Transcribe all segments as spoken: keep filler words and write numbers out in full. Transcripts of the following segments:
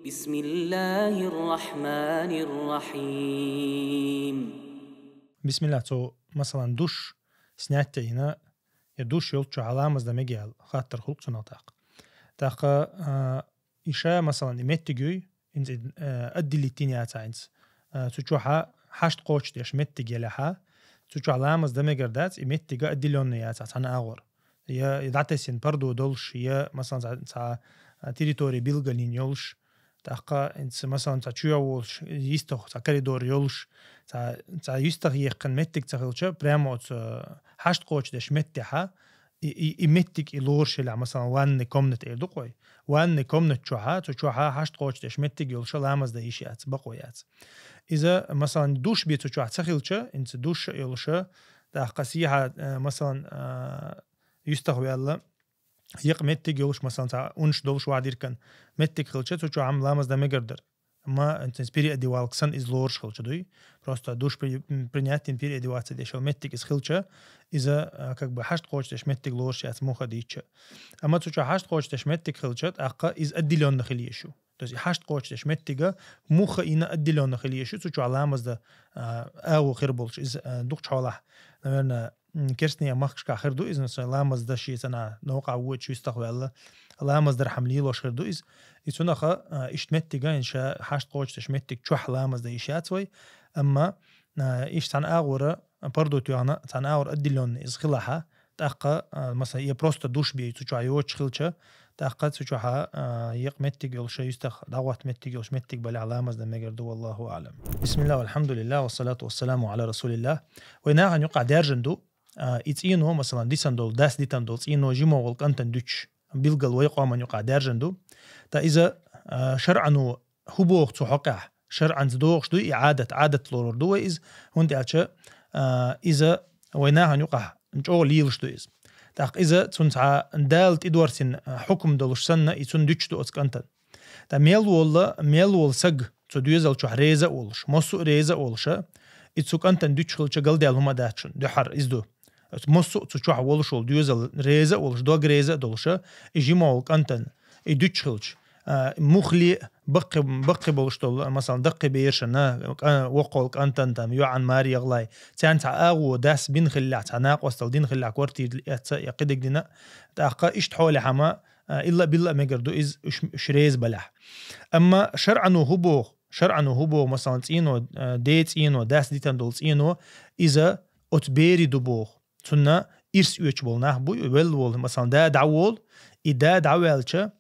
بسم الله الرحمن الرحيم. Бисмилла, цо, масалан, душ снять йина, я душ йолччо хьа ламаз да мегий аьлла хаттар хул цунах тӀаккха. ТӀаккха, а, иша, масалан, и меттиг юй, инца, а, отделить йина яц хьа инца. А, цу чу хьа хьашт кхочушдеш меттиг яле хьа, цу чу хьа ламаз да мегар дац, и меттига отделённый яц хьа цхьана агӀор. Я, я дӀатесина пардо долуш, я, масалан, цхьа, цхьа, а, территори билгалйина йолуш, тӀаккха инца, масалан, цхьа чоь волуш, йистах цхьа коридор йолуш, цхьа, цхьа йистах еккхина меттиг ца хилча, прямо оцу, а, хьашт кхочушдеш меттехьа, и, и, и меттиг и лоруш елахь, масалан, ванный комната эр ду-кх вай. Ванный комната чохьа, цу чохьа хьашт кхочушдеш меттиг йолуша ламаз да йиш яц, бакъо яц. Иза, масалан, душ бе цу чохь ца хилча, инца душ а йолуша, тӀаккха сехьа, а, масалан, а, йистах ваьлла, екъа меттиг йолуш, масалан, цхьа унаш долуш ваха диркан меттиг хилча, цу чохь ам ламаз да мегар дара. Амма, инца переодевалка санна иза лоруш хилча дуй. Просто душ при-, м, принять йина переодеваться деш йолу меттиг иза хилча, иза, а, как бы хьашт кхочушдеш меттиг лоруш яц муха дийча. Амма цу чохь хьашт кхочушдеш меттиг хилча, тӀаккха иза отделённо хила езаш ю. То есть и хьашт кхочушдеш меттига муха йина отделённо хила езаш ю, цу чохь ламаз да, а, агӀо хир болуш, иза, а, дукхачу хьолахь, наверное, м, керстанийн махкашкахь хир ду иза, масалан, ламаз да шен цӀанхьа новкъахь вочу йистах ваьлла, ламаз дархьама лелош хир ду иза. И цунаха, а, иштта меттига, иша хьашт кхочушдеш меттиг чохь ламаз да йиш яц вай, амма, а, иштта цхьана агӀора, а, пардо тоьхна, цхьана агӀора отделённый иза хилахьа, тӀаккха, а, масалан, я просто душ бе цу чохь йоцуш хилча, тӀаккха цу чохьа, а, екъа меттиг йолуша йистах дӀагӀотта меттиг йолуш меттиг балехь ламаз да мегар ду, валлаху аӀлам. Бисмилла, валхьамдулилла, вассалату вассаламу Ӏала расулилла. Вай нахана юкъахь даьржина ду, а, и цӀено, масалан, дисина долу, дас дитина долу цӀено жима волу кӀантана дуьтуш, билггал вай къоман юкъахь даьржина ду. Та иза, а, шарӀано хӀун боху цу хьокъехь? ШарӀанца догӀуш дуй и Ӏадат, Ӏадат лорур ду вай иза, хӀунда аьлча, а, иза вай нахана юкъахь чӀогӀа лелаш ду иза. ТӀаккха иза цунна цхьа Дала тӀедорцина, а, хьукам долуш санна, и цунна дуьтуш ду оцу кӀантана. Ткъа мел волла, мел волу саг цу доьзал чохь реза а волуш, массо а реза а волуша, и цу кӀантана дуьтуш хилча галдаьлла хӀума дац шуна, дуьхьара иза ду. Оцу массо а цу чохь волуш волу доьзал реза а волуш, дог реза а долуша, и жима волу кӀантана, и дуьтуш хилча, а, мухле баккхи, баккхи болуш долу, масалан, даккхи берашана, кӀа-, воккхолу кӀантана, там, йоӀан маре ягӀлай, царна цхьа агӀо дас бина хиллехь, цхьа накъостал дина хиллехь, квартира эцца я кхидиг дина, тӀаккха иштта хьолехьама, а, илла-билла а мегар ду иза уьш, уьш реза балехь. Амма шарӀано хӀун боху? ШарӀано хӀун боху, масалан, цӀено, а, де цӀено, дас дитина долу цӀено, иза оцу берий ду боху. Цунна ирс оьцуш болу нах буй, велла волу, масалан, да дӀаволу, и да дӀаваьлча,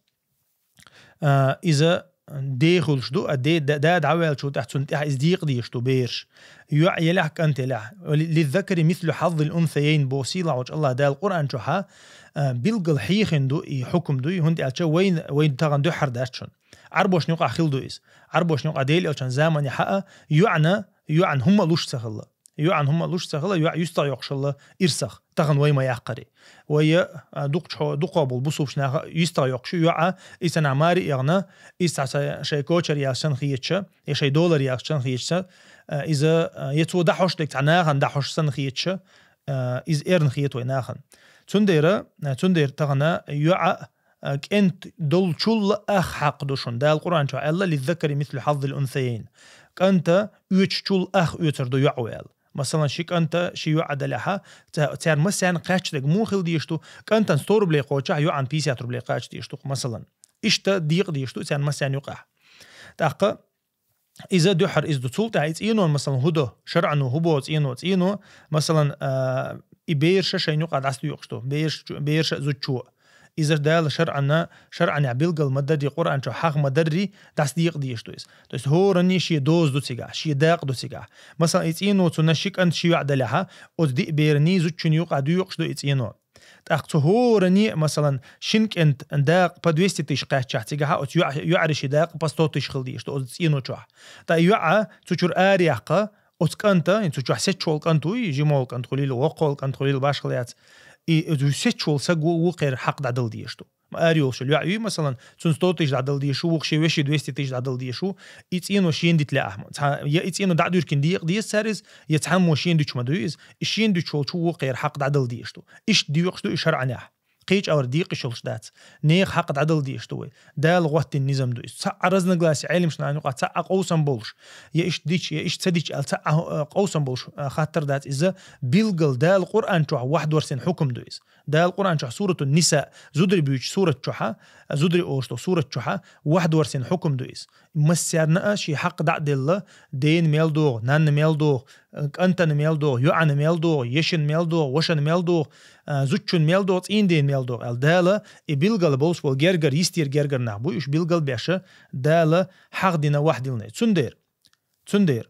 а, иза де хуьлуш ду, а де, да, да дӀаваьлчул тӀаьхьа цунна тӀаьхьа иза декъа дезаш ду бераш. ЙоӀ елехь, кӀант елехь. Ли-, «Лиззакари мислу хьаззил унсайайн» боху сийлахьчу Аллах Дала Къуръан чохьа, а, билггал хьехина ду и хьукам дуй, хӀунда аьлча вайн, вайн тахана дуьххьара дац шуна. Ӏарбошна юкъахь хила ду иза. Ӏарбошна юкъахь Дела элчан заманехьа а йоӀна, йоӀна хӀумма луш ца хилла. ЙоӀна хӀумма луш ца хилла, йоӀ юьстах йоккхуш хилла ирсах. Тахана вай ма яккхари. Вай, а, дукхачу хьо-, дукхах болу бусулбачу наха юьстах йоккхуш ю йоӀа, и цхьа маре а эгӀна, и цхьа са-, шайн кочар яьлча санна хеташ, я шайн долар яьлча санна хеташ, а, иза, а, я цо дӀахьош дерг цхьа нахана дӀахьош санна хеташ, а, иза эрна хета вай нахана. Цундела, а, цундела тахана йоӀа а, кӀант долчул ах хьакъ ду шуна. Дала Къуръан чохь аьлла: «Лиззакари мислу хьаззил унсайайн». КӀанта оьцучул ах оьцур ду йоӀ аьлла. Масалан, ши кӀанта, ши йоӀ далехьа, ца-, царна массарна кхаьчдерг муха хила дезаш ду, кӀантана сто рублей кхочахь, йоӀана пятьдесят рублей кхача дезаш ду, масалан. Иштта декъа дезаш ду царна массарна юкъахь. ТӀаккха иза дуьххьара иза ду. Цул тӀаьхьа и цӀенон, масалан, хӀун до, шарӀано хӀун бо цӀено, цӀено, масалан, а, и бераша шайна юкъа дӀасадоькъуш ду, бераш-, бераша а зудчо. Иза Дала шарӀана, шарӀанехь билгал ма дарри, Къуръан чу хьаха ма дарри, дӀасадекъа дезаш ду иза. То есть хӀоранна шен доза ду цигахь, шен дакъа ду цигахь. Масалан, и цӀено цунна ши кӀант ши йоӀ далехьа, оцу диъ бераний зудчуьнна юкъа доькъуш ду и цӀено. ТӀаккха цу хӀоранне, масалан, шин кӀант дакъа по двести тысяч кхаьччахь цигахьа, оцу йоӀ-, йоӀарий ши дакъа по сто тысяч хила дезаш ду оцу цӀено чохь. ТӀаккха йоӀа цу чуьра араяьккха, оцу кӀанта, цу чохь сецча волу кӀант вуй, жима волу кӀант хуьлийла, воккха волу кӀант хуьлийла, башхала яц. И, и сецча волу саг ву-, вукхера хьакъ дӀадала дезаш ду. Ма ара йолуш йоӀ юй, масалан, цунна сто тысяч дӀадала дезаш ву, вукху шен вешин двести тысяч дӀадала дезаш ву, и цӀено шена дита лаахь. Цхьа, я и цӀено дӀадуьркина декъа деза цара иза, я цхьаммо шена дуьтуш ма дуй иза, и шена дуьтуш волчу вукхера хьакъ дӀадала дезаш ду. Иштта доькъуш ду и шарӀанехь. Кхечавар дийкъа йиш йолуш дац. Нехан хьакъ дӀадала дезаш ду вай. Дала гӀоттийна низам ду иза. Цхьа а разногласие Ӏелимашна юкъа, цхьа а къовсам болуш, я иштта дича, я иштта ца дича аьлла, цхьа а, а, къовсам болуш, а, хаттар дац иза. Билггал Дала Къуръан чохь вахьд ворсийн хьукам ду иза. Дала Къуръан чохь суратун Ниса, зударий буьйцу сурат чохьа, зударий олуш долу сурат чохьа, вахьд ворсийн хьукам ду иза. Массарна а шен хьакъ дӀа а делла, дена мел догӀу, нанна мел догӀу, кӀантана мел догӀу, йоӀана мел догӀу, ешана мел догӀу, вашана мел догӀу, а, зудчунна мел догӀу, цӀийнан дена мел догӀу аьлла. Дала и билггал болуш болу гергара, йистера гергара нах бу, уьш билггал беша, Дала хьагӀ дина вахьдилнай. Цундела, цундела,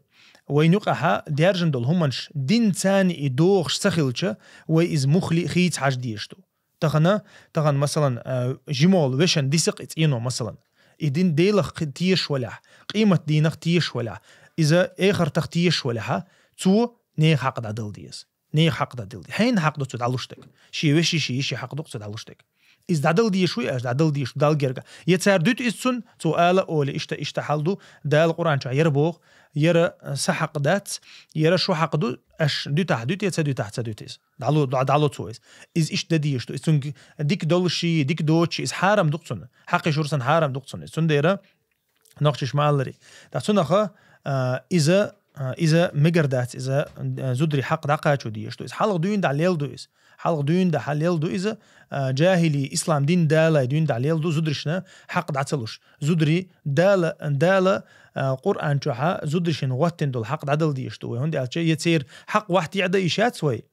вайн юкъахьа даьржина долу хӀуманаш динца и догӀуш ца хилча, вай иза муххале а хийца хьажа дезаш ду. Тахана, тахана, масалан, а, жимолу вешан дисакъ и цӀено, масалан. И дин Делах кхи-, тешаш валахь, къемат дийнах тешаш валахь, иза эхартах тешаш валахьа, цо нехан хьакъ дӀадала деза. Нехан хьакъ дӀадала деза. Хьенан хьакъ ду цо дӀалуш дерг? Шен вешин, шен йишин хьакъ ду цо дӀалуш дерг. Иза дӀадала дезаш вуй аьлча, дӀадала дезаш ду Далла герга. Я цара дуьту иза цунна, цо ала олий, иштта, иштта хьал ду, Дала Къуръан чохь яра боху, яра, а, сан хьакъ дац, яра шун хьакъ ду, аш дуьтахь дуьту, я ца дуьтахь ца дуьту иза. ДӀало-, дӀа-, дӀало цо иза. Иза иштта дан дезаш ду. Иза цуьнга дика долуш ший, дика доцуш, иза хьарам ду-кх цунна. Хьакъ и шура санна хьарам ду-кх цунна иза. Цундела нохчаша ма-аллара. Ткъа цунах, а, иза, а, иза мегар дац, иза, а, зударий хьакъ дӀакхачо дезаш ду. Иза хьалха дуьйна дӀа лелла ду иза. Хьалха дуьйна дӀа хьа лелла ду иза, а, жахӀили, ислам дин далале дуьйна дӀа лелла ду зударшна хьакъ дӀа ца луш. Зударий Дала, Дала, а, Къуръан чохьа зударшна гӀоттина долу хьакъ дӀадала дезаш ду вай. ХӀунда аьлча, я церан хьакъ вахьте а дан йиш яц вай.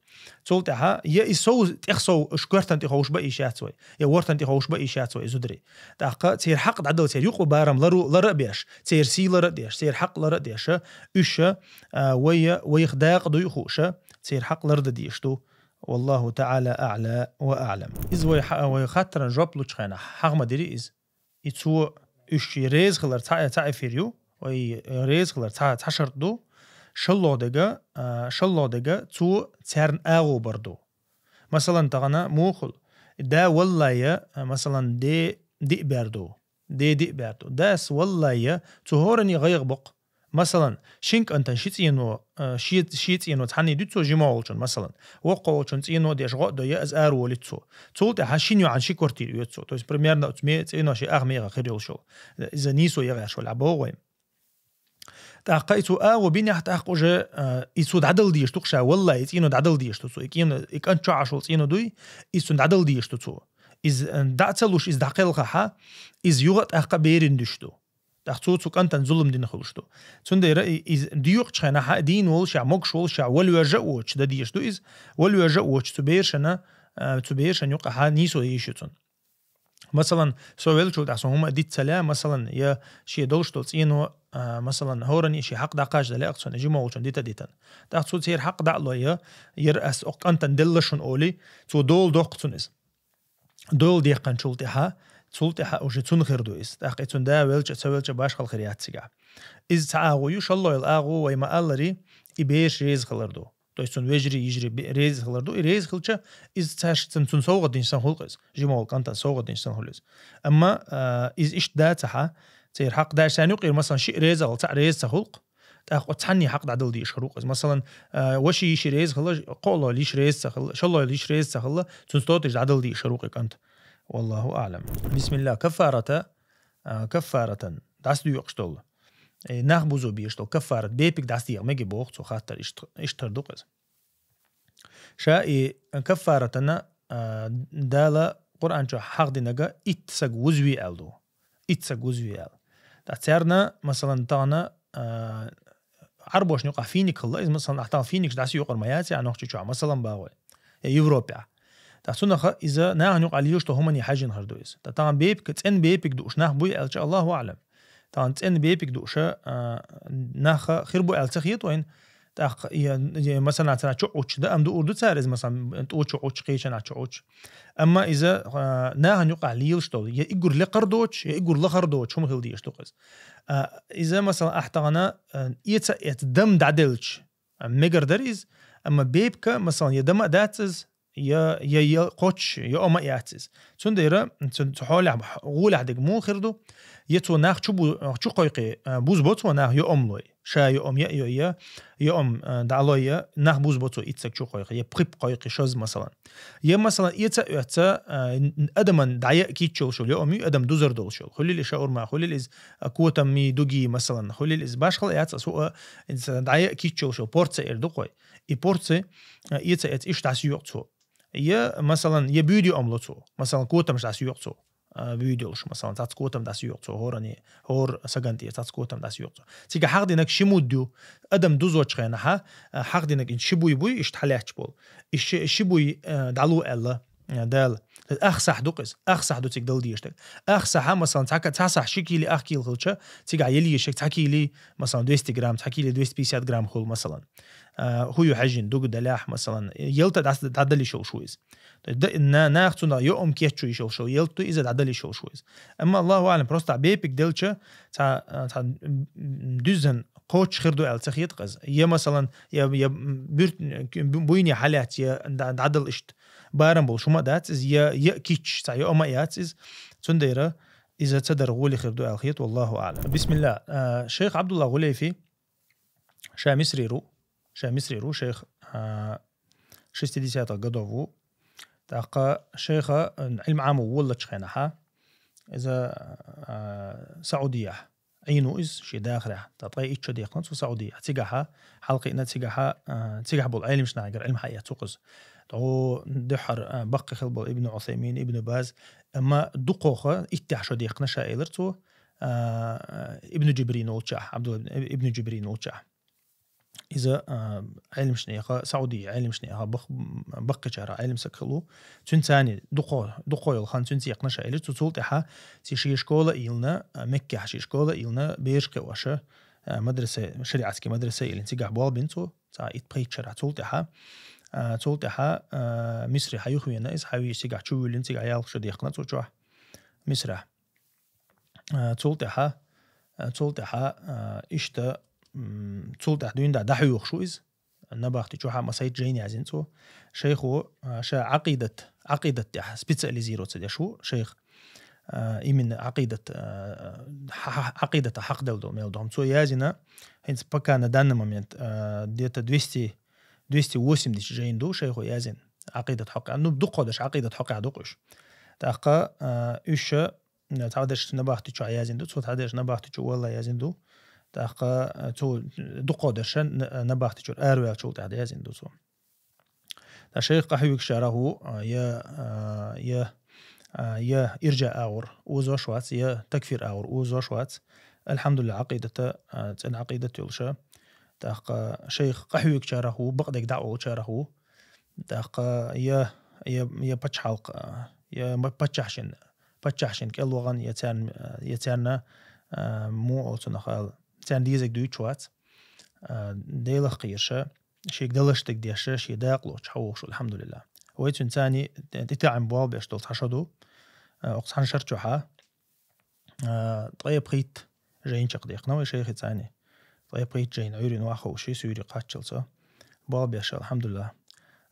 Цул тӀаьхьа, я и сов, тӀех сов, уьш коьртан тӀе ховш бан йиш яц вай, я вортан тӀе ховш бан йиш яц вай, и зударий. ТӀаккха церан хьакъ дӀадала, церан юкъа барам лара, лара а беш, церан сий лара а деш, церан хьакъ лара а деш, уьш, а, вай, вайх дакъа дуй а хууш, церан хьакъ лардан дезаш ду. Валлаху таӀала аӀла ва аӀлам. Иза вай хьа-, вай хаттаран жоп лучу хенахь, хьагӀ ма дирий иза. И цо уьш реза хилар цхьа, цхьа эфир ю, вай реза хилар цхьа, цхьа шарт ду. ШолгӀа дега, а, шолгӀа дега цо царна агӀо бар ду. Масалан, тахана муха хуьлу? Да валлай, а, масалан, де диъ бер ду. Де диъ бер ду. Дас валлай, цу хӀоранна гӀайгӀа боккху. Масалан, шин кӀантан ши цӀено, а, ши, ши цӀено цхьаьна дуьту цо жима волчун, масалан. Воккха волчун цӀено деш гӀо а дой, иза ара волуьйту цо. Цул тӀаьхьа шин йоӀана ши квартира оьцу цо. То есть, примерно, оцу ме-, цӀено ши ах мегӀа хир йолуш йолу. Иза нийсо ягӀаш валахь боху вай. ТӀаккха и цо агӀо бинехь, тӀаккха уже, а, и цо дӀадала дезаш ду-кх ша, валлай, и цӀено дӀадала дезаш ду цо. И кӀено, и кӀант чохь Ӏаш волу цӀено дуй, и цунна дӀадала дезаш ду цо. Иза, а, дӀа ца луш, иза дӀакхелхахьа, иза юха а тӀаккха берина дуьш ду. ТӀаккха цо цу кӀантана зулам дина хуьлуш ду. Цундела и, иза доькъучу хенахь, дийна волушехь, могуш волушехь, валвежа а воцуш дан дезаш ду иза. Валвежа а воцуш цу берашна, а, цу берашна юкъахьа нийсо йиш ю цунна. Масалан, со веллачул тӀаьхьа сан хӀума а дита ца лаьа, масалан, я шен долуш долу цӀено, а, масалан, хӀоранна шен хьакъ дӀакхача дан лаьа-кх цунна, жима волчун дита а дитина. ТӀаккха цо церан хьакъ дӀа а лой, я, яра ас окху кӀантана делла шуна олий, цо дола доккху цунна иза. Дола деккханчул тӀаьхьа, цул тӀаьхьа уже цунна хир ду иза. ТӀаккха и цунна да велча а, ца велча а башхалла хир яц цигахь. Иза цхьа агӀо ю, шолгӀа йолу агӀо вай ма-аллара, и бераш реза хилар ду. То есть цунна вежарий, йижарий бе-, реза хилар ду. И реза хилча, иза цаьршинна цунна совгӀат дина санна хуьлу-кх иза. Жима волу кӀантана совгӀат дина санна хуьлу иза. Амма, а, иза иштта дацахьа, церан хьакъ дӀа, царна юкъера, масалан, шиъ реза а хилла, цхьаъ реза ца хуьлу-кх, тӀаккха оцу цхьанний хьакъ дӀадала дезаш хир ву-кх иза. Масалан, а, ваши йиши реза хилла, кхоалгӀа йиш реза ца хилла, шолгӀа йиш реза ца хилла, цунна стоташ дӀадала дезаш хир ву-кх и кӀант. Валлаху аӀлам. Бисмилла, каффарата, а, каффаратан. ДӀасадоькъуш долу. Э, нах бузо безаш долу каффарат, бепиг дӀасадеха мега боху цо, хаттар иштта, иштта хир ду-кх иза. Ша и каффаратана, а, Дала Къуръан чохь хьагӀ динарг итт саг вузве аьлла ду. Итт саг вузве аьлла. ТӀаккха царна, масалан, тахана, а, Ӏарбошна юкъахь финик хилла, иза, масалан, ахь тахана финикаш дӀасаюкъур ма яц ахь Нохчийчохь, масалан, боху вай, я Европехь. ТӀаккха цунах иза нахана юкъахь лелаш долу хӀумане хьаьжжина хир ду иза. ТӀаккха тахана бепиг, цӀена бепиг дууш нах буй аьлча, Аллаху аӀлам. Тахана цӀена бепиг дууша, а, нах хир бу аьлла ца хета вайна. ТӀаккха, я, я, масалан, цара чу Ӏучу, даам дуур ду цара иза, масалан, тӀу чу Ӏучу, кхечанхьа чу Ӏучу. Амма иза, а, нахана юкъахь лелаш долу, я уггар лекхар доцуш, я уггар лахар доцуш хӀума хила дезаш ду-кх иза. А, иза, масалан, ахь тахана, а, эца а эца дам дӀаделча, а, мегар дара иза, амма бепиг, масалан, я дама а дац иза, я, я, я кхоччуш, я ома а яц иза. Цундела цу, цу хьолехь, гӀолехь дерг муха хир ду? Я цо нах чу бу-, чу кхойкхий, а, бузбо цо нах, я омалой? Ша йоӀам яа йоае, йоӀам, а, дӀалое, нах бузбо цо итт саг чу кхойкхе, е пхи-пхи кхойкхе, шозза, масалан. Е, масалан, эца а оьццо, а, н-, адаман дӀаяа кийча йолаш йола йоӀам я, адам дузар долаш йола. Хулил из шаурма, хулил из, а, котамий дуги, масалан, хулил из башхала яц, а со, а, из дӀаяа кийча йолаш йола порци эр ду-кх вай. И порци, а, эца а оьццо иштта дӀасайоакх цо. Е, масалан, е буьйда йоӀам лу цо. Масалан, котамаш дӀасайоакх цо. А, буьйда йолаш, масалан, цхьацца котам дӀасайоакх цо, хӀоране, хӀора сагана тӀера цхьацца котам дӀасайоакх цо. Цига хьахдинарг ши муд ю. Адам дузача хенахьа, а, хьахдинарг ин ши буй буй, иштта хьалаьтташ бола. И ши, ши буй, а, дӀалу аьлла, а, Дала. Ах сахь ду-кх из. Ах сахь ду цига дала дезаш дерг. Ах сахьа, масалан, цхьа ка-, цхьа сахь ши кило, ах кило хилча, цига ела езаш ерг цхьа кило, масалан, двести грамм, цхьа кило двести пятьдесят грамм хул, масалан. А, хӀу ю хьаьжжина, дуга далехь, масалан, ялта дӀас-, дӀадала йиш йолаш ва из. То есть да-, на-, нах цунах йоӀам кийча йиш йолаш йола ялта ду, из дӀадала йиш йолаш ва из. Амма, Аллаху аӀлам, просто бепиг делча, цхьа, а, цхьа, м, м, дуьззина кхоччуш хир ду аьлла ца хет-кх из. Е, масалан, е, е, м, буьрт-, м, буйне хьалаьцча, е дӀа-, дӀадала иштта барам болаш хӀума а дац из, е, е кийча цхьа йоӀам а яц из. Цундела из цадар гӀоле хир ду аьлла хет, валлаху аӀлам. Бисмилла. А, шейх Ӏабдулла ГӀулейфи, ша Мисрера ва, ша Мисрера ва шейх, а, шестидесятых годов ва. ТӀаккха шейха, а, Ӏилма Ӏамаволлача хенахьа, из, а, Саудияхь Ӏийна ва из, ший дахарехь, тӀа ткъе итт шу даьккхина цо Саудияхь. Цигахьа хьалкхиъна, цигахьа, а, цигахь болча Ӏелимашнахьгара Ӏилма хьаэц ва-кх из. ТӀаккха дехьара, а, баккхий хилла бола Ибн Ӏусаймин, Ибн Баз, амма дукхагӀа иттех шу даьккхина ша, элира цо, а, Ибн Джибрин волчахь, Ӏабдулла ибн, Ибн Джибрин волчахь. Из, а, Ӏелимашнех, Саудий Ӏелимашнех бакх-, баккхийчарех Ӏелим саг хилла ва. Цуьнца цхьана дукха-, дукха йола хан цуьнца яьккхина ша, элира цо. Цул тӀехьа цо ший школа а йиллина, а, Меккехь ший школа а йиллина, бераш кхиош, а, мадраса, шариатский мадраса а йиллина, цигахь болх бина цо, цхьа итт-пхийтта шарахь. Цул тӀехьа, а, цул тӀехьа, а, Мисре хьаюхавена из, хьавийча цигахь чувоьллина, цигахь ялх шу даьккхина цо чохь Мисрахь. А, цул тӀехьа, а, цул тӀехьа, а, иштта, м, цул тӀехьа дуьйна дӀа-, дӀахьоьхуш ва из. Набахти чу хьа массайтта жайна яздина цо. Шейхо, а, ша Ӏакъидат, Ӏакъидат тӀехь специализироваться деш ва шейх. А, именно Ӏакъидат, а, хьа-, хьа-, Ӏакъидата хьакъ дала долу мел дохам. Цо яздина, хӀинца пока на данный момент, а, где-то двести, двести восемьдесят жайна ду шейхо яздина Ӏакъидат хьокъехь. Ну, дукхо дерш Ӏакъидат хьокъехь ду-кх уьш. ТӀаккха, а, уьш, цхьадерш Набахти чу яздина ду, цо цхьадерш Набахти чу валла яздина ду. ТӀаккха, а, цо дукхо дерш н-, Набахти чуьра араваьллачул тӀехьа яздина ду цо. ТӀаккха шейх къахьоьгучарех ва, а, я, а, я, а, я иржа агӀор озош вац, я такфир агӀор озош вац. Алхьамдулиллах, Ӏакъидата, а, цӀена Ӏакъидат йолуша. ТӀаккха шейх къахьоьгучарех ва, бакъдерг дӀа а олучарех ва. ТӀаккха я, я, я пачхьалкх, а, я ма-, паччахьшин, паччахьшин кӀел вахана, я царна, я царна, а, муха олу цунах ала, царна дезарг дуьйцуш вац. А, Делах кхераш, шега далаш дерг деш, шен дакъа лоцуш хьавогӀуш ву, алхьамдулиллах. Вай цуьнца цхьана тӀе-, тӀетаьӀна болх беш долу цхьа шо ду. А, окху цхьана шар чохьа, а, ткъе пхийтта жайна чекхдаьккхина вай шайхаца цхьана. Ткъе пхийтта жайна Ӏуьйранна охьаховший, суьйре кхаччалца. Болх беш, алхьамдулиллах.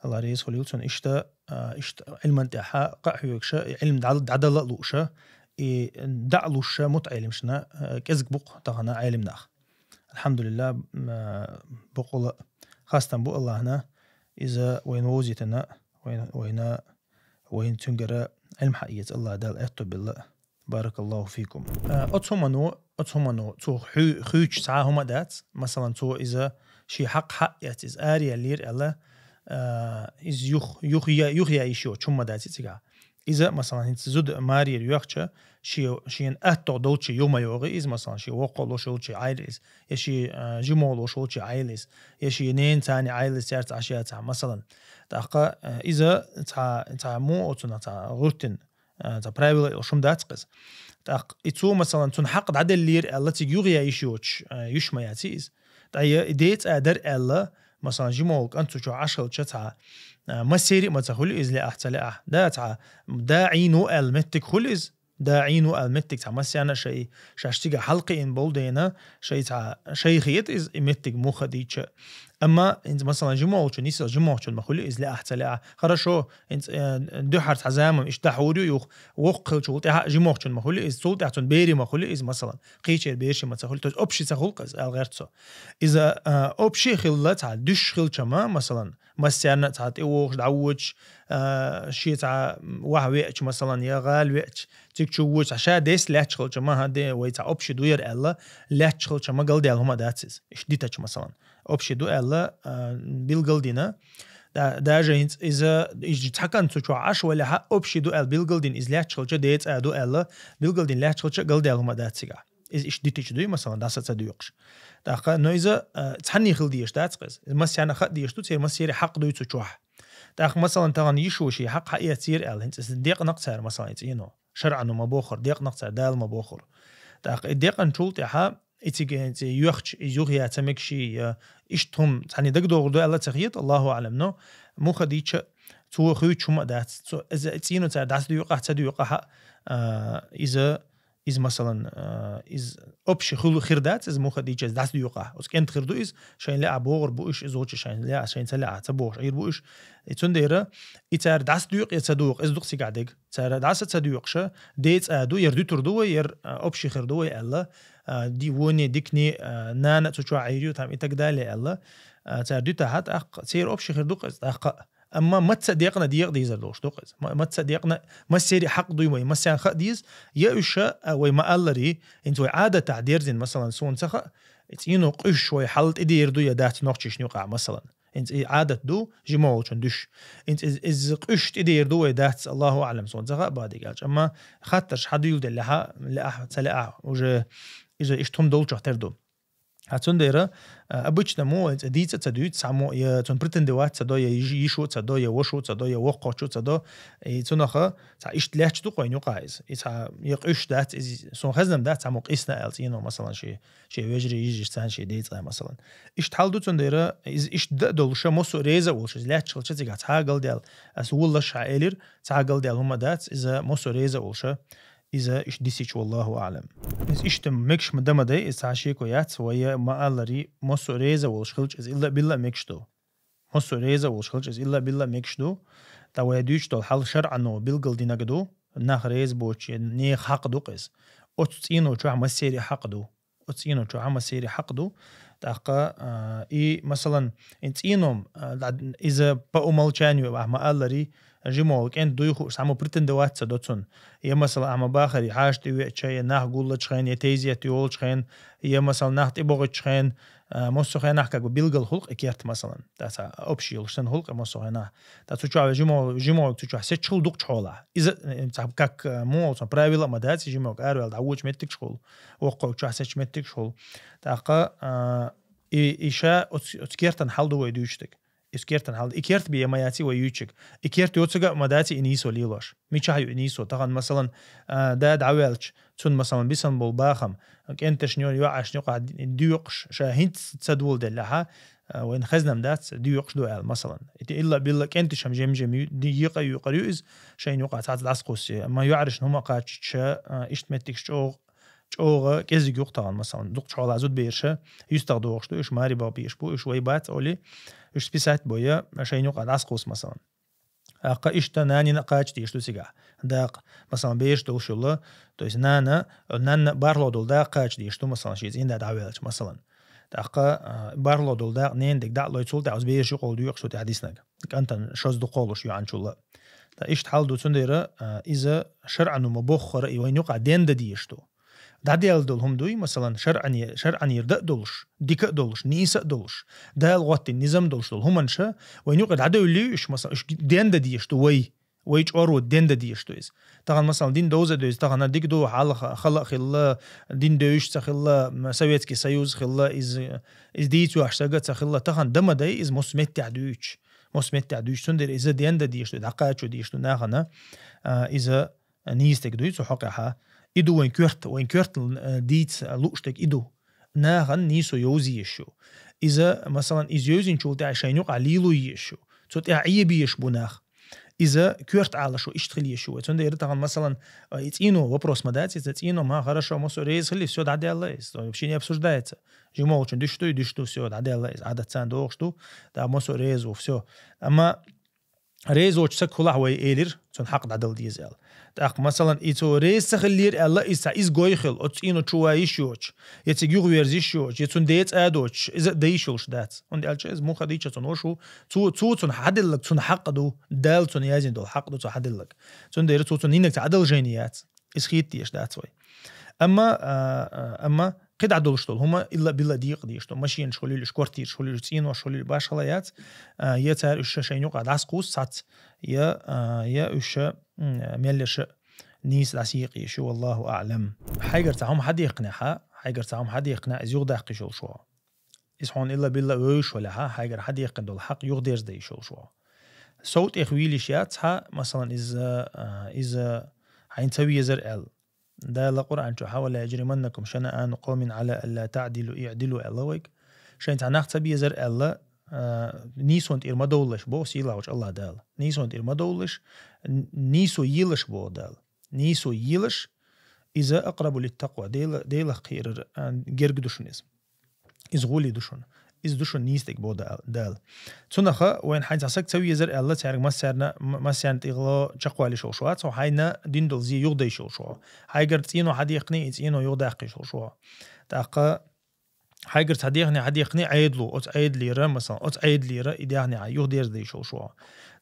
Алла реза хуьлийла цунна. Иштта, а, иштта Ӏилман тӀехьа къахьоьгуш, и Ӏилма дӀа-, дӀадала а лууш, и дӀа а луш, мутаӀелимашна, а, кӀезиг бу-кх тахана Ӏелим нах. Алхьамдулиллах, м, а, бакъволу а хастам бу Аллахьна, иза вайна вовзийтина, вайна, вайна, вайна цуьнгара Ӏилма хьаэца Аллахь Дала аьтто белла. Баракаллаху фикум. А, оцу хӀумано, оцу хӀумано цо хьу-, хуьйцуш цхьа а хӀума дац. Масалан, цо иза шен хьакъ хьаэца, иза араяьллера аьлла, а, иза юх-, юха я-, юхаяа йиш йоцуш хӀума дац и цигахь. Иза, масалан, хӀинца зуда марера йоьхча, шен, шена аттагӀа долчу юха ма йогӀий иза, масалан, шен воккхалла волуш йолчу Ӏайла иза, я шен, а, жималла волуш волчу Ӏайла иза, я шен ненан царна Ӏайла иза, цаьрца Ӏаш яцахь, масалан. ТӀаккха, а, иза цхьа, цхьа муха оцунах цхьа гӀуьртина, а, цхьа правила йолуш хӀума дац-кх иза. ТӀаккха и цо, масалан, цунна хьакъ дӀаделлера аьлла, цига юхаяа йиш йоцуш, а, йиш ма яц иза. ТӀаккха и ден цӀа дара аьлла, масалан, жималла кӀант цу чохь Ӏаш хилча цхьа, а, массеран а ма ца хуьлу иза, лаахь, ца лаахь. Да, цхьа, да Ӏийна ву аьлла меттиг хуьлу иза. ДаӀийну аьлла меттиг цхьа массарна а шай, шаьш цига хьалкхиъна болу дена, шай цхьа, шай хета иза и меттиг муха дийча. Амма, хӀинца, масалан, жимолчун, нисал жимолчун ма хуьлу иза лаахь ца лаахь. Хорошо, хӀинца, э, дуьххьара цхьа заман иштта дӀахьур ю юха, воккха хилчул тӀаьхьа жимолчун ма хуьлу иза, цул тӀаьхьа цун бери ма хуьлу иза, масалан. Кхечеран берши ма ца хуьлу. То есть общий ца хуьлу иза, аьлла гӀерта цо. Иза, э, общий хилла, цхьа дуьш хилча ма, масалан, массарна а цхьа тӀевогӀуш, дӀавоьдуш, а, шен цхьа ваха веача, масалан, я гӀала веача, цига чу воьдуш, цхьа ша дес лаьтташ хилча ма, хӀа, де, вай цхьа общий ду яра аьлла, лаьтташ хилча ма галдаьлла хӀума дац иза. Иштта дитача, масалан. Общий ду аьлла, а, билгалдина. Да-, даже хӀинца иза, иза цхьа кӀант цу чохь Ӏаш валехьа, общий ду аьлла билгалдина, иза лаьтташ хилча, ден цӀа ду аьлла, билгалдина лаьтташ хилча, галдаьлла хӀума дац цигахь. Иза иштта дитича дуй, масалан, дӀаса ца доькъуш. ТӀаккха, но иза, а, цхьанне хила дезаш дац-кх иза. Иза массарна а хаа дезаш ду, церан массеран хьакъ дуй цу чохь. ТӀаккха, масалан, тахана йишо шен хьакъ хьаэцна яра аьлла, хӀинца иза декъна-кх цара, масалан, и цӀено. ШарӀано ма бохура, декъна-кх цара, Дала ма бохура. ТӀаккха и декъначул тӀаьхьа, и цига, и цӀе йоьхча, и юха яца мегаш я, иштта хӀума цхьанне дагадогӀур ду аьлла ца хета, Аллаху аӀлам, но муха дийча, цо хуьйцуш хӀума а дац. Цо, иза, и цӀено цара дӀаса доькъахь, ца доькъахь, а, иза, иза, масалан, а, иза общий хуьлу хир дац, иза муха дийча, иза дӀаса доькъахь. Оцу кӀентан хир ду иза, шайна лаахь богӀур бу уьш, иза волчу шайна лаахь, шайна ца лаахь, ца богӀуш Ӏийр бу уьш. И цундела и цара дӀаса доькъу я ца докъу, иза ду-кх цигахь дерг. Цара дӀаса ца доькъуша, ден цӀа ду, яра дуьтур ду вай, яра, а, общий хир ду вай аьлла, а, ди-, воне, дикане, а, нана а цу чохь Ӏийр ю, там и так далее аьлла, а, цара дуьтахь, тӀаккха церан общий хир ду-кх иза тӀаккха. Амма маца а декъна декъа дезар долуш ду-кх иза. Ма-, маца а декъна, массеран хьакъ дуй вай, массарна хаа деза, я уьш, а, вай ма-аллара, хӀинца вай Ӏадатехь дерзина, масалан, суна ца хаьа, и цӀено къуьйсуш вай хьал тӀедер ду я дац нохчашна юкъахь, масалан. ХӀинца и Ӏадат ду, жима волчун дуьш. ХӀинца иза, иза къуьйсуш тӀедер ду вай дац, Аллаху аӀлам, суна ца хаьа бадига аьлча. Амма хаттарш хьадуьйладеллехьа, лаахь, ца лаахь, уже иза иштта хӀума долчух тера ду. А цундела, а, обычно мо, хӀинца дийца а ца дуьйцу, цхьаммо, я цунна претендовать ца до, я йиш-, йишо ца до, я вошо ца до, я воккхачо ца до, и цунах цхьа иштта лаьтташ ду-кх вайна юкъахь иза. И цхьа я къуьйсуш дац, иза, суна хезна-м дац, цхьаммо къийсина аьлла цӀено, масалан, шен, шен вежарий, йижарий цхьаьна шен ден цӀа, масалан. Иштта хьал ду цундела, иза иштта дан а долуша, массо а реза а волуша, иза лаьтташ хилча цигахь цхьа а галдаьлла, аса вон лаш хьаэлира, цхьа а галдаьлла хӀума дац, иза массо а реза а волуша, иза иштта дисича, валлаху аӀлам. Иза иштта мегаш ма дан ма дай, иза цхьа шеко яц, вай ма-аллара, массо а реза а волуш хилча, иза илла а билла а мегаш ду. Массо а реза а волуш хилча, иза илла а билла а мегаш ду. ТӀаккха вай дуьйцуш долу хьал шарӀано билгалдинарг ду, нах реза боцуш, нехан хьакъ ду-кх иза. Оцу цӀено чохь массеран хьакъ ду. Оцу цӀено чохь массеран хьакъ ду. ТӀаккха, а, и, масалан, и цӀеном, а, да-, иза по умолчанию, ахьа ма-аллара, жима волу кӀентан дуй хууш, цхьаммо претендовать ца до цунна. Я, масалан, ахьа ма-бахара, хьаша тӀевеача, я нах гуллучу хенахь, я тезет йолучу хенахь, я, масалан, нах тӀебогӀучу хенахь, а, массо а хенахь как бы билгал хуьлу-кх и керт, масалан. Аса общий йолуш санна хуьлу-кх массо а хенахь. ТӀаккха цу чохь жима, жима цу чохь сецча хуьлу дукхачу хьолахь. Иза, э, цхьа как, э, муха аьлча, правила а ма дац, жимайг араваьлла дӀавоьдуш меттигаш хуьлу, воккхачу чохь сецча меттигаш хуьлу. ТӀаккха, а, и, и ша оцу, оцу кертан хьал ду вай дуьйцуш дерг. Иза кертан хьал ду. И керт бен ма яций вай юьйцург. И керт йоцург а ма даций и нийсо лелош. Мичахь ю и нийсо? Тахана, масалан, а, да дӀаваьлча, цунна, масалан, бисина болу бахам, кӀенташна, йоӀ-, йоӀашна юкъахь доькъуш, ша хӀинца ца доладеллехьа, а, вайна хезна-м дац, доькъуш ду аьлла, масалан. И илла-билла кӀенташ-м жим-жим ю-, ди-, екъа юкъара ю иза, шайна юкъахь цхьацца дӀасакхуссий. Амма йоӀаршна хӀума кхаччича, а, иштта меттигаш чӀогӀа, чӀогӀа кӀезиг ю-кх тахана, масалан. Дукхачу хьолахь зудабераш, юьстах дохуш ду, уьш маре бан безаш бу, уьш вай бац олий, уьш списать бой, шайна юкъахь дӀасакхуссу, масалан. ТӀаккха иштта нанна а кхача дезаш ду цигахь. Дакъа, масалан, бераш долуш йолу, то есть нана, нанна бархӀалгӀа долу дакъа кхача дезаш ду, масалан, шен цӀийнда дӀаваьлча, масалан. ТӀаккха, а, бархӀалгӀа долу дакъа ненан дерг дӀа а лой, цул тӀаьхьа оцу бераша юкъа доькъуш ду тӀаьхьа диснарг. КӀантана шозза дукха луш йоьӀанчул а. ТӀаккха иштта хьал ду, цундела, а, иза шарӀано ма-боххара, и вайна юкъахь дендан дезаш ду. ДӀадаьлла долу хӀума дуй, масалан, шарӀане-, шарӀанера дан а долуш, дика а долуш, нийса а долуш, Дала гӀоттийна низам долуш долу хӀуманаш, вайна юкъара дӀадевллий уьш, масалан, уьш дендан дезаш ду вай, вай чӀоро дендан дезаш ду иза. Тахана, масалан, дин довза а девза, тахана дика ду, хьалха хала а хилла, дин девзаш ца хилла, м, Советский Союз хилла, иза, иза дийца йоьхьуш сага а ца хилла, тахана дан ма дай иза массо а меттехь дуьйцуш. Массо а меттехь дуьйцуш, цундела иза дендан дезаш ду, дӀакхачо дезаш ду нахана, а, иза нийса дерг дуй цу хьокъехьа. И ду вайн коьрта, вайн коьртан, э, дийца лууш дерг и ду. Нахана нийсо йовза езаш ю. Иза, масалан, иза йовзинчул тӀаьхьа шайна юкъахь лело езаш ю. Цу тӀехь Ӏебезаш бу нах. Иза коьрта Ӏалашо иштта хила езаш ю вай. Цундела тахан, масалан, а, и цӀено вопрос ма дац, иза цӀено ма, хорошо, массо а реза хилла, всё, дӀадаьлла иза. Вообще не обсуждается. Жимолчун душ дуй, душ ду, всё, дӀадаьлла иза. Ӏадатца догӀуш ду, да, массо а реза ву, всё. Амма реза воцу саг хулахь вай элира, цунна хьакъ дӀадала деза аьлла. ТӀаккха, масалан, и цо реза ца хиллера аьлла, иза цхьа изгой хила, оцу цӀено чу ван йиш йоцуш, я цига юхаверза йиш йоцуш, я цунна ден цӀа доцуш, иза а дан йиш йолуш дац. ХӀунда аьлча иза муха дийцича цунна вашу, цо, цо цунна хьаделларг цунна хьакъ ду, Дала цунна яздина долу хьакъ ду цо хьаделларг. Цундела цо цунна йинарг цхьа одолжение яц. Иза хеташ дац вай. Амма, а, а, амма кхидӀа долуш долу хӀума илла-билла декъа дезаш ду. Машенаш хуьлийла уьш, квартираш хуьлийла уьш, цӀенош хуьлийла уьш, башхала яц. А, я цара уьш шайн юкъа дӀасакхуссу цхьацца, я, а, я уьш, м, меллаша нийса дӀасакхуьйсу, валлаху аӀлам. Хьайгара цхьа хӀума хьадехкинехь, хьайгара цхьа хӀума хьадехкинехь, иза юхадаккха йиш йолуш ву хьо. Иза хьуна илла-билла вевзаш валахь, хьайгара хьадехкина долу хьакъ юхадерзаде йиш йолуш ву хьо. Сов тӀех вийла йиш яц хьан, масалан, иза, а, иза хьайна ца везара аьлла. Дала Къуръан чохь: «Ва ла яжриманнакум шанаану къавмин ала алла таъдилу иъдилу», аьлла вайга. Шайн цхьа нах ца безара аьлла, а, нийсонан тӀера ма довлалаш, боху сийлахьчу АллахӀ Дала. Нийсонан тӀера ма довлалаш, н-, нийсо елаш, боху Дала. Нийсо елаш, иза акърабу литтакъва, Дела, Делах кхерар, а, герга ду шуна иза. Иза гӀоли ду шуна. Иза ду шуна нийса дерг, боху Да-, Дала. Цунаха вайна хьайна цхьа саг ца везара аьлла, цаьрга массаьрна, м-, массаьрна тӀехула чекхвала йиш йолуш вац хьо, хьайна дина долу зе юхаде йиш йолуш ву хьо. Хьайгара цӀено хьадехкиний, и цӀено юхадаккха йиш йолуш ву хьо. ТӀаккха хьайгара цхьа дехне хьадехкиний Ӏедало, оцу Ӏедалера, масалан, оцу Ӏедалера и дехне хьан юхадерзаде йиш йолуш ву хьо.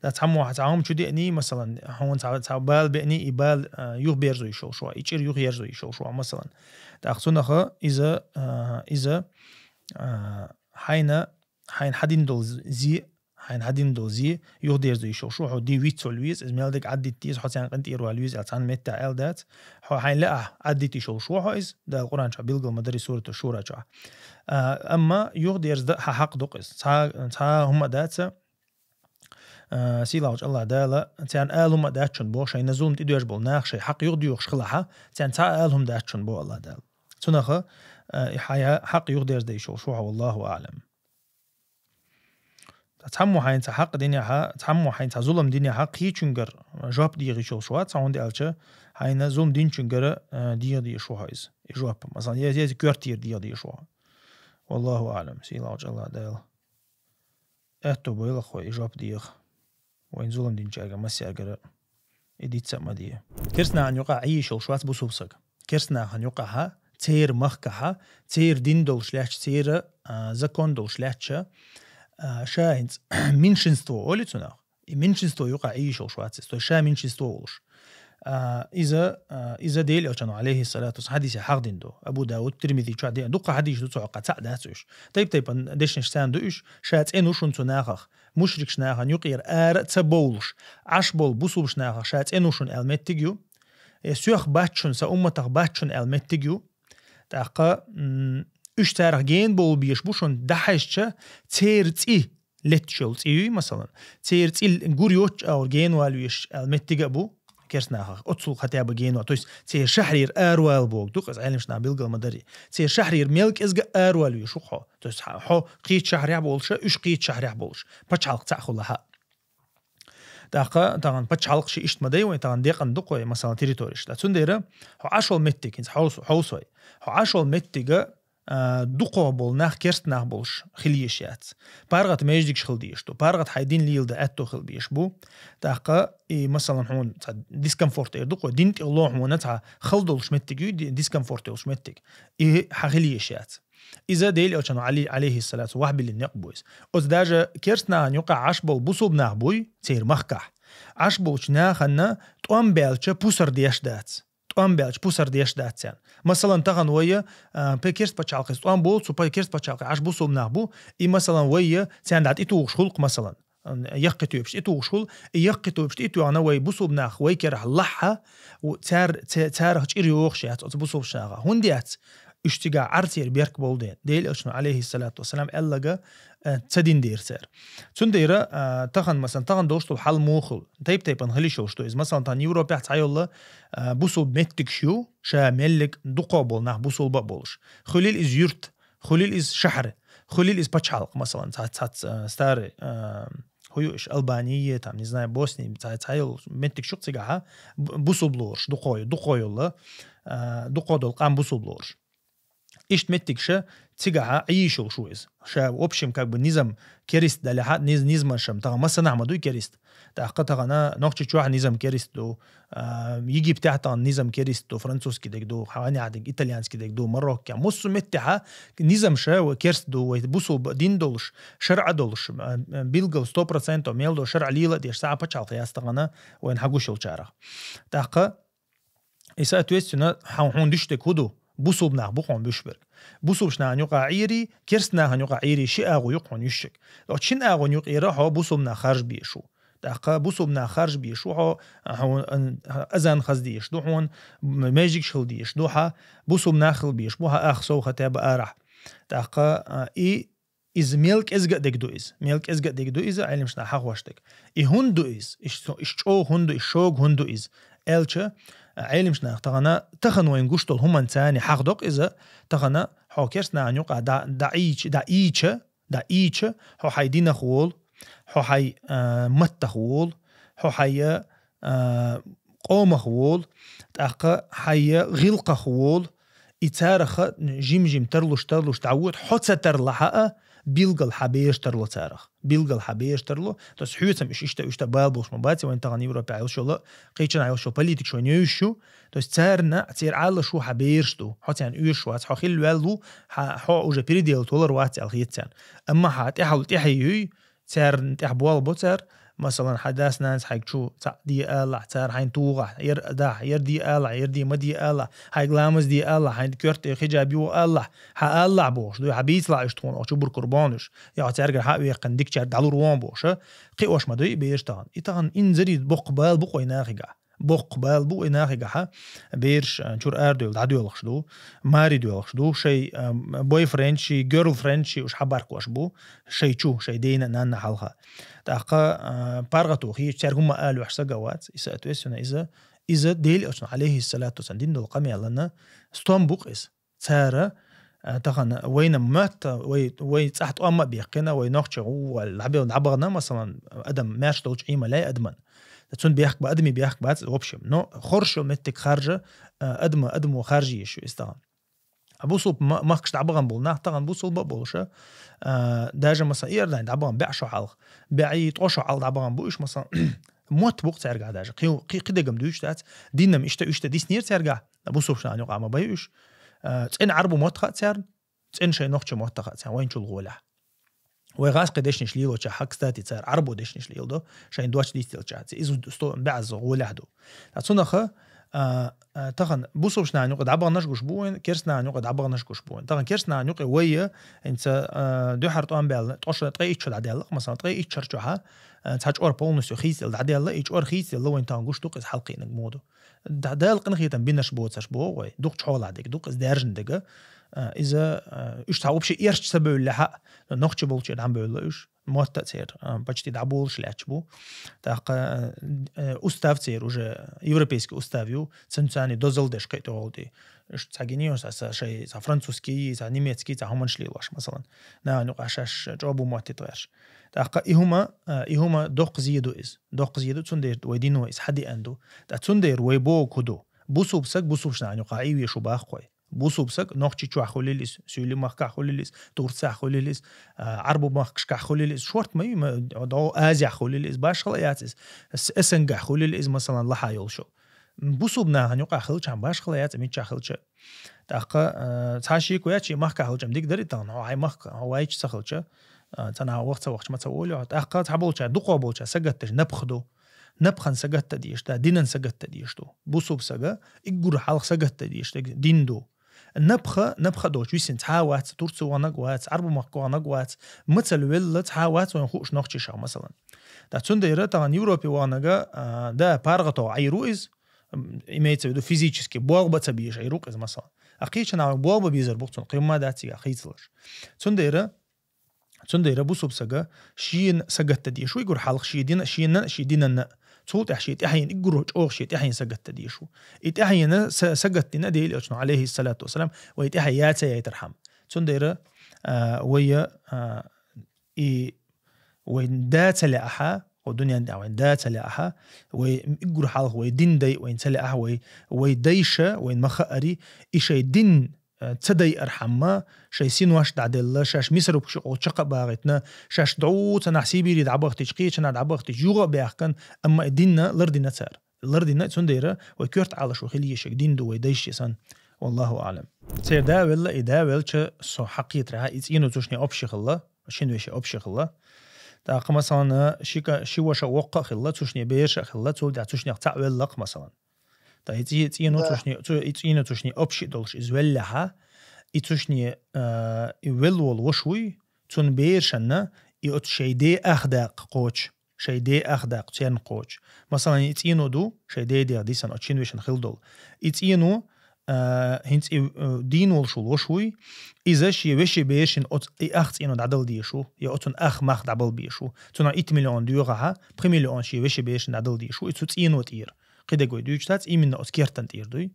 Ткъа цхьаммо хьан цхьа хӀума чу деаний, масалан, хьуна цхьа, цхьа бала беаний, и бала, а, юхаберзо йиш йолуш ву хьо, и чӀир юхаерзо йиш йолуш ву хьо, масалан. ТӀаккха цунаха иза, а, иза, а, хьайна, хьайна хьадина долу зе, хьайна хьадина долу зе юхадерзо йиш йолуш ву хьо, ди вицвала веза, иза мел дерг Ӏаддита деза, хьо царна къинтӀера вала веза аьлла цхьанна метта аьлла дац. Хьо хьайна лаахь Ӏаддита йиш йолуш ву хьо иза, Дала Къуръан чохь билгал ма дарий, Сурату Шура чохь. А, амма юхадерзаде хьан хьакъ ду-кх иза. Цхьа, цхьа хӀума дац, а, сийлахьчу АллахӀ Дала, царна ала хӀума дац шуна, боху, шайна зулам тӀедоьжна болу нах шайн хьакъ юхадоьхуш хилахь, царна цхьа ала хӀума дац шуна, боху АллахӀ Дала. Цунаха, а, и хьан хьакъ юхадерзаде йиш йолуш ву хьо, валлаху аӀлам. Ткъа цхьаммо хьайна цхьа хьакъ динехь, цхьаммо хьайна цхьа зулам динехь, кхечуьнгара жоп деха йиш йолуш вац хьо, хӀунда аьлча хьайна зулам динчуьнгара, а, деха дезаш ву хьо иза, и жоп. Масалан, я, я коьртера деха дезаш ву хьо. Валлаху аӀлам, сийлахьчу АллахӀ Дала аьтто бойла хьо и жоп деха. Вайна зулам динчаьрга массаьргара и дицца а ма де. Керстанахана юкъахь Ӏийш йолуш вац бусулба саг. Керстанахана юкъахьа, церан махкахьа, церан дин долуш лаьтташ, церан, а, закон долуш лаьтташ, а, ша хӀинца меньшинство олу цунах. И меньшинство юкъахь Ӏийш йолуш вац иза, то есть ша меньшинство волуш. А, иза, а, иза Делан Элчано, алейхиссалату вассалам, хьадисехь хьахдина ду. Абу Дауд, Тирмизи чохь деана, дукха хьадис ду цу хьокъехь, цхьаъ дац уьш. Тайп-тайпана дешнаш царна ду уьш, ша цӀена ву шуна цу нахах. Мушрикаш нахана юкъера ара а ца бовлуш, Ӏаш болу бусулбаш нахах ша цӀена ву шуна аьлла меттиг ю. Э, соьх бац шуна, сан умматах бац шуна аьлла меттиг ю. ТӀаккха, м, уьш царах гена бовла безаш бу шуна, дӀахьаьжча, церан цӀий летташ йолу цӀий юй, масалан, церан цӀий гур йоцчу агӀор гена вала везаш аьлла меттиг а бу керстанахах, оццул хотя бы гена вала. То есть церан шахьарера аравала боху ду-кх иза, Ӏеламнаха билгал ма дарий. Церан шахьарера мел кӀезга а аравала везаш ву-кх хьо. То есть хьо, хьо кхечу шахьарехь болуш, уьш кхечу шахьарехь болуш. Пачхьалкх цхьаъ хуьлахь а. ТӀаккха тахана пачхьалкх ши иштта ма дай вайн, тахана декъана ду-кх вай, масалан, территорияш. Ткъа цундела хьо Ӏаш волу меттиг, хӀинца хьовс-, хьовсой. Хьо Ӏаш волу меттига, а, дукхох болу нах керста нах болуш хила езаш яц. ПаргӀат маьждигаш хила дезаш ду, паргӀат хьайн дин леладан аьтто хила безаш бу. ТӀаккха и, масалан, хьуна цхьа дискомфорт эр ду-кх вай, дин тӀехула хьуна цхьа хала долуш меттиг юй, ди-, дискомфорт йолуш меттиг. И хьан хила езаш яц. Иза Делан Элчано, Ӏали, алейхиссалату, ваьхьа биллина некъ бу иза. Оцу даже керста нахана юкъахь Ӏаш болу бусулба нах буй, церан махкахь. Ӏаш болчу нахана тӀом баьлча пусар деш дац. ТӀом баьлча пусар деш дац царна. Масалан, тахана вай, а, пе-, керста пачхьалкхица тӀом болу, цу пе-, керста пачхьалкхе Ӏаш бусулба нах бу, и, масалан, вай царна дӀа тӀетухуш хуьлу-кх, масалан. Яккхий тоьпаш тӀетухуш хуьлу, и яккхий тоьпаш тӀетоьхна вай бусулба нах вай керахь лахь а, у, цар-, ца-, царах чӀир йохуш яц оцу бусулбачу нахах. ХӀунда яц? Уьш цигахь Ӏар церан берк болу дела. Делан Элчано, алейхиссалату вассалам, аьлларг, э, ца дина дера цара. Цундела, а, тахана, масалан, тахана долуш долу хьал муха хуьлу? Тайп-тайпана хила йиш йолуш ду иза. Масалан, тахана Европехь цхьайолу, а, бусулба меттигаш ю, ша меллиг дукхох болу нах бусулба а болуш. Хуьлийла иза юрт, хуьлийла иза шахьар, хуьлийла иза пачхьалкх, масалан, цхьацца, цхьацца, а, старый, а, кхуй уж Албании, там, не знаю, Боснии, цхьа-, цхьа йолу меттиг шу цигахьа, б-, бусулба лоруш, дукхо, дукхо йолла, а, дукхо долу къам бусулба лоруш. Иштта меттиг ша цигахьа Ӏийшул шу иза. Ша, в общем, как бы низам керист далехьа, низ-, низман шам, тахана массанахь ма дуй керист. ТӀаккха тахана Нохчийчохь низам керист ду, а, Египтехь тахана низам керист ду, французский дег ду, хьанехь дег, итальянский дег ду, Марокко. Муссу меттехьа низам ша ва керст ду, вай бусул ба-, дин долуш, шарӀа долуш, а, а, билгал сто процентов мел до шарӀа лела а деш, сахьа пачхьалкх яц тахана вайн хьагуш йолчарах. ТӀаккха И, соответственно, хьан-, хьуна дуьш дерг хӀун ду? Бусулба нах бу хьуна буьш берг. Бусулбачу нахана юкъа Ӏийри, керст нахана юкъа Ӏийри ши агӀо юкъа хьуна юьшшиг. Оцу шин агӀон юкъера хьо бусулба нах харж беш ву. ТӀаккха бусулба нах харж беш ву хьо, хьо, ан-, азан хаза деш ду хьуна, м-, межигаш хила деш ду хьа, бусулба нах хила беш бу хьа, ах сов хатаба арахь. ТӀаккха, а, и Иза мел кӀезга а дег ду иза. Мел кӀезга а дег ду иза, Ӏелимаш нах хьахош дерг. И хӀунда ду иза? Иш со-, иш чӀогӀа хӀунда ду, иш шога хӀунда ду иза? Аьлча, Ӏелимаш нах тахана, тахана вайн гуш долу хӀуманца царна хьахдокъу иза, тахана хьо керст нахана юкъа дӀа, дӀа ийча, дӀа ийча, дӀа ийча, хьо хьайн динах волу, хьо хьайн, а, маттах волу, хьо хьайн, а, къомах волу, тӀаккха хьайн гӀиллакхах волу, и царах жим-жим тарлуш, тарлуш дӀавоьду, хьо ца тарлахь а, билггал хьан бераш тарло царах. Билггал хьан бераш тарло. То есть хьоьцам уьш иштта, иштта бала болуш ма бац, вайн тахана Европехь йолуш йолу, кхечанхьа йолуш йолу политика шайна йовзуш ю. То есть царна, церан Ӏалашо хьан бераш ду. Хьо царна оьшуш вац, хьо хилла ваьлла ву, хьа-, хьо уже передел толар вац аьлла хета царна. Амма хьан тӀаьхьал тӀаьхье юй, царна тӀехь болх бо цара, масалан, хьан дас-нанас хьайга чу цхьаъ де алахь, цара хьайна тухахь, яр а дахь, яр де алахь, яр де ма де алахь, хьайга ламаз де алахь, хьайна коьрта тӀе хиджаб юха алахь, хьан алахь бохуш, дуй, хьан бийцалахь уьш тхуна, оху чубуркур бохуш, я хьо цаьргара хьан а веккхина дика чаьрга дӀалур вон бохуш, а? Кхиош ма дуй и бераш тахана. И тахана инзаре боккха бала бу-кх вай нахигахь. Боккха бала бу и нахигахьа, бераш, а, чуьра арадевлла дӀадоьлхуш ду, маре доьлхуш ду, шайн, а, бойфрендший, герлфрендший уьш хьабаркош бу, шайн чу, шайн дена а, нанна а хьалха. ТӀаккха, а, паргӀато хеташ, цаьрга хӀумма а алош сага вац, и, соответственно, иза, иза Делан Элчано, алейхиссалату вассалам, дина долу къамелана стом бу-кх иза. Цара, а, тахана вайна моьтту, вай, вай цӀахь тӀом а беккхина, вай нохчий гӀу-, вал дӀабевлла дӀабахана, масалан, адам маьрша долчу Ӏиймаллай адаман. Цунна бехк ба-, адаме бехк бац, в общем. Но хорша йолу меттиг харжа, а, адама, адамо харжа езаш ю иза тахана. А бусулба ма-, махкаш дӀабахана болу нах тахана бусулба а болуша, а, даже, масалан, Иордани дӀабахана баьӀ шо хьалха, баьӀий ткъо шо хьалха дӀабахана бу уьш, масалан, мотт бу-кх цаьргахь даже. Кхин, кхин, кхин дегам дуьйцуш дац, динам иштта, иштта диснера цаьргахь. Бусулбачу нахана юкъа ма бай уьш. А, цӀена Ӏарбу мотт хаьа царна, цӀена шайн нохча мотт хаьа царна, вайн чул гӀолехь. Вай гӀаз кхин дешнаш лелочохь, хьа, кстати, цара Ӏарбо дешнаш леладо, шайн дош дийцделчохь. Иза сто баьӀаза гӀолехь ду. Ткъа цунах, а, а, тахана бусулбачу нахана юкъа дӀабаханаш гуш бу вайн, керст нахана юкъа дӀабаханаш гуш бу вайн. Тахана керст нахана юкъа вай, хӀинца, а, дуьхьара тӀом баьлла, ткъо шо, ткъе итт шо дӀадаьлла-кх, масалан, ткъе итт шарчохьа, а, цхьа чӀор полностью хийцаделла дӀадаьлла, и чӀор хийцаделла вайн тахана гуш ду-кх иза хьалкхийнарг муха ду. Да-, Дала къинхетам бинарш боцурш боху вай. Дукхачу хьолахь дерг ду-кх иза даьржина дерг. А, иза, а, уьш цхьа вообще эрча ца бевллехь а, но нохчий болчеран дӀабевлла уьш. Мотт а церан, а, почти дӀаболуш лаьтташ бу. ТӀаккха, а, а, устав церан уже европейский устав ю, цуьнца царна дозалла деш кхин а тӀехула тӀе. Уьш цхьа гинийос, а, цхьа шайн, цхьа французский, цхьа немецкий, цхьа хӀуманаш лелош, масалан. Нахана юкъахь шаьш чӀогӀа бу моттийта гӀерташ. ТӀаккха и хӀума, а, и хӀума доккха зе ду иза. Доккха зе ду, цундела вай дино иза хьадеана ду. Ткъа цундела вай бохург хӀун ду? Бусулба саг бусулбачу нахана юкъахь Ӏийвеш ву боху-кх вай. Бусулба саг Нохчийчохь хуьлийла иза, Суьйлийн махкахь хуьлийла иза, Турцехь хуьлийла иза, а, Ӏарбу махкашкахь хуьлийла иза, шорта ма ю, ма, дӀо Азехь хуьлийла иза, башхала яц иза. С-, СНГ-хь хуьлийла иза, масалан, лахьа йолуш йолу. Бусулба нахана юкъахь хилчахьана башхала яц, миччахь хилча. ТӀаккха, а, цхьа шеко яц, шен махкахь хилча-м дика дара и тахана, хьо хьайн махка, хьо вайча ца хилча, а, цхьана ваха ца вахча ма ца волу хьо. ТӀаккха цхьаболчара, дукхахболчара сагатдеш напха ду. Напхан сагатта дезаш ду, динан сагатта дезаш ду. Бусулба сага, уггар хьалха сагатта дезаш дерг дин ду. Напха, напха доцуш висина цхьа а вац, Турци ваханаг вац, Ӏарбу махка ваханаг вац, мацалла велла цхьа а вац вайн хууш нохчашах, масалан. Ткъа цундела тахана Европе ваханага, а, да, паргӀато Ӏийр ву иза, м, имеется в виду физически, болх бан ца безаш Ӏийр ву-кх иза, масалан. А кхечу нахана болх бан безар бу-кх цунна, кхин ма дац цигахь хийцалаш. Цундела Цундела бусулба сага шена сагатта дезаш ву уггар хьалха шен дина, шена, шен динанна. Цул тӀаьхьа шен тӀаьхьенна, уггар чӀогӀа шен тӀаьхьенна сагатта дезаш ву. И тӀаьхьенна са-, сагатдина Делан Элчано, алейхиссалату вассалам, вай тӀаьхье яй ца яйтархьама. Цундела, а, вай, а, и вай да ца лаьа, хӀо дуьнен тӀа вай да ца лаьа, вай иггур хьалха вай дин дай вай ца лаьа, вай, вай дайша, вай ма хаари, и шай дин, э, ца дайар хьамма, шай синош дӀаделла, шаш Мисар укши къол чакха багӀитна, шаш дӀу ца нах Сибири дӀабахтич, кхечана дӀабахтич, юга бяхкан, амма и динна лардина цар. Лардина цундера вай кёрт Ӏалаш ву хилийшаг дин ду вай дайши сан. Валлаху аълам. Цер да велла, и да велча со хьакхетра, и цӀено цушне общий хилла, шин веше общий хилла. ТӀаккха, масалан, шика, ши ваша воккха хилла, цушне берша хилла, цул да цушне цаӀ веллах, масалан. Та и цӀи-, цӀено Да. цушне, цу-, и цӀено цушне общий долш из веллаха, и цушне, а, и велвол вош вуй, цун бершанна, и от шай де ах дакъ кхоч, шай де ах дакъ церн кхоч. Масалан, и цӀено ду, шай де дех дисан от шин вешан хил дол. И цӀено, а, хинц и, а, дин волшул вош вуй, иза ши веши бершин от и ах цӀено дадал дешу, я отун ах мах дабал бешу. Цуна ит миллион дюгаха, пхи миллион ши веши бершин дадал дешу, и цу цӀено тӀир. Кхидагой дюч тац, именно от кертан тӀир дуй.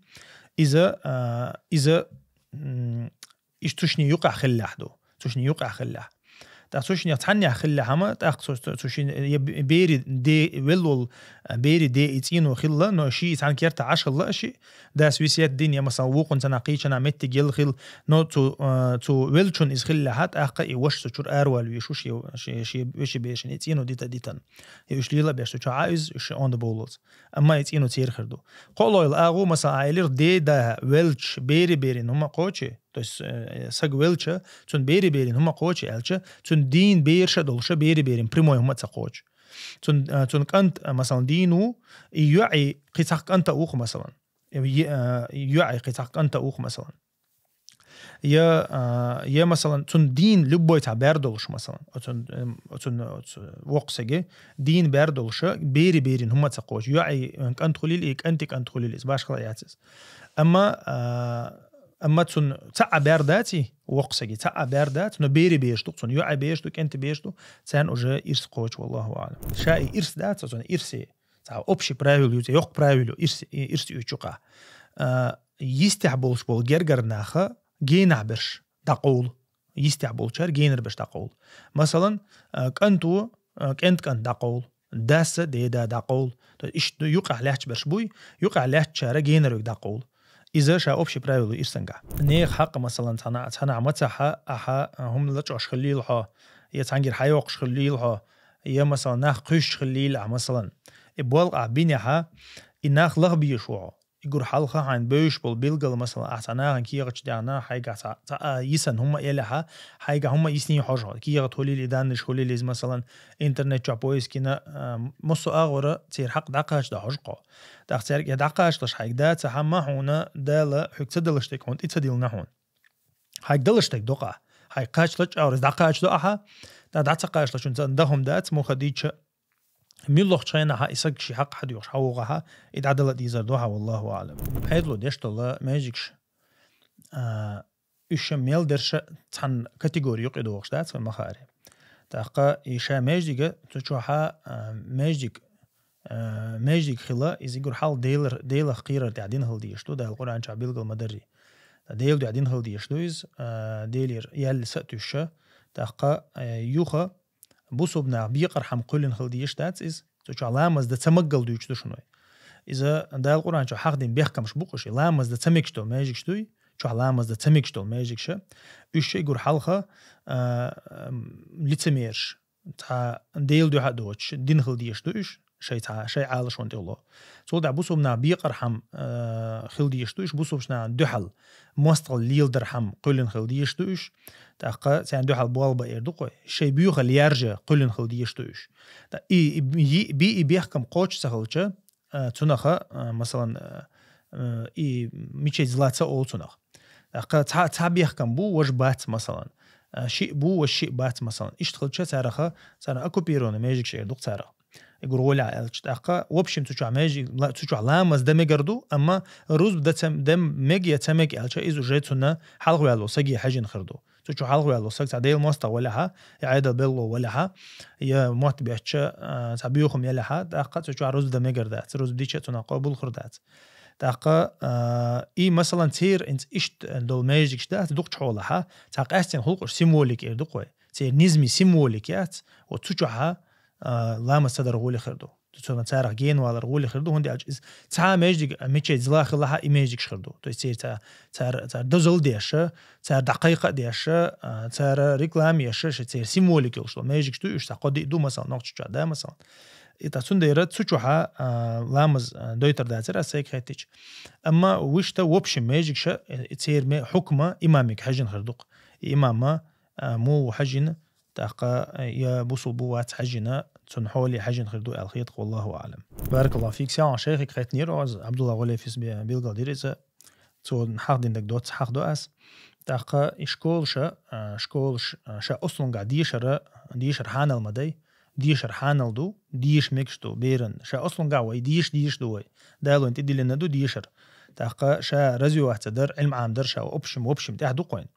Иза, а, иза, м, иш цушни юкъа хиллах ду. Цушни юкъа хиллах. Та цушни цанни хиллах хама, та цу-, цу-, цушни е б-, бери де веллол, а, бери де и цӀено хилла, но ши цан керта Ӏаш хилла ши, дас висет дин, я масал вукъун цана кхечана метти гел хил, но цу, а, цу велчун из хиллах, та и вош цу чур арвал вишу ши, ши, ши, веши бершин и цӀено дита дитан. И уш лила беш цу чу а из, уш онда боллц. Амма и цӀено цер хир ду. Кхолойл агъу, масал, айлир де да велч бери-бери нума кхочи, то есть, э, саг велча, цун бери-бери нума кхочи, элча, цун дин берша долша бери-бери прямой нума ца кхоч. Цун, э, цун кант, э, масал, дину, и юай кицах канта ух, масалан. Э, е-, э, юай кицах канта ух, масалан. Я, а, я, масалан, цун дин любой ца бер долуш, масалан. Оцун, эм, оцун, оцу воксаге дин бер долуша, бери-берин хӀума ца кхочу. Ю ай, э, кӀант хулил, и кӀанти кӀант хулил, из башхала яц из. Амма, а, амма цун ца а бер даци, воксаге ца а бер дац, но бери беш ду, цун ю ай беш ду, кӀанти беш ду, цан уже ирс кхочу, валлаху аълам. Ша и ирс дац, оцун ирси. Ца общий правил ю, ца йокк правил ю, ирс, и-, ирс ю чука. А, йистяхь болуш бол гергар наха, генахь берш дакъовл. Йистяхь болчар генар берш дакъовл. Масалан, а, кӀанту, а, кӀент-кӀант дакъовл. Дасса деда дакъовл. То есть ишт юкъахь лаьч берш буй, юкъахь лаьччара генар вег дакъовл. Иза ша общий правил ю ирсанга. Нех хьакъ, масалан, цхьана, цхьана мацахьа, ахьа, а, хӀума лачӀош хилийла хьо, я цхьангир хьайокхуш хилийла хьо, я, масалан, нах кхуьйсуш хилийла ахьа, масалан. И болкъа бинехьа, и нах лахбийш ву хьо. И гур хьалха хьайн бевш бол билгал, масалан, ахьа цхьа нахана кегӀачу дегӀна, хьайга цхьа, цхьа, а, йисан хӀума элехьа, хьайга хӀума йисний хьожа хьо. КегӀат хулил, и даннаш хулил из, масалан, интернет чу поискина, а, массо агӀора цер хьакъ дӀакхача да хьожа кхо. ТӀаккха цаьрга дӀакхачалаш хьайга даца хьамма хьуна Дала хьуьг ца далаш тек хьуна тӀе ца дилна хьуна. Хьайга далаш тек докъа. Хьайга кхачла чӀаврас дӀакхача до ахьа. Да дӀа ца кхачла чун ца дахум дац, муха дийча. Миллох чхайна хьа, и саг ши хьакъ хьадуьйхуш хьавогӀа хьа, и дӀадала дийзар до хьа, валлаху аълам. Хьедло деш дола межигш, а, уьш мел дерша цхьан категори юкъе догӀуш дац, вай махари. ТӀаккха и ша междига, цу чохьа, а, междиг, а, междиг хила, из игур хьал Делар, Делах кхийрар тӀехь дин хила дийш ду, Дала Къуръан чохь билгал ма дарри. Та Дела дуьхьа дин хила дийш ду из, а, Делера яьлла са а туьша, тӀаккха, а, юха бусубнах бекъар хьам кхуьллин хила дийш дац из, цу чохь ламаз да ца маггал дуьйч ду шуной. Иза Дала Къуръан чохь хьахдин бехкамш букъуш, и ламаз да ца мегаш дол межигш дуй, чохь ламаз да ца мегаш дол межигша, уьш ша игур хьалха, а, м, лицемерш, цхьа Дела дуьхьа доцуш, дин хила дийш ду уьш, шай цхьа, шай Ӏалашон тӀехло. Цул тӀаьхьа бусубнах бекъар хьам, а, хила дийш ду уьш, бусубшна дуьхьал мостагӀал леладар хьам кхуьллин хила дийш ду уьш, тӀаккха царна дуьхьал болба эр ду кхой, шай буьйхал яржа кхуьллин хила дийш ду уьш. Та и, и, и, би и бехкам кхочу ца хилча, а, цунаха, а, масалан, а, а, и мичай зла ца ол цунах. ТӀаккха цхьа, цхьа бехкам бу, вож бац, масалан. А, шиъ бу, вож шиъ бац, масалан. Ишт хилча цараха, царна оккупированный межигш эр ду-кх царах. И гур гӀоля аьлча. ТӀаккха, в общем, цу чохь межиг, ла-, цу чохь ламаз да мегар ду, амма рузб да ца, да мег я ца мег аьлча, из уже цунна хьалхаваьлло саги хьежин хир ду. Цу чу хьалхаваьлло саг цхьа Дела мостагӀа валехьа, я Ӏедал белло валехьа, я мотт бечча, а, цхьа буьйхам елехьа, тӀаккха цу чу рузба дан мегар дац, рузба дича цунах къобул хир дац. ТӀаккха, а, и, масалан, цер инц ишт дол межигш дац, дукхачу хьолахьа, цхьа къаьстина хӀулкъуш символик эр ду кхой. церан низами символика яц, вот цу чухьа, а, ламаз ца дар гӀоли хир ду. Цунах царах генавалар гӀоли хир ду, хӀунда аьлча из цхьа маьждиг, а, мечеть зла хилахьа, и маьждигаш хир ду. То есть цер ца-, цар, цар дозал деша, цар дӀакхайкха деша, а, цар реклама еша, ше цер символика йолуш ду. Маьждигаш ду, уьш ца кхо ди ду, масалан, Нохчийчохь, да, масалан. И та цундела цу чухьа, а, ламаз, а, дойтар дацара ас сайга хеттича. Амма вуьшта, в общем, маьждигаш, э, цер ме-, хьукма имамиг хьаьжжина хир ду-кх. И имама, а, муха ву хьаьжжина, тӀаккха, э, я бусулба ву вац хьаьжжина, цунна хьоле хьаьжжина хир ду аьлла хета-кх, валлаху аӀлам. Баракаллаху фик, сел шайхага хеттинера оз, Абдулла Гулейфис бе-, билгал дира иза, цо хьахдина даг доцца хьахдо ас. ТӀаккха и школаша, а, школаш, а, ша ослунгахь дешара, дешар хьанал ма дай, дешар хьанал ду, деша мегаш ду беран. Ша ослунгахь вай, деша, деша ду вай. Дала вайна тӀедиллина ду дешар. ТӀаккха ша развиваться дар, Ӏилма Ӏамадар ша, в общем, в общем, тӀехь ду-кх вайна.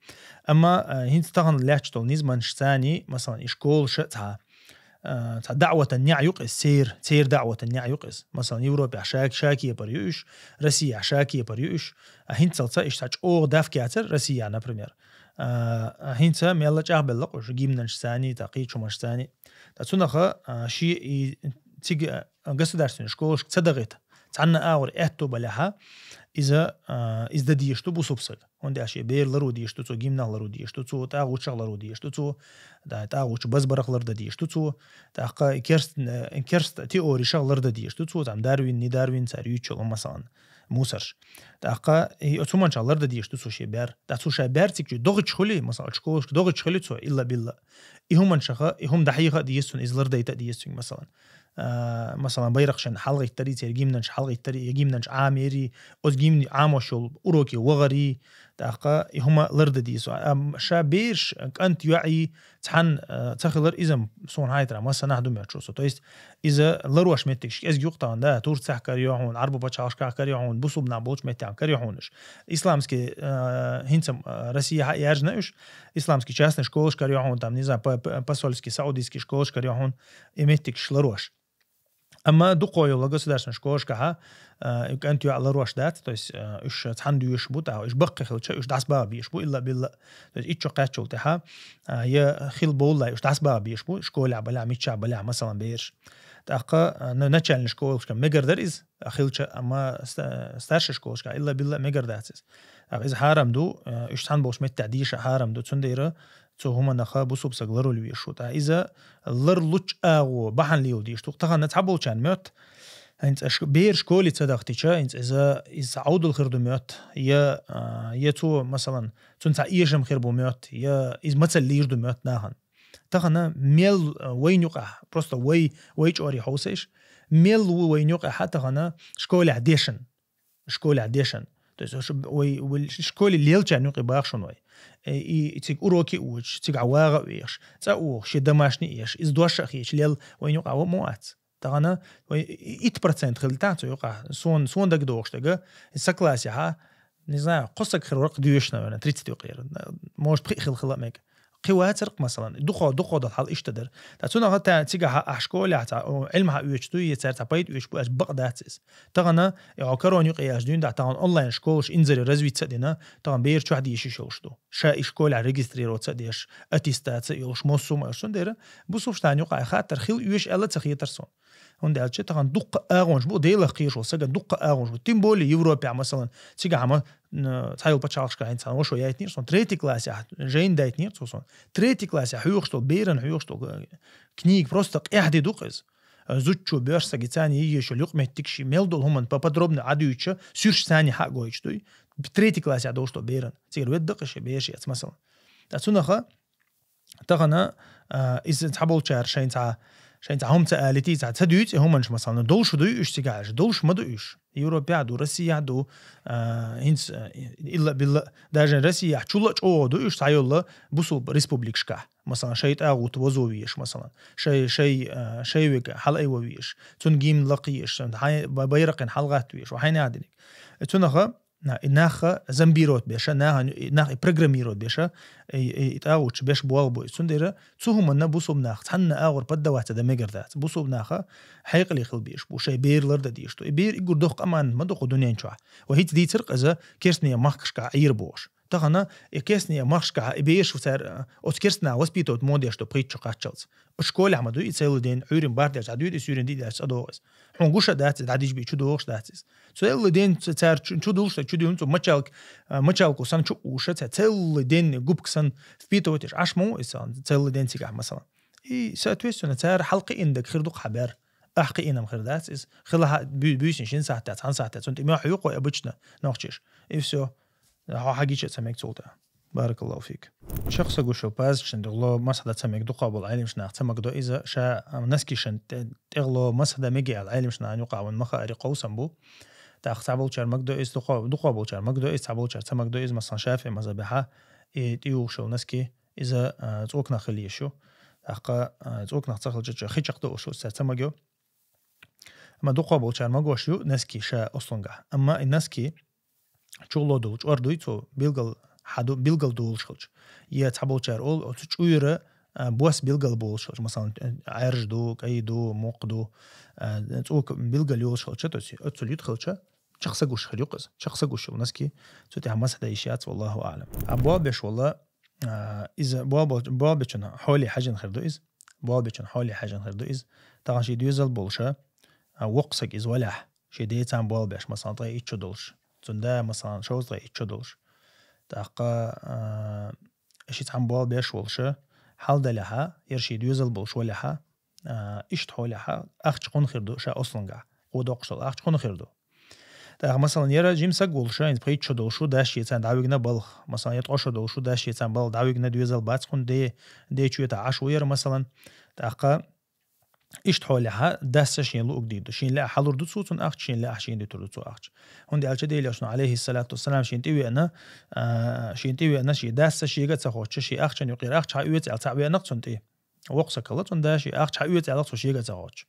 Амма, а, хӀинца тахана лаьтташ долу низамаш царний, масалан, и школаша цхьа, а, цхьа даӀватан неӀ ю-кх иза, цер, цер даӀватан неӀ ю-кх иза. Масалан, Европехь ша, ша кепара ю уьш, Россехь ша кепара ю уьш, а хӀинцалца иштта цхьа чӀогӀа давка яцара Россехь, например. А, а хӀинца мелла чӀагӀбелла-кх уьш гимнанаш царний, тӀаккха кхечу хӀуманаш царний. Ткъа цунаха, а, ши и цига, а, государственный школашка ца дахийта, цхьанна агӀор аьтту балехьа, иза, а, иза дан дезаш ду бусулба сага. ХӀунда аьлча шен бер лару дезаш ду цо, гимнах лару дезаш ду цо, тӀагӀучах лару дезаш ду цо, да, тӀагӀучу базбарах лардан дезаш ду цо, тӀаккха и керст-, э, керста теоришах лардан дезаш ду цо, там Дарвин, не Дарвин, цара юьйцуш йолу, масалан, мусарш. ТӀаккха и оцу хӀуманчах лардан дезаш ду цо шен бер. ТӀаккха цо ша бер цига чу дохуьйтуш хуьлий, масалан, оцу школашка дохуьйтуш хуьлий цо, илла-билла. И хӀуманчаха, и хӀума дӀахьеха а деза цунна, иза лардан дайта а деза цуьнга, масалан. А, масалан, байракх шен хьалагӀиттарий, церан гимнанаш хьалагӀиттарий, я гимнанаш Ӏамерий, оцу гимни Ӏамош йолу уроке вахарий, тӀаккха и хӀума лардан деза цо. Ам, ша бераш, кӀант, йоӀий, цхьаьна, а, ца хилар иза-м суна хьайтарехь массанахь ду моьттуш ву со. То есть иза ларош меттигаш кӀезиг ю-кх тахана, да, Турцехь карайо хьуна, Ӏарба пачхьалкхашкахь карайо хьуна, бусулба нах болчу меттехь карайо хьуна уьш. Исламский, а, хӀинца, а, Россехьа а яьржина уьш, исламский частный школаш карайо хьуна, там, не знаю, по-, по-, посольский, саудийский школаш карайо хьуна, и меттигаш ларош. Амма дукха йолу государственный школашкахьа, а, и кӀант, йоӀ ларош дац, то есть, а, уьш цхьаьна доьшуш бу, тӀаккха уьш баккхий хилча, уьш дӀасабаха безаш бу, илла-билла. То есть итт шо кхаьччул тӀаьхьа, а, я хила бовллай уьш дӀасабаха безаш бу, школехь балехь, миччахь балехь, масалан, бераш. ТӀаккха, а, на-, начальный школашка мегар дара иза, а, хилча, амма ста-, старший школашка илла-билла мегар дац иза. ТӀаккха иза хьарам ду, а, уьш цхьаьна болуш меттехь деша хьарам ду, цундела цу хӀуманаха бусулба саг ларвала везаш ву. ТӀаккха иза ларлучу агӀо бахьана лело дезаш ду-кх. Тахана цхьаболчарна моьтту, хӀинца аш-, бер школе ца дахтича, хӀинца иза, иза цхьа Ӏовдал хир ду моьтту, я, а, я цо, масалан, цунна цхьа эшам хир бу моьтту, я иза мацалла лийр ду моьтту нахана. Тахана мел, а, вайна юкъахь, просто вай, вай чӀорий хьовсийша, мел ву вайна юкъахьа тахана школехь дешан. Школехь дешан. То есть, ш-, вай, вай школе лелачарна юкъе баха шуна вай. Э, и, и цига уроки а вочу, цигахь вагӀа а вехаш, цӀа а вохуш, шен домашний а еш, иза дош а хеташ лел вайна юкъахь ву ма вац. Тахана вай и-, итт процент хилла тахана цу юкъахь. Суна, суна дагадогӀуш дага, сан классехьа, не знаю, кхо саг хир вара-кх доьшуш, наверное, тридцать юкъера. Может, пхиъ хила хила а мега. Кхин вацара-кх, масалан, дукхо, дукхо долу хьал иштта дара. Ткъа цунах та цигахь ахь школехь цхьа, о, Ӏилма хьаоьцуш дуй, я цара цхьа пайда оьцуш бу аьлча бакъ дац иза. Тахана, и хьо корона юкъе яьлча дуьйна, тахана онлайн школаш инзаре развиться а дина, тахана бер чохь дийшиш йолуш ду. Ша и школехь регистрироваться а деш, аттестация а йолуш, массо а ма йолуш. Цундела бусулба стан юкъахь хаттар хила оьшу аьлла ца хетара суна. ХӀунда аьлча тахана дуккха агӀонаш бу, Делах кхоьруш волу сага дуккха агӀонаш бу. Тем более Европехь, масалан, цигахь ма, н-, цхьайолу пачхьалкхашкахь хӀинца сан вашо яйтинера суна, третий классехь, жайна дайтинера цо суна. Третий классехь хьоьхуш долу, беран хьоьхуш долу, э, книга просто къаьхьа де ду-кх иза. Э, зудчо, боьрша сага царна йиш йолу юкъаметтигаш, мел долу хӀуманна по-, подробно Ӏадуьйча, суьрташ царна хьа а гойтуш дуй. Третий классехь долуш долу беран. Цигара ведда-кх и шен бераш эца, масалан. Ткъа цунаха, тахана, а, иза цхьаболчара шайн цхьа, шайн цхьа хӀума ца алийти, цхьа ца дуьйцу и хӀуманаш, масалан, долуш дуй уьш цигахь аьлча, долуш ма ду уьш. Европехь а ду, Россехь а ду, а, хӀинца, а, илла-билла, даже Россехь чул а чӀогӀа ду уьш цхьайолу бусулба республикашкахь. Масалан, шайн тӀагӀут вазо везаш, масалан, шай, шай, а, шайн вега хьалаайво везаш, цуьнан гимн лакха езаш, цуьнан хьайн ба-, байракхна хьалагӀатта везаш, ва хьайна а диниг. Цунаха, На-, и наха зомбировать беша, наха, и нах и программировать беша, и, и, и тӀагӀуташ беш болх бу иза. Цундела цу хӀуманна бусулба нах цхьанна агӀор поддаваться дан мегар дац. Бусулба наха хьекъале хила безаш бу, шайн бер лардан дезаш ду. И бер уггар доккха аманат ма ду кху дуьнен чохь. Ва хӀинца дийцар-кх иза керстанийн махкашкахь Ӏийр бохуш. Тахана и кесни махшкаха и беш цар оцу керстна воспитывать модеш до притчу качалц. Школе ма ду и целый день, уйрин бар деш, а дуйди сюрин ди деш, а догас. Хьун гуша дац, дадиж би чу догаш дац. Целый день цар чу дулш, чу дулш, мачалк, мачалку сан чу уша, целый день губк сан впитывать аш му и сан целый день цигах масала. И соответственно цар халкъи индак хир ду хабар. Ахкъи инам хир дац из. Хила буйсин шин сахта, цан сахта, цун тимя хьюкъо обычно нохчиш. И все. Хьо хьагича ца мег цулта. Баракаллаху фик. Шахса гушо пазишан дегъло масхада ца мег дукха бол айлимш нах ца магдо иза ша наскишан тегъло масхада меги ал айлимш нах юкъа ван маха ари къовсан бу. Тах ца болчар магдо из дукха дукха болчар магдо из ца болчар ца магдо из масан шафи мазабиха и тиюшо наски иза цокна хилишу. Тахка цокна ца хилча хичак до ушу ца ца магё. Амма дукха болчар магош ю наски ша ослунга. Амма и наски чугло долчу ор дуй цо билгал хьаду билгал долуш хилча. Я цхьаболчар ол оцу чуйра бос билгал болуш хилча. Масалан, Ӏаьржа ду, кӀай ду, мукх ду, цӀук билгал йолуш хилча, то есть оцу лют хилча, чахса гуш хир юкъаз, чахса гуш ю наски, цу тӀехь масхьа йиш яц, валлаху аълам. А бо беш вала, иза бо бо бечун хьоли хьажин хир ду из, бо бечун хьоли хьажин хир ду из, таган ши доьзал болуша, воккхсаг из валахь, ши децан бо беш, масалан, тӀе иччо долуш. Цунда, масалан, шовзткъе иччо долуш. Тахка, а, ши цхьам бо беш волуша, хьал даляха, ер ши доьзал болуш валаха, а, ишт хьолаха, ахча хун хир ду ша ослунга. Ху доккхуш дол ахча хун хир ду. Тахка, масалан, ер жим саг волуша, ин пхи иччо долушу, даш ши цан давигна балх. Масалан, я тӀошо долушу, даш ши цан балх, давигна доьзал бац хун де, де чуета аш ву ер, масалан. Тахка, ишт хьолехьа, дасса шен луъуг дийр ду. Шен лаьа хьалур ду цо цунна ахча, шен лаьа шен дитур ду цо ахча. ХӀунда аьлча Делан Элчано, алейхиссалату вассалам, шен тӀевеана, а, шен тӀевеана, шен дасса шега а ца хоттуш, шен ахчан юкъера ахча хьаоьцу аьлла, цхьаъ веанакх цунна тӀе. Воккха сакала цунна да, шен ахча хьаоьцу аьллакх цо шега а ца хоттуш.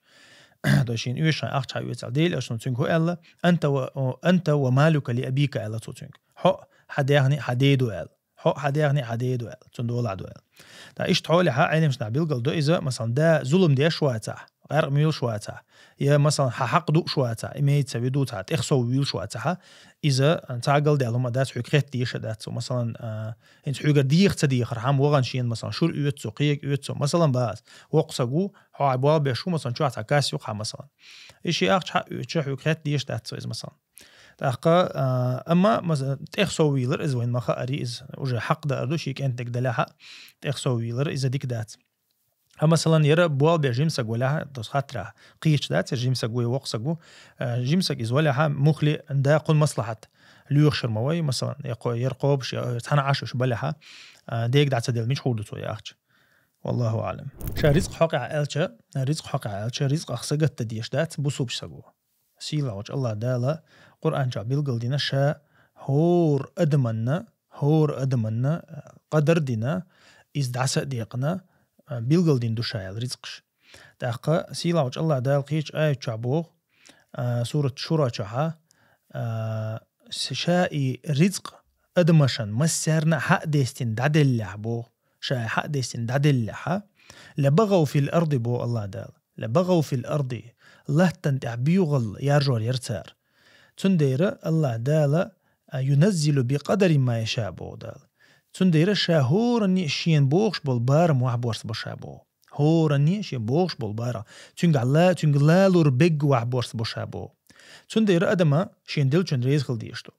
То есть шен оьшан ахча хьаоьцу аьлла. Делан Элчано цуьнга хӀу аьлла, «Анта ва, анта ва малука ли абика», аьлла цо цуьнга. Хьо, хьан дехни, хьан дей ду аьлла. Хьо хьан дехни хьан дей ду аьлла, цун долахь ду аьлла. Ткъа иштта хьолехьа Ӏелимаш нах билгал до иза, масалан, да зулам деш вацахь, гӀаркъ муьйлуш вацахь, я, масалан, хьан хьакъ дууш вацахь, имеется в виду цхьа тӀехсов вуьйлуш вацахьа, иза цхьа галдаьлла хӀума дац, хьоьга хетта деша дац цо, масалан, а, хӀинца хьоьгара деха ца дехар, хьан вагӀан шена, масалан, шура оьцу цо, кхега оьцу цо, масалан, бац, воккха саг ву, хьо хьан бо беш ву, масалан, чохь цхьа кас юкъахьа, масалан. И ши ахча хьан оьцу, хьоьга хетта деша дац цо иза, масалан. Тахка, а, амма, маса, тӀехсов вийлар иза вайн ма хаари, иза уже хьакъ даар ду, ши кӀентиг далахьа, тӀехсов вийлар иза дика дац. А, масалан, яра бо беш жим саг валахьа, тос хаттара, кхеча дац, жим саг ву, воккха саг ву, а, жим саг иза валахьа, мухли да кхун маслахьат, лоьхуш ма вай, масалан, я кхо-, яра кхобуш, я цхьана Ӏаш уьш балахьа, а, дега дӀа ца делла, мича хӀур ду цо я ахча. Валлаху аълам. Ша ризкъ хьокъехь аьлча, ризкъ хьокъехь аьлча, ризкъах сагатта деш дац бусулб саг ву. Сийлахьчу Аллах Дала Къуръан чохь билгал дина ша хӀора адаманна, хӀора адаманна, а, къадар дина, иза дӀаса а декъна, а, билгал дина ду ша аьлла ризкъаш. Тахка Сийлахьчу Аллах Дала кхечу аят чохь боху, а, сурат Шура чохьа, а, с-, ша и ризкъ адамашан массарна хьа а дестина дӀаделлехь боху. Ша хьа а дестина дӀаделлехьа, «Ла багъав фил арди», бо Аллах Дала. «Ла багъав фил арди», латтан тӀехь буьйгӀал яржор яра цара. Цундела Аллах Дала, а, «юназзилу би къадари ма яша», бо Дала. Цундела ша хӀоранне а шена бохуш болу барам вахь борс бо ша бо. ХӀоранне а шена бохуш болу барам. Цуьнга ла-, цуьнга лалур бегга вахь борс бо ша бо. Цундела адама шена делчун реза хила дезаш ду.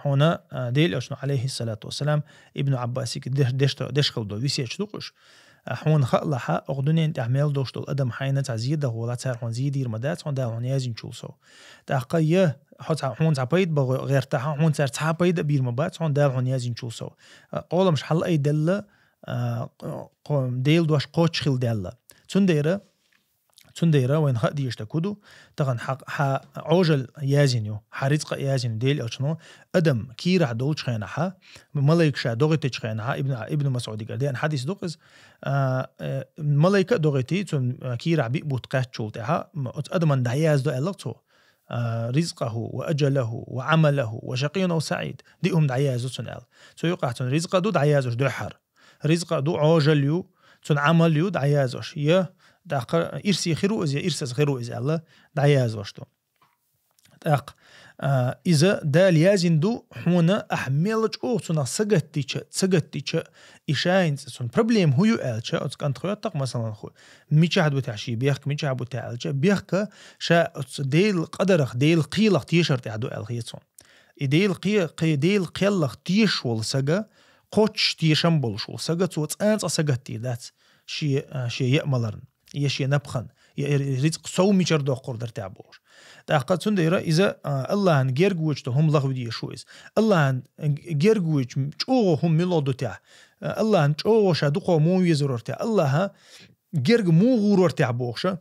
Хьуна, а, Делан Элчано, алейхиссалату вассалам, Ибн Аббасига деш-, деш-, деш хила до, висеташ ду кхуш. А, хьуна хаалахьа, окху дуьнен тӀехь мел долуш долу адам хьайна цхьа зе даха волахь, цара хьуна зе дийр ма дац, хьуна Дала хьуна яздинчул сов. ТӀаккха я хьо цхьа, хьуна цхьа пайда бан гӀо-, гӀертахьа, хьуна цара цхьа пайда а бийр ма бац, хьуна Дала хьуна яздинчул сов. А, къоламаш хьалаайделла, а, кхо-, Делан дош кхоччуш хила даьлла. Цундела Цундела вайн хаа дезаш дан ку ду, тахана хьан, хьан Ӏожалла яздина ю, хьан рицкъа а яздина ю Делан Элчано, адам кийрахь долчу хенахьа, малайка ша догӀитачу хенахьа, Ибн, Ибн Масъудигара деана хьадис ду-кх иза, а, э, малайка а догӀитий, цунна, а, кийрахь биъ бутт кхаьччул тӀаьхьа, м, оцу адаман дӀаяздо аьлла цо, а, «ризкъаху, ва аджалаху, ва Ӏамалаху, ва шакъийюн ав саӀид». Диъ хӀума дӀаяздо цунна аьлла. Цу юкъахь цунна ризкъа а ду дӀаяздеш дуьххьара. Ризкъа а ду, Ӏожалла ю, цунна Ӏамал ю дӀаяздеш, я, тӀаккха ирсе хир ву иза, я ирсаза хир ву иза аьлла, дӀаяздеш ду. ТӀаккха, а, иза Дала яздина ду хьона, ахь мел чӀогӀа цунах сагатдича, сагатдича, и шайна цӀа цунна проблема хӀу ю аьлча, оцу кӀант хоьттах, масалан, хӀу, мичахь ду тӀехь ший бехк, мичахь бу тӀехь аьлча, бехка ша оцу Дела къадарах, Дела кхелах тешар тӀехь ду аьлла хета цунна. И Дела кхе-, кхе-, Дела кхелах тешаш волу сага, кхоччуш тешам болуш волу сага, цо цӀа-цӀа сагатдийр дац шен, а, шен яа маларна, я шен напхана, я рицкъ сов мичара доккхур дара тӀехь бохуш. ТӀаккха цундела иза, а, Аллахьан герга воьдуш долу хӀума лахве дезаш ву иза. Аллахьан герга воьдуш чӀогӀа хӀума мила ду тӀехь, а, Аллахьан чӀогӀа ша дукха муха везар вара тӀехь, Аллахьа герга муха гӀур вара тӀехь бохуша,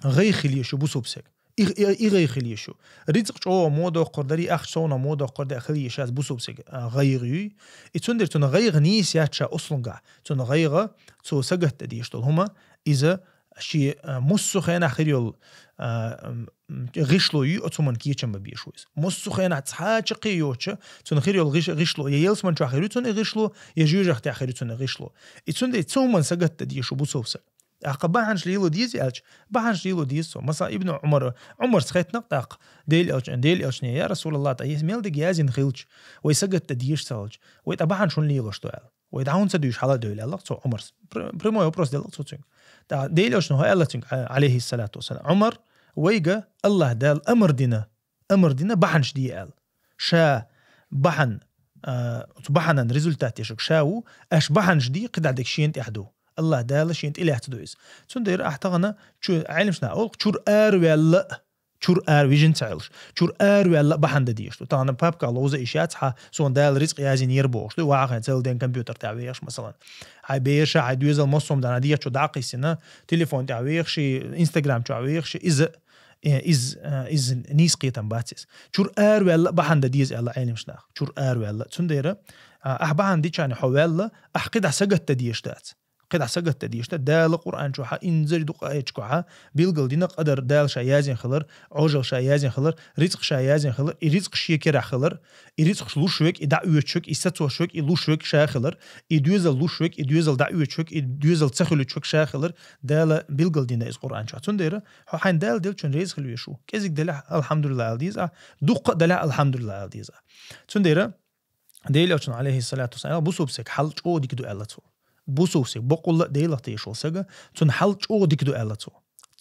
гӀайгӀа хила езаш ю бусулба сага. И, и, и гӀайгӀа хила езаш ю. Рицкъ чӀогӀа муха доккхур дарий, ахча совнах муха доккхур дарий хила езаш яц бусулба сага, а, гӀайгӀа юй. И цундела цунна гӀайгӀа нийса яц ша ослунгахь. Цунна гӀайгӀа, цо сагатдан дезаш долу хӀума, иза шен, а, массо а хенахь хир йолу, а, м, гӀишло юй, оцу хӀуманна кечам бан безаш ву иза. Массо а хенахь цхьа а чаккхе йоцуча, цунна хир йолу гӀиш-, гӀишло, я ялсамани чохь хир ю цунна и гӀишло, я жоьжахатехь хир ю цунна и гӀишло. И цундела цу хӀуманна сагатдан дезаш ву бусулба сага. ТӀаккха бахьанаш лело деза аьлча, бахьанаш лело деза цо. Масала, Ибн Ӏумар, Ӏумарс хеттина-кх тӀаккха Делан элчане, Делан элчане: «Я Расулаллах, тӀаккха мел дерг яздина хилча, вай сагатдан дезаш ца хилча, вай тӀаккха бахьанаш хӀунда лелош ду?» аьлла. «Вай дӀа хӀунда ца дуьйш хьала а девлла», аьлла-кх цо Ӏумарс. Пр-, прямой вопрос делла-кх цо цуьнга. ТӀаккха Делан элчано хӀун аьлла цуьнга, Ӏа-, Ӏалайхиссалату вассалам: «Ӏумар, вайга Аллахь Дала амар дина, амар дина бахьанаш де», аьлла. Ша бахьана, а, цу бахьанан результат ешуг ша ву, аша бахьанаш де, кхидӀа дерг шена тӀехь ду. Аллахь Дала шена тӀелаьцна ду иза. Цундела ахь тахана чу-, Ӏеламнаха олу-кх, чуьра араваьлла а, чуьра ара вижина ца Ӏелуш, чуьра араваьлла а бахьана дан дезаш ду. Тахана папках ловза иш яц хьан, суна Дала рицкъ яздинера бохуш ду, вахана цалден компьютер тӀехь вехаш, масалан. Хьайн бераша, хьайн доьзал массо а хӀума дӀа дехачу дӀа а кхиссина, телефон тӀехь вехаш, Instagram чохь вехаш, иза э, из, э, из нийса кхетам бац иза. Чуьра араваьлла а бахьана дан деза аьлла Ӏеламнаха. Чуьра араваьлла. Цундела, а, ахь бахьана дичахьана хьо ваьлла, ахь кхидӀа сагатдан дезаш дац. КхидӀа сагатдан дезаш дац. Дала Къуръан чохь инзаре дукха аяташкахь билгал дина къадар, Дала ша яздина хилар, Ӏожалла ша яздина хилар, рицкъ ша яздина хилар, и рицкъ шен керахь хилар, и рицкъаш луш верг, и дӀаоьцуш верг, и сацош верг, и луш верг ша хилар, и доьзал луш верг, и доьзал дӀаоьцуш верг, и доьзал ца хуьлуьйтуш верг ша хилар, Дала билгал дина иза Къуръан чохь. Цундела хьо хьайна Дала деллачун реза хила везаш ву. КӀезиг делахь, алхьамдулиллахӀ ала деза ахь, дуккха а делахь, алхьамдулиллахӀ ала деза ахь. Цундела Делан элчано, Ӏалайхиссалату вассалам, бусулба сага хьал чӀогӀа дика ду аьлла цо. Бусулба сага, боккъалла а Делах тешаш волу сага, цунна хьал чӀогӀа дика ду аьлла цо.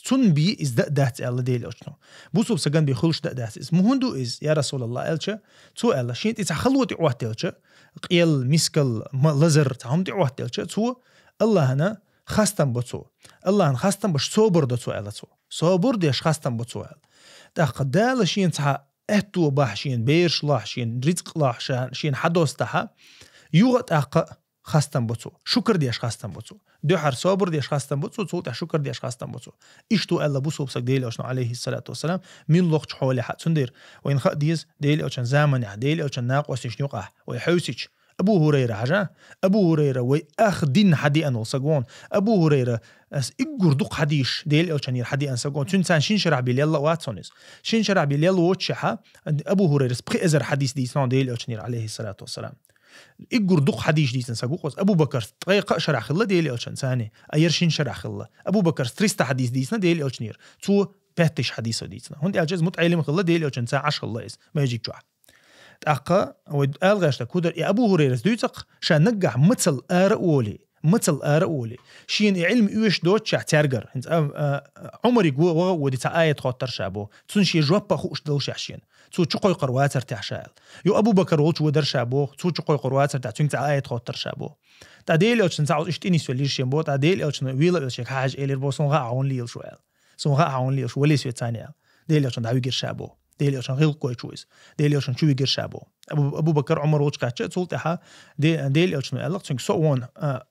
Цунна бен иза дан а дац аьлла Делан элчано. Бусулба сагана бен хуьлуш дан а дац иза. Муха хӀун ду иза, я Расулаллах, аьлча, цо аьлла, шен тӀе цхьа хало тӀе Ӏоттаелча, къел, мискал, ма-, лазар, цхьа хӀума тӀе Ӏоттаелча, цо Аллахьана хастам бо цо. Аллахьана хастам беш собар до цо аьлла цо. Собар деш хастам бо цо аьлла. ТӀаккха Дала шена цхьа аьтто бахь, шена бераш лахь, шена рицкъ лахь, ша-, шена хьадостахь, юха а тӀаккха хастам бо цо. Шукар деш хастам бо цо. Дуьххьара собар деш хастам бо цо, цул тӀаьхьа шукар деш хастам бо цо. Иштта аьлла бусулба сага Делан элчано, Ӏалайхиссалату вассалам, милла лохучу хьолехь а. Цундела вайна хаа деза Делан элчан заманехь, Делан элчан накъосташна юкъахь, вай хьовсича, Абу ХӀурайра хьажа, Абу ХӀурайра вай ах дин хьадеана волу саг вон. Абу ХӀурайра ас иггур дукха хьадисаш Делан элчанера хьадеана саг вон. Цуьнан царна шина шарахь бен лелла а вац хьуна иза. Шина шарахь бен лелла воццушехь, Абу ХӀурайрас пхи эзар хьадис дийцина вон Делан элчанера, Ӏалайхиссалату вассалам. Иггур дукха хьадисаш дийцина саг ву-кх иза. Абу Бакарс ткъе кхаа шарахь хилла Делан элчан царна, а яра шина шарахь хилла. Абу Бакарс триста хьадис дийцина Делан элчанера. Цо пять тысяч хьадисов дийцина. ХӀунда аьлча иза мутаӀеллим хилла, Делан элчан царна Ӏаш хилла иза, маьждиг чохь. ТӀаккха вай ала гӀерташ дан кудар, и Абу ХӀурайрас дуьйцу-кх, ша наггахь мацалла ара а волий, мацалла ара а волий, шена и Ӏилма оьшуш доццушехь цаьргара, хӀинца, а, а, Ӏумарга ваха а води, цхьа аят хоттар ша боху. Цунна шен жоп а хууш доллушехь шена. Цо чукхойкхур вацар тӀехь ша аьлла. Ю Абу Бакар волчу вадар ша боху, цо чукхойкхур вацар тӀехь, цуьнга цхьа аят хоттар ша боху. ТӀаккха Делан элчана цхьа иштта тӀе нисвелира шен боху, тӀаккха Делан элчана вела а велча, хьажа элира боху, суна хаьа хьо хӀунда лелаш ву аьлла. Суна хаьа хьо хӀунда лелаш ву, вале соьца царна аьлла. Делан элчана дӀавигира ша боху. Делан элчан гӀиллакх гойтуш ву иза. Делан элчан чу вигира ша боху. Абу, Абу Бакар, Ӏумар волчу кхаьчча, цул тӀаьхьа Де-, Делан элчано аьлла-кх цуьнга, со а вон, а,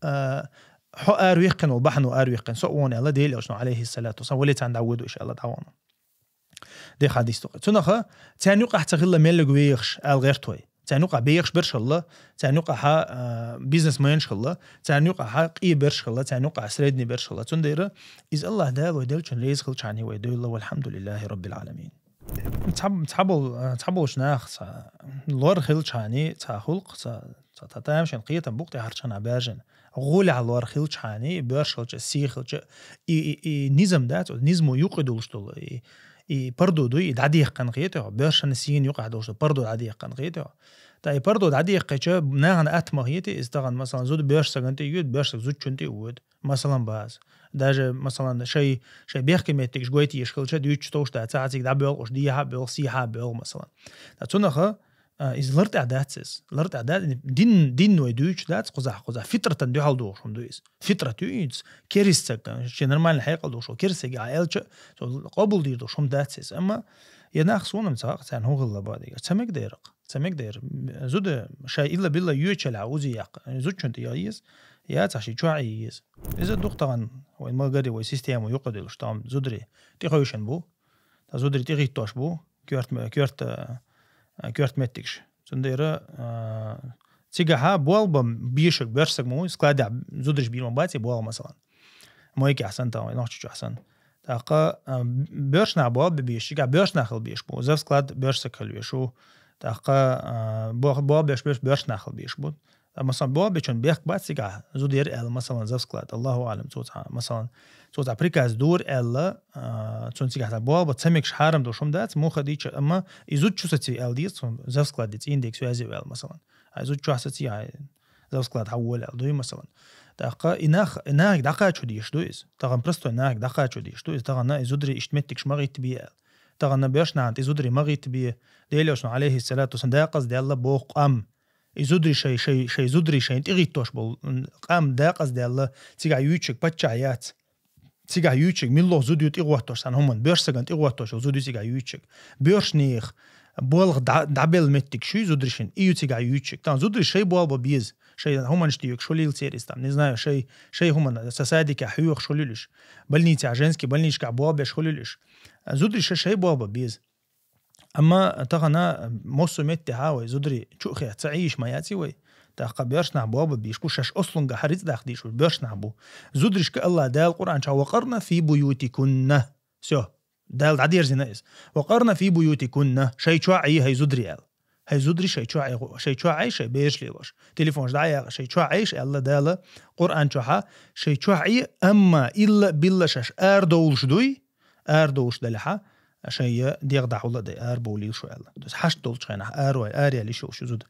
а, хьо ара ваьккхина волу бахьано ара ваьккхина, со а вон аьлла Делан элчано, Ӏалайхиссалату вассалам, вале царна дӀавоьду аша аьлла, дӀавахана. Де хьадис ду-кх. Цунаха царна юкъахь ца хилла меллиг вехаш ала гӀерта вай. Царна юкъахь бехаш берш хилла, царна юкъахь, а, бизнесменаш хилла, царна юкъахь къе берш хилла, царна юкъахь средний берш хилла. Цундела иза Аллахь Дала вай деллачун реза хилчахьана вай девлла, валхьамдулиллахӀи раббил Ӏаламин. Цхьа-, цхьабол-, цхьаболчу наха цхьа лор хилчахьана, цхьа хӀуллакх, цхьа, цхьа та-, тамашийна кхетам бу-кх тӀаьхьарчу ханахь баьржина. ГӀолехь лор хилчахьана, боьрша хилча, сий хилча, и, и, и низам дац, оцу низамо юкъа долуш долу, и, и пардо дуй, и дӀадехкан хетий хьо, боьршана сийна юкъахь долуш ду, пардо дӀадехкан хетий хьо. Ткъа и пардо дӀадехкача, нахана атта ма хетий, иза тахана, масалан, зуда боьрша сагана тӀе йоьду, боьрша саг зудчунна тӀе а воьду. Масалан, база. Даже, масалан, шай, шай бехке меттигаш гойтийша хилча, дуьйцуш товш дац, цхьа цига дӀабоьлхуш, дехьа а боьлху, сехьа а боьлху, масалан. Ткъа цунах, а, иза лар тӀехь дац иза. Лар тӀехь дац, дин, дин вай дуьйцуш дац, кхузахь, кхузахь. Фитратан дуьхьал дохуш хӀума ду иза. Фитрат ю иза. Керист саг, шен нормальный хьекъал долуш, керист саг а аьлча, цо къобал дийр долуш хӀума дац иза. Амма я нах сонам ца гӀакъ, царна хӀун хилла бадига. Ца мег деракъ. Ца мег дер. Зуда шай илла-билла йоьчалахь узи яккха. Зудчун тӀе я еза, я цхьа ши чохь еза. Иза дух тагӀан вайн магари вай система юкъа делуш, там зудри тӀехойшан бу. Та зудри тӀехиттош бу. Коьрт ме-, коьрт, а, коьрт меттигаш. Цундера, а, цигахьа болба бешаг, боьршсаг ма вуй, складехь зудриш бийр ма бац, и болба, масалан. Мойкехь сан, там, вай нохчи чохь сан. ТӀаккха, а, боьршнах болба беш, цигахь боьршнах хила беш бу. Завсклад боьршсаг хила веш ву. ТӀаккха, а, бо-, болба беш, беш боьршнах хила беш бу. Ткъа, масалан, болба бечун бехк бац цигахь, зуда яра аьлла, масалан, завсклад, Аллаху алам, цо цхьа, масалан, цо цхьа приказ дора аьлла, а, цунна цигахь цхьа болба ца мегаш хьарам долуш хӀума дац, муха дийча, амма и зуда чу саций аьлла деза, цунна завскладе цӀийндега связи аьлла, масалан. Ай зуда чохь саций, ай завсклад хьан вола аьлла, дуй, масалан. ТӀаккха и нах, и нахиг дӀакхачо деш ду иза. Тахана простой нахиг дӀакхачо деш ду иза. Тахана и зудри ишт меттигаш ма гӀитта бе аьлла. Тахана боьршнахьан тӀе зудри ма гӀитта бе. Делошна, алейхиссалату вассалам, дакъаздаьлла боху къам. И зудри шай, шай, шай зудри шайн тӀегӀиттош болу, м, къам дакъаздаьлла, цигахь юьйцург паччахь яц. Цигахь юьйцург миллох зуда ю тӀегӀоттош, сан хӀуман, боьршсаган тӀегӀоттош йолу зуда ю цигахь юьйцург. Боьршнех болх дӀа-, дӀабелла меттиг шуй зудришин, и ю цигахь юьйцург. Тан зудри шай болба беза, шай хӀуманаш тӀе юьгуш хуьлийла церан, там, не знаю, шай, шай хӀуман, са садикехь хьоьхуш хуьлийла уьш. Больницехь, женский больничкахь болбеш хуьлийла уьш. Зудри ша шай болба беза. Амма тахана массо а меттехьа вай зудри чу а хетта ца Ӏийша ма яций вай. ТӀаккха боьршнах болба беш бу, шаьш ослунга хьа рицкъ даккха дийш бу, боьршнах бу. Зудришка Аллах Дала Къуръан чохь: «Ва къарна фи буютикунна». Всё. Дала дӀадерзина иза. «Ва къарна фи буютикунна». Шай чохь Ӏий, хай зудри аьлла. Хай зудри шай чохь Ӏий, шай чохь Ӏий, шай бераш лелош. Телефонаш дӀа а яккха, шай чохь Ӏийша аьлла Дала Къуръан чохьа, шай чохь Ӏий, амма илла-билла шаьш арадовлуш дуй, арадовлуш далехьа, шайн дегӀ дӀахьула а дай, арабовлийла шу аьлла. То есть хьашт долчу хенахь арой, араяьлла йиш йолуш ю зуда.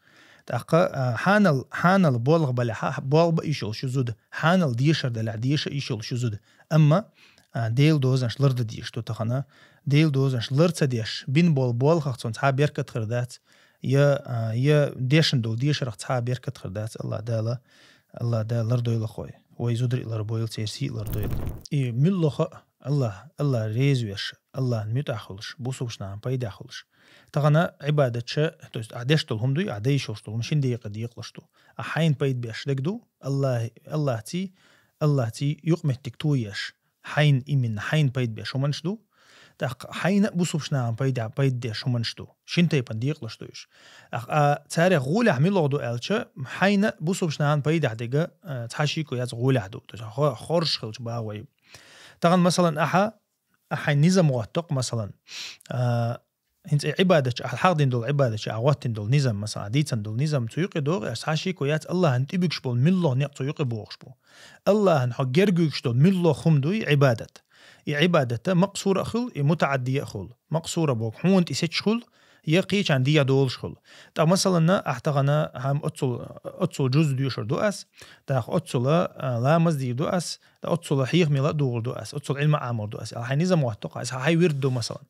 ТӀаккха, а, хьанал, хьанал болх балехьа, болба йиш йолуш ю зуда. Хьанал дешар далехь, деша йиш йолуш ю зуда. Амма, а, Делан дозанаш лардан дезаш ду тахана. Делан дозанаш лар ца деш, бин болу болхах цунна цхьа а беркат хир дац. Я, а, я дешна долу дешарах цхьа а беркат хир дац, Аллах Дала, Аллах Дала лардойла хой. Вай зудри а ларбойла, церан сий а лардойла. И муьллаха а Аллах, Аллах реза веш, Аллахна муьтӀахь хуьлуш, бусулбачу нахана пайдехь хуьлуш. Тахана Ӏибадатча, то есть, ахь деш долу хӀума дуй, ахь дайшолуш долу хӀума шин декъа декъалаш ду. Ахь хьайна пайда беш дерг ду, Аллах, Аллахций, Аллахций юкъаметтиг тоеш. Хьайна именно, хьайна пайда беш хӀуманаш ду. ТӀаккха хьайна а бусулбачу нахана пайда, пайда деш хӀуманаш ду. Шин тайпана декъалаш ду уьш. ТӀаккха, а, царех гӀолехь муьлха ду аьлча, хьайна а бусулбачу нахана пайдехь дерг, а, цхьа шико яц гӀолехь ду. То есть хо-, хоржуш хилча багӀа вай. Тахана, масалан, ахьа, ахьа хьайн низам гӀоттокх, масалан, а, хӀинца и Ӏибадатча, ахьа хьахдина долу Ӏибадатча, ахьа гӀоттина долу низам, масалан, ахьа дийцина долу низам, цу юкъе догӀу, аш цхьа шико яц, Аллахьан тӀебуьгуш болу муьлха некъ цу юкъе богӀуш бу. Аллахьан хьо гергуьгуш долу муьлха хӀума дуй Ӏибадат. И Ӏибадата макъсура а хуьлу, и мутаӀаддия а хуьлу. Макъсура боху, хьуна тӀе сецаш хуьлу, я кхечарна дехьа долуш хуьлу. ТӀаккха, масалан, ахь тахана хьан оццул, оццул жуз доьшур ду ас, тӀаккха оццула, а, ламаз дийр ду ас, тӀаккха оццула хьехамел а дугӀур ду ас, оццул Ӏилма а Ӏамор ду ас. Ахьа хьайн низам гӀоттокх, ас хьайн вирд ду, масалан.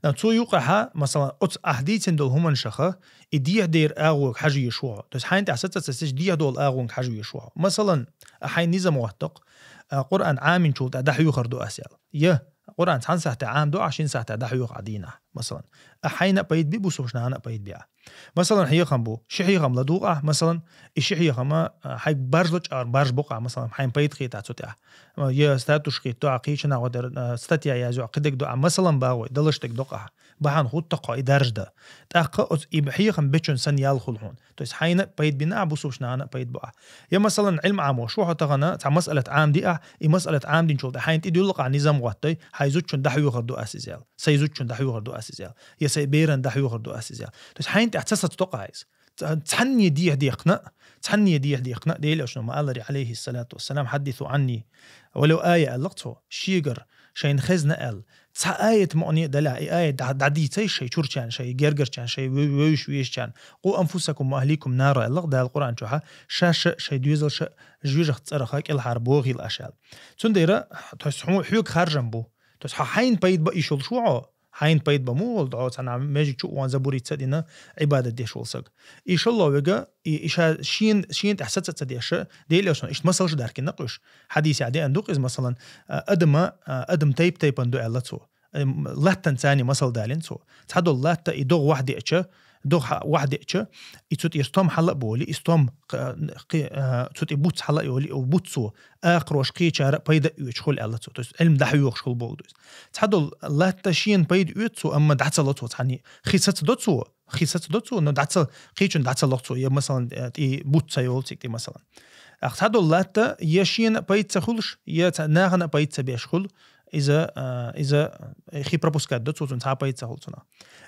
Дан цу юкъахьа, масалан, оцу ахь дийцина долу хӀуманашаха, и дехьа дер агӀонга хьажа веш ву хьо. То есть хьайн тӀехь саца ца сечу дехьа долу агӀонга хьажа веш ву хьо. Масалан, ахь хьайн низам гӀоттокх, а, Къуръан Ӏаминчул тӀе дӀахьоьхур ду ас аьлла. Я, Къуръан цхьана сахьтехь Ӏам ду ахь, шина сахьтехь дӀахьоьху ахь дийнахь, масалан. Ахь хьайна а пайда би, бусулбачу нахана а пайда би ахь. Масалан, хьехам бу, ши хьехам ладугӀу ахь, масалан, и ши хьехама, а, хьайга баржло чӀагӀар барж бокъу ахь, масалан, хьайн пайда хетахь цу тӀехь. А, я статус хетахь, кхечанхьа гӀо дара, а, статья язйо, кхидерг ду ахь, масалан, багӀой, далаш дерг докъу ахь. Бахьана хӀуттакхо и даржа дан. ТӀаккха оцу и хьехам бечун санна ял хуьлу хьуна. То есть хьайна а пайда бина ахь, бусулбачу нахана а пайда бу ахь. Я, масалан, Ӏилма Ӏамош ву хьо тахана, цхьа масъалат Ӏамди ахь, и масъалат Ӏамдинчул тӀе хьайна тӀедуьллу ахь низам гӀоттай, хьайн зудчун дӀахьоьхур ду ас иза аьлла. Сайн зудчун дӀахьоьхур ду ас иза аьлла. Я сайн беран дӀахьоьхур ду ас иза аьлла. То есть хьайна тӀехь ца сацадо ахь иза. Ца-, цхьанне дехьа дехкина, цхьанне дехьа дехкина, Делан Элчано ма-аллара, алейхиссалату вассалам, «Хьаддису Ӏанни». Валев ая аьлла цо, шегара, шайна хезна аьлла. Цхьа аят муъни даля, и аят дӀа-, дӀадийцай шай чурчан, шай гергарчан, шай ве-, вевш вешчан. «Къу анфусакум ва ахликум наро», аьлла Дала Къуръан чухьа, шаша, шай доьзалша, жуьжах цӀараха кӀелхьара бохийла аша аьлла. Цундера, то есть, хьо-, хьоьга харжам бу. То есть, хьа хьайна пайда ба ишул шу хьо, хьайна пайда ба му вол дӀо, цхьана межиг чу ван забурица дина, ибадат деш вол саг. И шалло вега, и, и ша шин, шин тӀа саца ца деша, Дела ошна, ишт масалш даркина къуш. Хадис я деан дук из, масалан, а, адама, а, адам тайп-тайпан ду аьлла цо. Эм, латтан цани масал далин цо. Цхьадол латта и дог вахдеча, дог ха-, вахдеча, и цу тӀир стом хьала боли, и стом, ка-, кхи-, а, цу тӀи буц хьала йоли, у буц цо, акрош кхечара пайда уьч хул аьлла цо. То есть, илм дахьюхш хул болду. Цхьадол латта шин пайда уьт цо, амма дацало цо цхьани. Хи сац до цо, хи сац до цо, но дацал, кхечун дацалох цо, я, масалан, э, тӀи буц ца йол цик тӀи, масалан. Ах цхьадол латта, я шин пайда ца хулш, я ца-, нахана пайда ца беш хул, иза, а, иза, э, хи пропускать до цо, цун цхьа пайда ца хул цуна.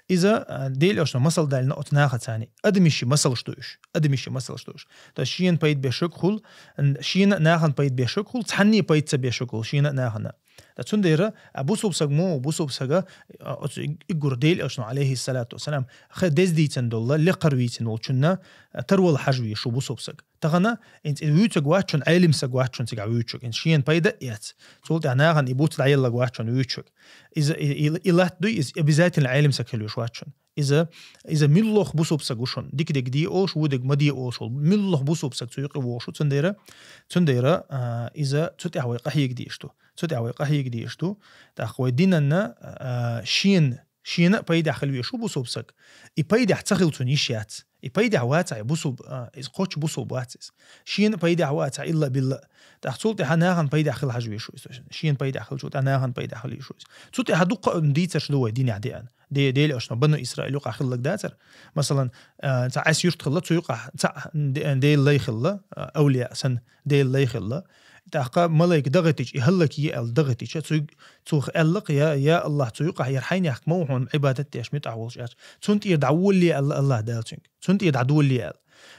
Иза, а, Дела ошна масал далина оц наха цани. Адамиши масал штуш. Адамиши масал штуш. То есть шин пайда бешук хул, н-, шин нахан пайда бешук хул, цхьани пайда ца бешук хул, шин нахана. Та цундера, а, бусуб саг му, бусуб сага, а, оц иг-, иггур Дела ошна, алейхи салату вассалам, ха дездийцан долла, лекхар вийцан волчунна, а, тарвал хажви шу бусуб саг. Тахана, инц вуьцаг вачун, илм саг вачун цига вуьчук. Инц шин пайда яц. Цул тӀа нахан и буц даяллаг вачун вуьчук. Иза и, и, и лат дуй, из обязательно илм саг хилюш вачун. Иза, иза миллох бусуб саг ушун. Дик-дик ди олш, вудик ма ди олш ол. Миллох бусуб саг цу юкъи вошуц цундера. Цундера, а, иза цу тӀа вай къахьиг дишту. Цу тӀа вай къахьиг дишту. Тах вай динанна, а, шин, шина пайда хилви шу бусуб саг. И пайда ца хил цун иш яц. И пайда ваца, и бусуб, а, из коч бусуб вац из. Шин пайда ваца, илла билла. Тах цул тӀа нахан пайда хил хажви шу. Шин пайда хил шу, тӀа нахан пайда хил шу. Цу тӀа дукха дийцаш ду вай динях деан. Де-, Дела ошна, Бану Исраил юкъа хиллаг дацар. Масалан, а, ца ас юрт хилла, цу юкъа, ца де-, Дела лай хилла, а, авлия сан Дела лай хилла. Тахка малайк дагатич, и халлак е ал дагатича, цу, цу аллак, я, я Аллах, цу юкъа яр хайнях ма вухон ибадат деш мит ахволш ач. Цун тӀир дӀавулли Алла, Аллах далчинг. Цун тӀир дӀадулли ал.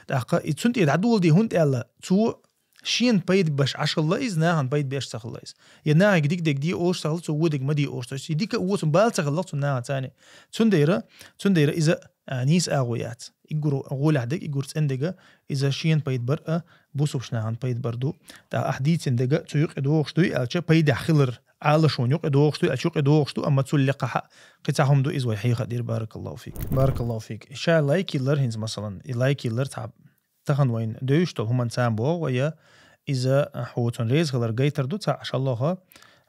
Тахка, и цун тӀир дӀадулди хун Алла, цу шин пайда баш ашалла из, нахан пайда беш сахалла из. Я нахик дик-дик ди олш сахалла, цу вудик ма ди олш. То есть, и дика уоцун бал сахалла, цун нахан цани. Цундера, цундера иза, а, нис агъу яц. Иггур гъулях дег, иггур цӀендега, иза шин пайда бар, а, бусубш нахан пайда бар ду. Та ах дийцин дега, цу юкъи дохш дуй, алча пайда хилар. Ала шун юкъи дохш дуй, алча юкъи дохш ду, амма цул лекха ха. Кицахум ду из вай хиха дир, баракаллаху фик. Баракаллаху фик. Ша лайк илар хинз, масалан, и лайк илар ца тахан вайн дойштол хуман цан бо, вая, иза, а, хуцун рез хилар гайтар ду, ца шаллоха,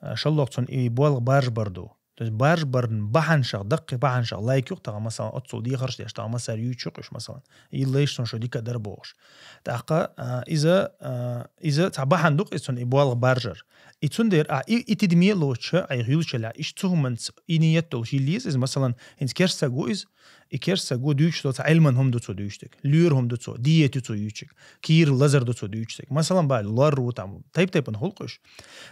а, шаллох цун и болг барж бар ду. То есть барж барн баханшах, даккхи баханшах лайк юк тага, масалан, отцул дихарш деш тага, масар ючук уш, масалан. И лайш сон шо дика дар богш. Тахка, а, иза, а, иза ца бахан дук из цун и болг баржар. И цундер, а, и, и тидми лоча, ай юлчала, иш цухманц, и ниет дол шиллиз из, масалан, инц керсагу из, и керсагу дүүч дол ца илман хум ду цу дүүчтик, люр хум ду цу, диет ду цу ючик, кир лазар ду цу дүүчтик. Масалан, ба лор ру там, тайп-тайпан хулкуш.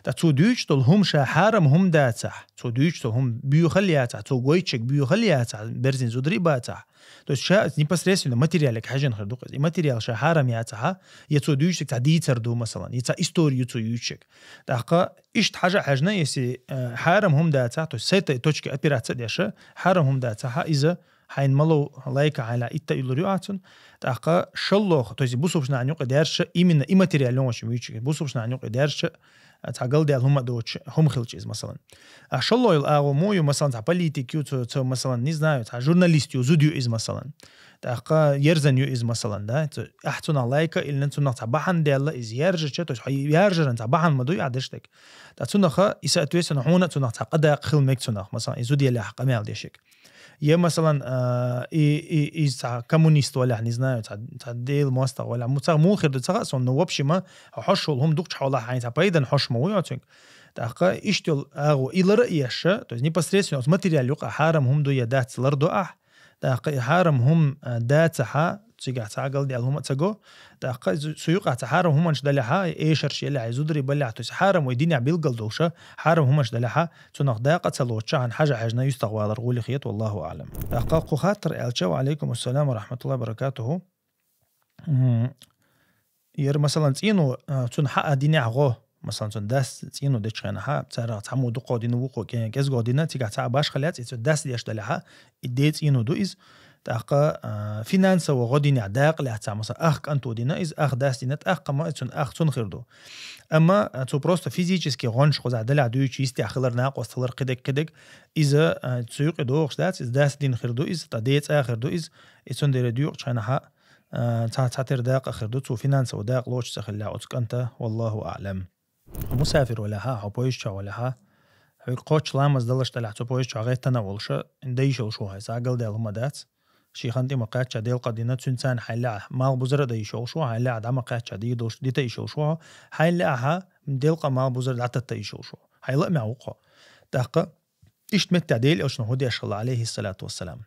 Та цу дүүч дол хум ша харам хум дацах, цу дүүч дол хум бюхал яцах, цу гойчик бюхал яцах, берзин зудри бацах. То есть ша непосредственно материалик хажан хир дукъ. И материал ша харам яцаха, я цу дүүчтик ца дийцар ду, масалан, я ца историю цу ючик. Тахка ишт хажа хажна, если, э, харам хум дацах, то есть с этой точки опираться деша, харам хум дацаха, иза хайн мало лайка хала итта юлур юацун. Тахка шаллох, то есть бусубшна анюк дерша, именно и материал лёншим ючик. Бусубшна анюк дерша, а, ца галдел хума доч, хум хилчиз, масалан. А шаллойл агъу му ю, масалан, ца политик ю, цо, цо, масалан, не знаю, ца журналист ю, зуд ю из, масалан. Тахка ерзан ю из, масалан, да. Цо, ах цуна лайка, или цуна ца бахан дела из яржача, то есть яржаран ца бахан ма дуй, а дештек. Та цунаха, и соответственно, хуна цунах ца къада хил мек цунах, масалан, и зуд елях къамял дешик. Е, масалан, а, и, и, и ца коммунист валях, не знаю, ца, ца дел моста валях, му ца мухир ду ца сон, но в общем, а, хошул хум дукч хола хайн ца пайдан хош ма уй оцинг. Тахка иштил агу илара яша, то есть непосредственно материал юка харам хум ду я дац лар ду ах. Тахка и харам хум, а, дацаха, цига ца галдел хума ца го. Тахка су-, су юка ца харам хуманш даляха, эшарш елях, зудри балях, то есть харам вай диня билгал долша, харам хуманш даляха, цунах дакъа ца лоча, хан хажа хажна юстагъвалар гъули хият, валлаху аълам. Тахка ху хаттар элча, ва алейкум ассалам ва рахматуллахи ва баракатуху. М, ер, масалан, цину, а, цун ха а диня гъо, Масалан, цун дас цӀено дечу хенахьа, царах цхьаммо дукхо дина, вукхо кӀе-, кӀезго дина, цигахь цхьа а башха лаьцна, и цу дас деш далехьа, и де цӀено ду иза. ТӀаккха, а, финансово гӀо динехь дакъа лаьцна, масалан, ах кӀанто дина иза, ах дас дина, тӀаккха ма цун ах цун хир ду. Амма, а, цо просто физически гӀонаш кхузахь далехь дуьйцу, йистехь хилар, накъост хилар, кхидерг, кхидерг, иза, а, цу юкъе догӀуш дац, иза дас дина хир ду иза, ткъа де цӀа хир ду иза, и цундела дуьйцучу хенахьа, а, цхьа, цхьатера дакъа хир ду, цо финансово дакъа лоцуш ца хиллехь оцу кӀанта, валлаху аӀлам. Хьо мусафир валехьа, хьо поезд чохь валехьа, хьоьга кхоччуш ламаз далаш далехь, цу поезд чохь гӀеттана а волуша, дан йиш йолуш ву хьо, иза галдаьлла хӀума дац. Шен хан тӀе ма кхаьчча, делкъа дина, цуьнан царна хьайн лаьа малхбузара а дан йиш йолуш ву, хьайн лаьа дӀа ма кхаьчча, дийр долуш дита йиш йолуш ву хьо, хьайн лаьа хьа делкъа малхбузара дӀататта йиш йолуш ву. Хьайн лаамехь ву-кх хьо. ТӀаккха иштта меттехь Делан элчано хӀун деш хилла, алейхиссалату вассалам.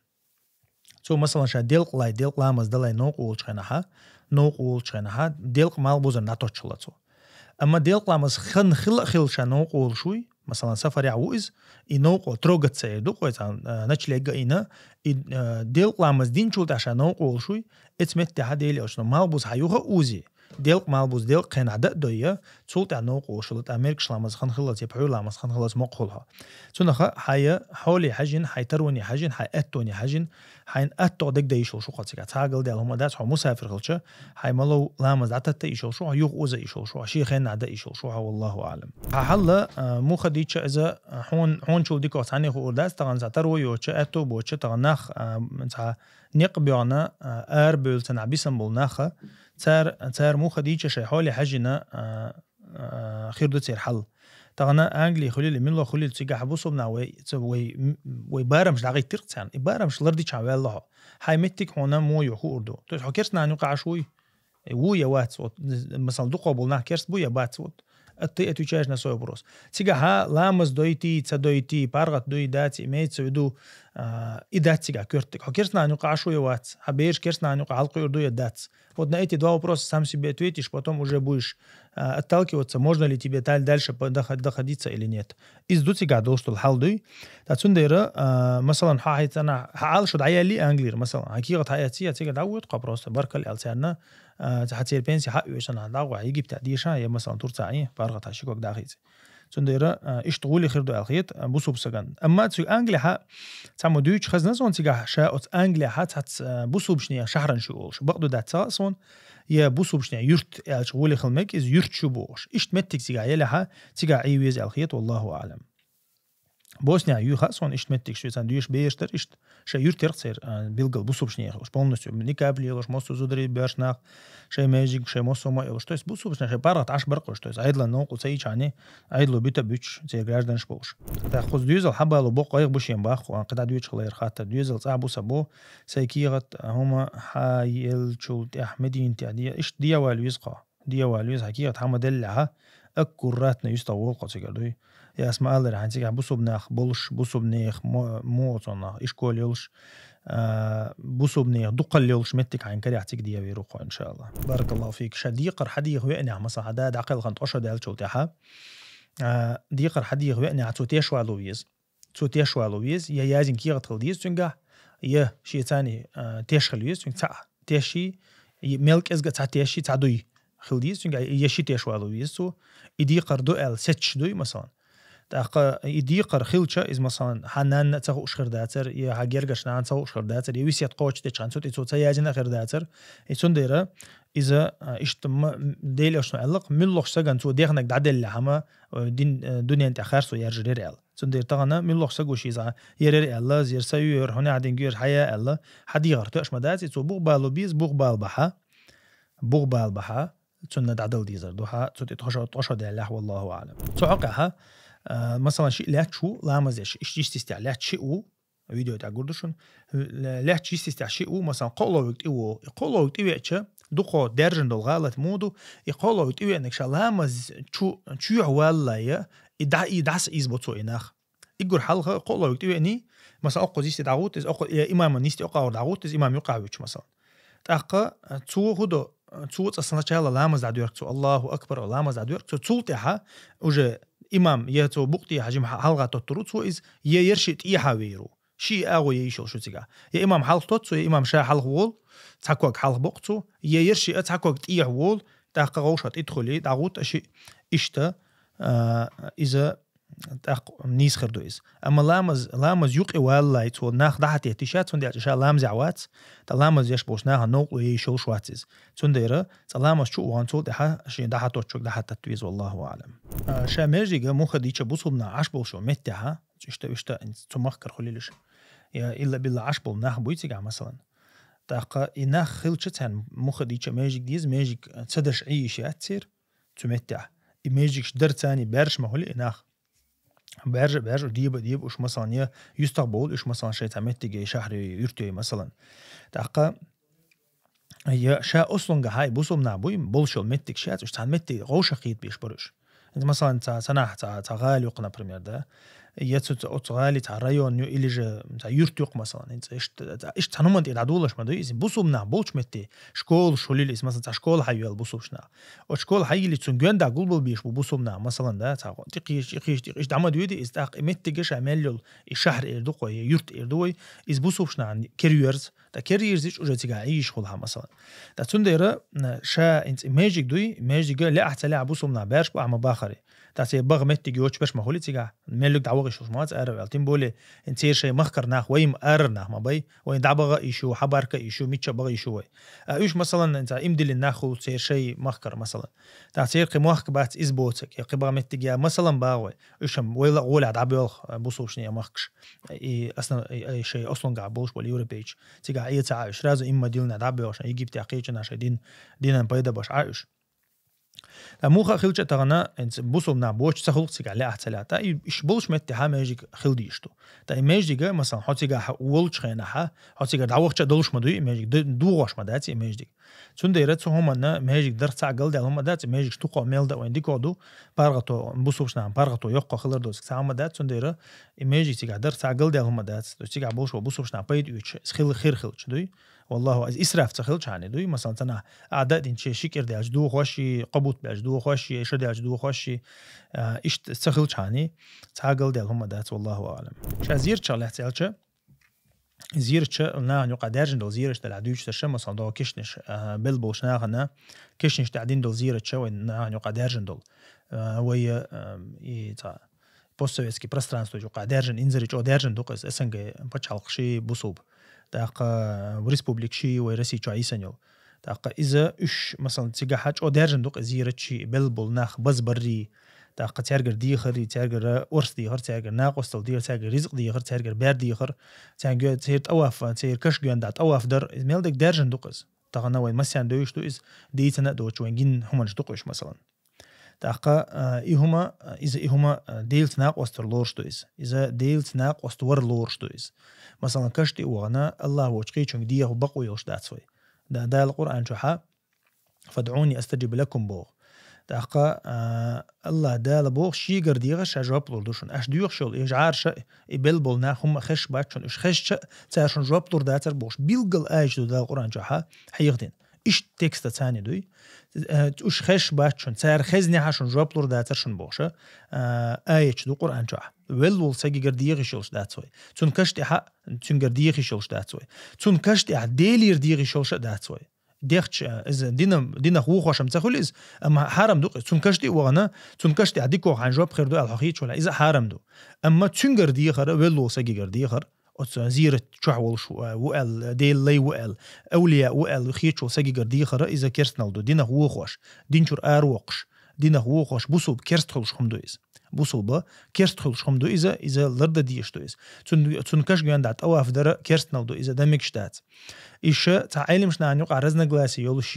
Цо, масалан, ша делкъа лай, делкъа ламаз далай новкъа волчу хенахьа, новкъа волчу хенахьа, делкъа малхбузарна дӀатоттуш хилла цо. Амма делкъа ламаз хан хила а хилла ша новкъа волуш вуй, масалан, сафарехь ву иза, и новкъа трогаться эр ду-кх вай цхьана, а, ночлегга а йина, и, а, делкъа ламаз динчул тӀаьхьа ша новкъа волуш вуй, эцу меттехьа Делан элчано малхбуза хьан юха а узе, делкъа малхбуза делкъа хенахь дан а дойя, цул тӀаьхьа новкъа волуш хилла, тӀаккха мергаш ламаз хан хиллалц, я пхьуьйра ламаз хан хиллалц мокъа хуьлу хьо. Цунах хьайн хьоле хьаьжжина, хьайн тароне хьаьжжина, хьайн аьттоне хьаьжжина, хьайна аттагӀа дерг дан йиш йолуш ву хьо цигахь. Цхьа а галдаьлла хӀума дац, хьо мусафир хилча, хьайн малав ламаз дӀататта йиш йолуш ву хьо, юха уза йиш йолуш ву хьо, шен хенахь дан йиш йолуш ву хьо, валлаху аӀлам. Хьан хьал, а, муха дийча иза, а, хьуна, хьуначул дикох цхьанне хуур дац, тахана цхьа таро йоцча, аьтто боцча, тахана нах, а, цхьа некъ боьгӀна, а, арабевлла цхьанхьа бисина болу наха, цара, цара муха дийча шайн хьоле хьаьжжина, а, а, хир ду церан хьал. Тахана Англи хуьлийла, мила хуьлийла, цигахь бусулба нах вай, ца, вай, м-, вай барамаш дӀагӀиттира-кх царна. И барамаш лардичахь ваьлла хьо. Хьайн меттиг хьуна муха ю хуур ду. То есть хьо керстанан юкъахь Ӏаш вуй? Э, ву я вац, вот, масалан, дукхо болу нах керст бу я бац, вот. А ты отвечаешь на свой вопрос. Цигахьа ламаз дойтий, ца дойтий, паргӀат дуй, дац, имеется в виду, а, и дац цигахь коьртаг. Хьо керстанан юкъахь Ӏаш ву я вац? Хьан бераш керстанан юкъахь хьалакхуьур ду я дац? Вот на эти два вопроса сам себе ответишь, потом уже будешь, а, отталкиваться, можно ли тебе даль-, дальше по-, доход-, доходиться или нет. Иза ду цигахь долуш долу хьал дуй. Ткъа цундела, а, масалан, хьан хьайцана, хьан Ӏалашо дӀаяллий Английра, масалан, хьан кехат хьаэций, я цига дӀавоьду хьо просто, баркалла аьлла царна, а, хьан церан пенси хьа а оьшана, дӀагӀо Египте дийша, я, масалан, Турца, и, паргӀат хьан ши ког дӀахийци. Цундела, а, иштта гӀоле хир ду аьлла хета, а, бусулба сагана. Амма цу Англехьа цхьаммо дуьйцуш хезна суна цигахь, ша оцу Англехьа цхьацца, а, бусулбашне шахьранаш ю олуш. Бакъду дац ца хаьа суна, я бусулбашне юрт аьлча гӀоле хила мега, иза юрташ ю бохуш. Иштта меттиг цигахь елехьа, цигахь Ӏийна веза аьлла хета, валлаху аӀлам. Боснехь юй хаьа суна, иштта меттиг шуьца дуьйш бераш дара иштта. Шайн юрт яра-кх церан, а, билггал бусулбашне йолуш, полностью никап лелош, массо а зударий, боьрша нах, шайн маьждиг, шайн массо а ма йолуш. То есть бусулбашна шайн паргӀат Ӏаш бара-кх уьш, то есть Ӏедалан новкъа ца йичахьана, Ӏедало буьту а буьтуш, церан гражданаш болуш. ТӀаккха кхуза доьзал хьан бало боккха гӀайгӀа бу шен боху, кхидӀа доьчух лайра хаттар. Доьзал цӀахь бу сан бо, сайн кехат, хӀума хьан еллачул тӀаьхьа Мединатехь де-, иштта дӀавала веза-кх хьо. ДӀавала веза, хьан кехат хьан ма деллехьа, аккуратно юьстах волу-кх хьо цигара дуй. Я ас ма-аллара, хьан цигахь бусулба нах болуш, бусулба нехан мо-, муха цунах ишкол йолуш, а, бусулба нехан дукхалла йолуш меттиг хьайна карехь цига дӀавер ву-кх хьо, иншааллахӀ. Баракаллаху фик. Ша декхар хьан деха веанехь, масалан, хьан да дӀакхелхина ткъо шо даьллачул тӀаьхьа, а, декхар хьан деха веанехь, цо теш вало веза. Цо теш вало веза, я язйина кехат хила деза цуьнгахь, я шен царний, а, теш хила веза цуьнга, цхьаъ теший, и мел кӀезга а цхьа теший, цхьа дуй хила деза цуьнгахь, я ши теш вало веза цо. И декхар ду аьлла сецаш дуй, масалан. ТӀаккха и декхар хилча, иза, масалан, хьан нанна а ца хууш хир дацара, я хьан гергарчу нахана ца хууш хир дацара, я весет кхочушдечу хенахь цу тӀе цо ца язйина а хир дацара. И цундела иза, а, иштта ма-, Делан элчано аьлла-кх, муьлххачу сагана цо дехнарг дӀаделлехь хьан ма, э, дин, э, дуьнен тӀехь харцо яржар яра аьлла. Цундела тахана муьлххачу саго шен иза яр-яр аьлла, яр са ю, яр хьунехь динг ю, яр хьая аьлла, хьан дехар тоьаш ма дац, и цо бух бало беза, бух бала бахьа, бух бала бахьа, цунна дӀадала дезар ду хьан, цу тӀе ткъо шо, ткъо шо даьллехь, валлаху аӀлам. Цу хьокъехь, а, масалан, шиъ лаьтташ ву, ламаз деш, иштта йистехь лаьтташ шиъ ву, видео тӀехь гур ду шуна, лаьтташ йистехь шиъ ву, масалан, кхоалгӀа вуьг тӀе вогӀу. И кхоалгӀа вуьг тӀе веача, дукхо даьржина долу гӀалат муха ду, и кхоалгӀа вуьг тӀе веанарг ша ламаз чу-, чоьхьа валлале, и дӀа-, и дӀаса ийзабо цо и нах. Уггар хьалха кхоалгӀа вуьг тӀе веаний, масалан, оккхуза йисте дӀагӀутту иза, оккху-, я имаман йисте оккхагӀор дӀагӀутту иза, имам юккъехь вуьтуш, масалан. ТӀаккха цо хӀун до, цо цкъа сначала ламаз дӀадоьргу цо, Аллаху акбар, ламаз дӀадоьргу цо, цул тӀаьхьа уже имам я цо букъ тӀехьа жима хьалха тоттур ву цо иза, я ерши тӀехьа вер ву. Ши агӀо я йиш йолуш ю цигахь. Я имам хьалха тотту цо, я имам ша хьалха волу, цхьа ког хьалха боккху цо, я ерши а цхьа ког тӀехьа волу, тӀаккха вовшах тӀе тхуьлий, дӀагӀутту а шиъ. Иштта, а, иза тӀаккха нийса хир ду иза. Амма ламаз, ламаз юкъе валлалц цо нах дӀахьатетташ яц, цундела ша ламазехь вац, ткъа ламаз еш болчу нахана новкъарло еш йолуш вац иза. Цундела цкъа ламаз чу а вахана, цул тӀаьхьа шен дӀахьатоттучуьнга дӀахьататта веза, валлаху аӀлам. А, ша маьждиг мухха дийцича бусулба нах Ӏаш болчу меттехь, иштта, иштта, цу махкара хуьлийла уьш. Я илла-билла Ӏаш болу нах буй цигахь, масалан. ТӀаккха и нах хилча, царна мухха дийцича маьждиг деза, маьждиг ца деш Ӏийш яц церан цу меттехь. И маьждигаш дар царна баьржаш ма хуьлий и нах. Баьржа, баьржа, деба, деба уьш, масалан, я юьстах бовла уьш, масалан, шайн цхьа меттиге, шахьаре, юрте, масалан. ТӀаккха я ша ослунгахь и бусулба нах буй, болуш йолу меттигаш яц, уьш цхьана меттиге вовшахкхетабеш бара уьш. ХӀинца, масалан, цхьа, цхьа нах, цхьа, цхьа гӀала ю-кх, например, да? Я цу, цу, оцу гӀали цхьа район ю, или же цхьа юрт ю-кх, масалан, хӀинца иштта, иштта цхьана хӀуманна тӀе дӀадолош ма дуй иза. Бусулба нах болчу метте школаш хуьлийла иза, масалан, цхьа школа хьайоьлла бусулбачу наха. Оцу школа хьайиллича, цунна гоьнда гулбалбеш бу бусулба нах, масалан, да, цхьа тӀекхийча, тӀекхийча, тӀекхийча, дӀа ма дуьйду иза, тӀаккха и меттиге ша мел йолу, и шахьар эр ду-кх вай, я юрт эр ду вай, иза бусулбачу нахана кер йоьрзу, ткъа кер йирзича уже цигахь Ӏийш хуьлу хьан, масалан. Ткъа цундела, м, ша хӀинца и маьждиг дуй, маьждига лаахь ца лаахь бусулба нах баьржаш бу ахьа ма бахара. Ткъа церан баха меттиг йоцуш берш ма хуьлий цигахь, меллиг дӀавахийша уьш ма вац ара ваьлла. Тем более, хӀинца церан шайн махкара нах вай-м арара нах ма бай, вайна дӀабаха а йиш ю, хьабарка а йиш ю, мичча а баха йиш ю вай. А уьш, масалан, хӀинца иман диллина нах хуьлу церан шайн махкара, масалан. ТӀаккха церан кхин мохк бац иза боцург, я кхин баха меттиг я, масалан, баха вай. Уьш-м вайл а гӀолехь дӀабоьлху, а, бусулбачу нехан махкаш. И основ-, и, и шайн ослунгахь болуш болу европейцаш. Цигахь эца Ӏа уьш, сразу иман диллина дӀабоьлху, шайн Египте кхечу нах шайн дин, динан пайда беш Ӏа уьш. Ткъа муха а хилча а тахана, хӀинца бусулба нах боцуш ца хуьлу-кх цигахь лаахь ца лаахь. Ткъа и, уьш болуш меттехь маьждиг хила дезаш ду. Ткъа и маьждига, масалан, хьо цигахь волчу хенахь, хьо цигара дӀавахча а долуш ма дуй и маьждиг, д-, догӀуш ма дац и маьждиг. Цундела цу хӀуманна маьждиг дарх цхьаъ галдаьлла хӀума дац, и маьждигаш дукха мел дан вайна дика а ду, паргӀато, бусулбачу нахана паргӀато йоккха хилар доцург цхьа хӀума дац, цундела и маьждиг цигахь дарх цхьаъ галдаьлла хӀума дац, то есть цигахь болуш болу бусулбачу нахана пайда оьцуш, иза хила, хир хилча дуй. Валлаху, иза исраф ца хилча хьуна дуй, масалан, цхьа нах Ӏа дан а динчу, ши кӀира даьлча дохош, кхо бутт баьлча дохош, шо даьлча дохош, а, иштта ца хилча хьуна, цхьа галдаьлла хӀума дац, валлаху аӀлам. Ша зератах лаьцна аьлча, зераташ нахана юкъахь даьржина долу зераташ делахь дуьйцуш дерш, масалан, догӀу кешнаш, а, белла болчу нахана, кешнаш тӀехь дина долу зераташ вайн нахана юкъахь даьржина долу. А, вай, а, и цхьа постсоветский пространство юкъахь даьржина, инзаре чӀогӀа даьржина ду-кх иза, СНГ пачхьалкхаш, бусулба. ТӀаккха, а, республикаш, вай Россия чохь йисина йолу. ТӀаккха иза уьш, масалан, цигахь чӀогӀа даьржина ду-кх иза зераташ, белла болу нах базбаррий, тӀаккха цаьргара дехаррий, цаьргара орца дехар, цаьргара накъосталла дехар, цаьргара ризкъ дехар, цаьргара бер дехар, цаьрга, церан тӀаваф, церан каш гоьнда тӀаваф дар, иза мел дерг даьржина ду-кх иза. Тахана вайн массарна девзаш ду иза, дийцина а доцуш, вайн гина хӀуманаш ду-кх уьш, масалан. ТӀаккха, а, и хӀума, а, иза и хӀума, а, Делаца накъост вар лоруш ду иза. Иза Делаца накъост вар лоруш ду иза. Масалан, каш тӀе а вахана, АллахӀ волчу кхечуьнга деха бакъо йолуш дац вай. Да-, Дала Къуръан чохь «Фадъуни астаджиб лакум» боху. ТӀаккха, а, АллахӀ Дала боху, шегара деха, ша жоп лур ду шуна. Аша доьхуш йолу и жӀараш, и белла болу нах хӀумма хезаш бац шуна. Уьш хезча а, цара шуна жоп лур дацара бохуш. Билггал аьлча ду Дала Къуръан чохь хьехадина. Иштта текста царна дуй. Э, уьш хезаш бац шуна. Цара хезнехь а шуна жоп лур дацара шуна бохуш, а, аяташ ду Къуръан чохь. Велла волу сагигара деха йиш йолуш дац вай. Цуьнан каш тӀехь а, цуьнгара деха йиш йолуш дац вай. Цуьнан каш тӀехь Делера деха йиш йолуш а дац вай. Дехча, иза дина-, динах вохош-м ца хуьлу иза, амма хьарам ду-кх иза. Цуьнан каш тӀе а вахана, цуьнан каш тӀехь дикох хьайна жоп хир ду аьлла хьо хеташ валахь, иза а хьарам ду. Амма цуьнгара дехар, велла волу сагигара дехар, оцу зерат чохь волуш ву, ву аьлла, Делан лай ву аьлла, авлия ву аьлла хеташ волу сагигара дехар, иза керстанал ду, динах вохош, дин чуьра аравоккхуш, динах вохош, бусулба керста хуьлуш хӀума ду иза. Бусулба керста хуьлуш хӀума ду иза, иза лардан дезаш ду иза. Цун, цуьнан каш гоьнда тӀаваф дар керстанал ду иза, дан мегаш дац. Иштта цхьа Ӏеламнахана юкъахь разногласие йолуш,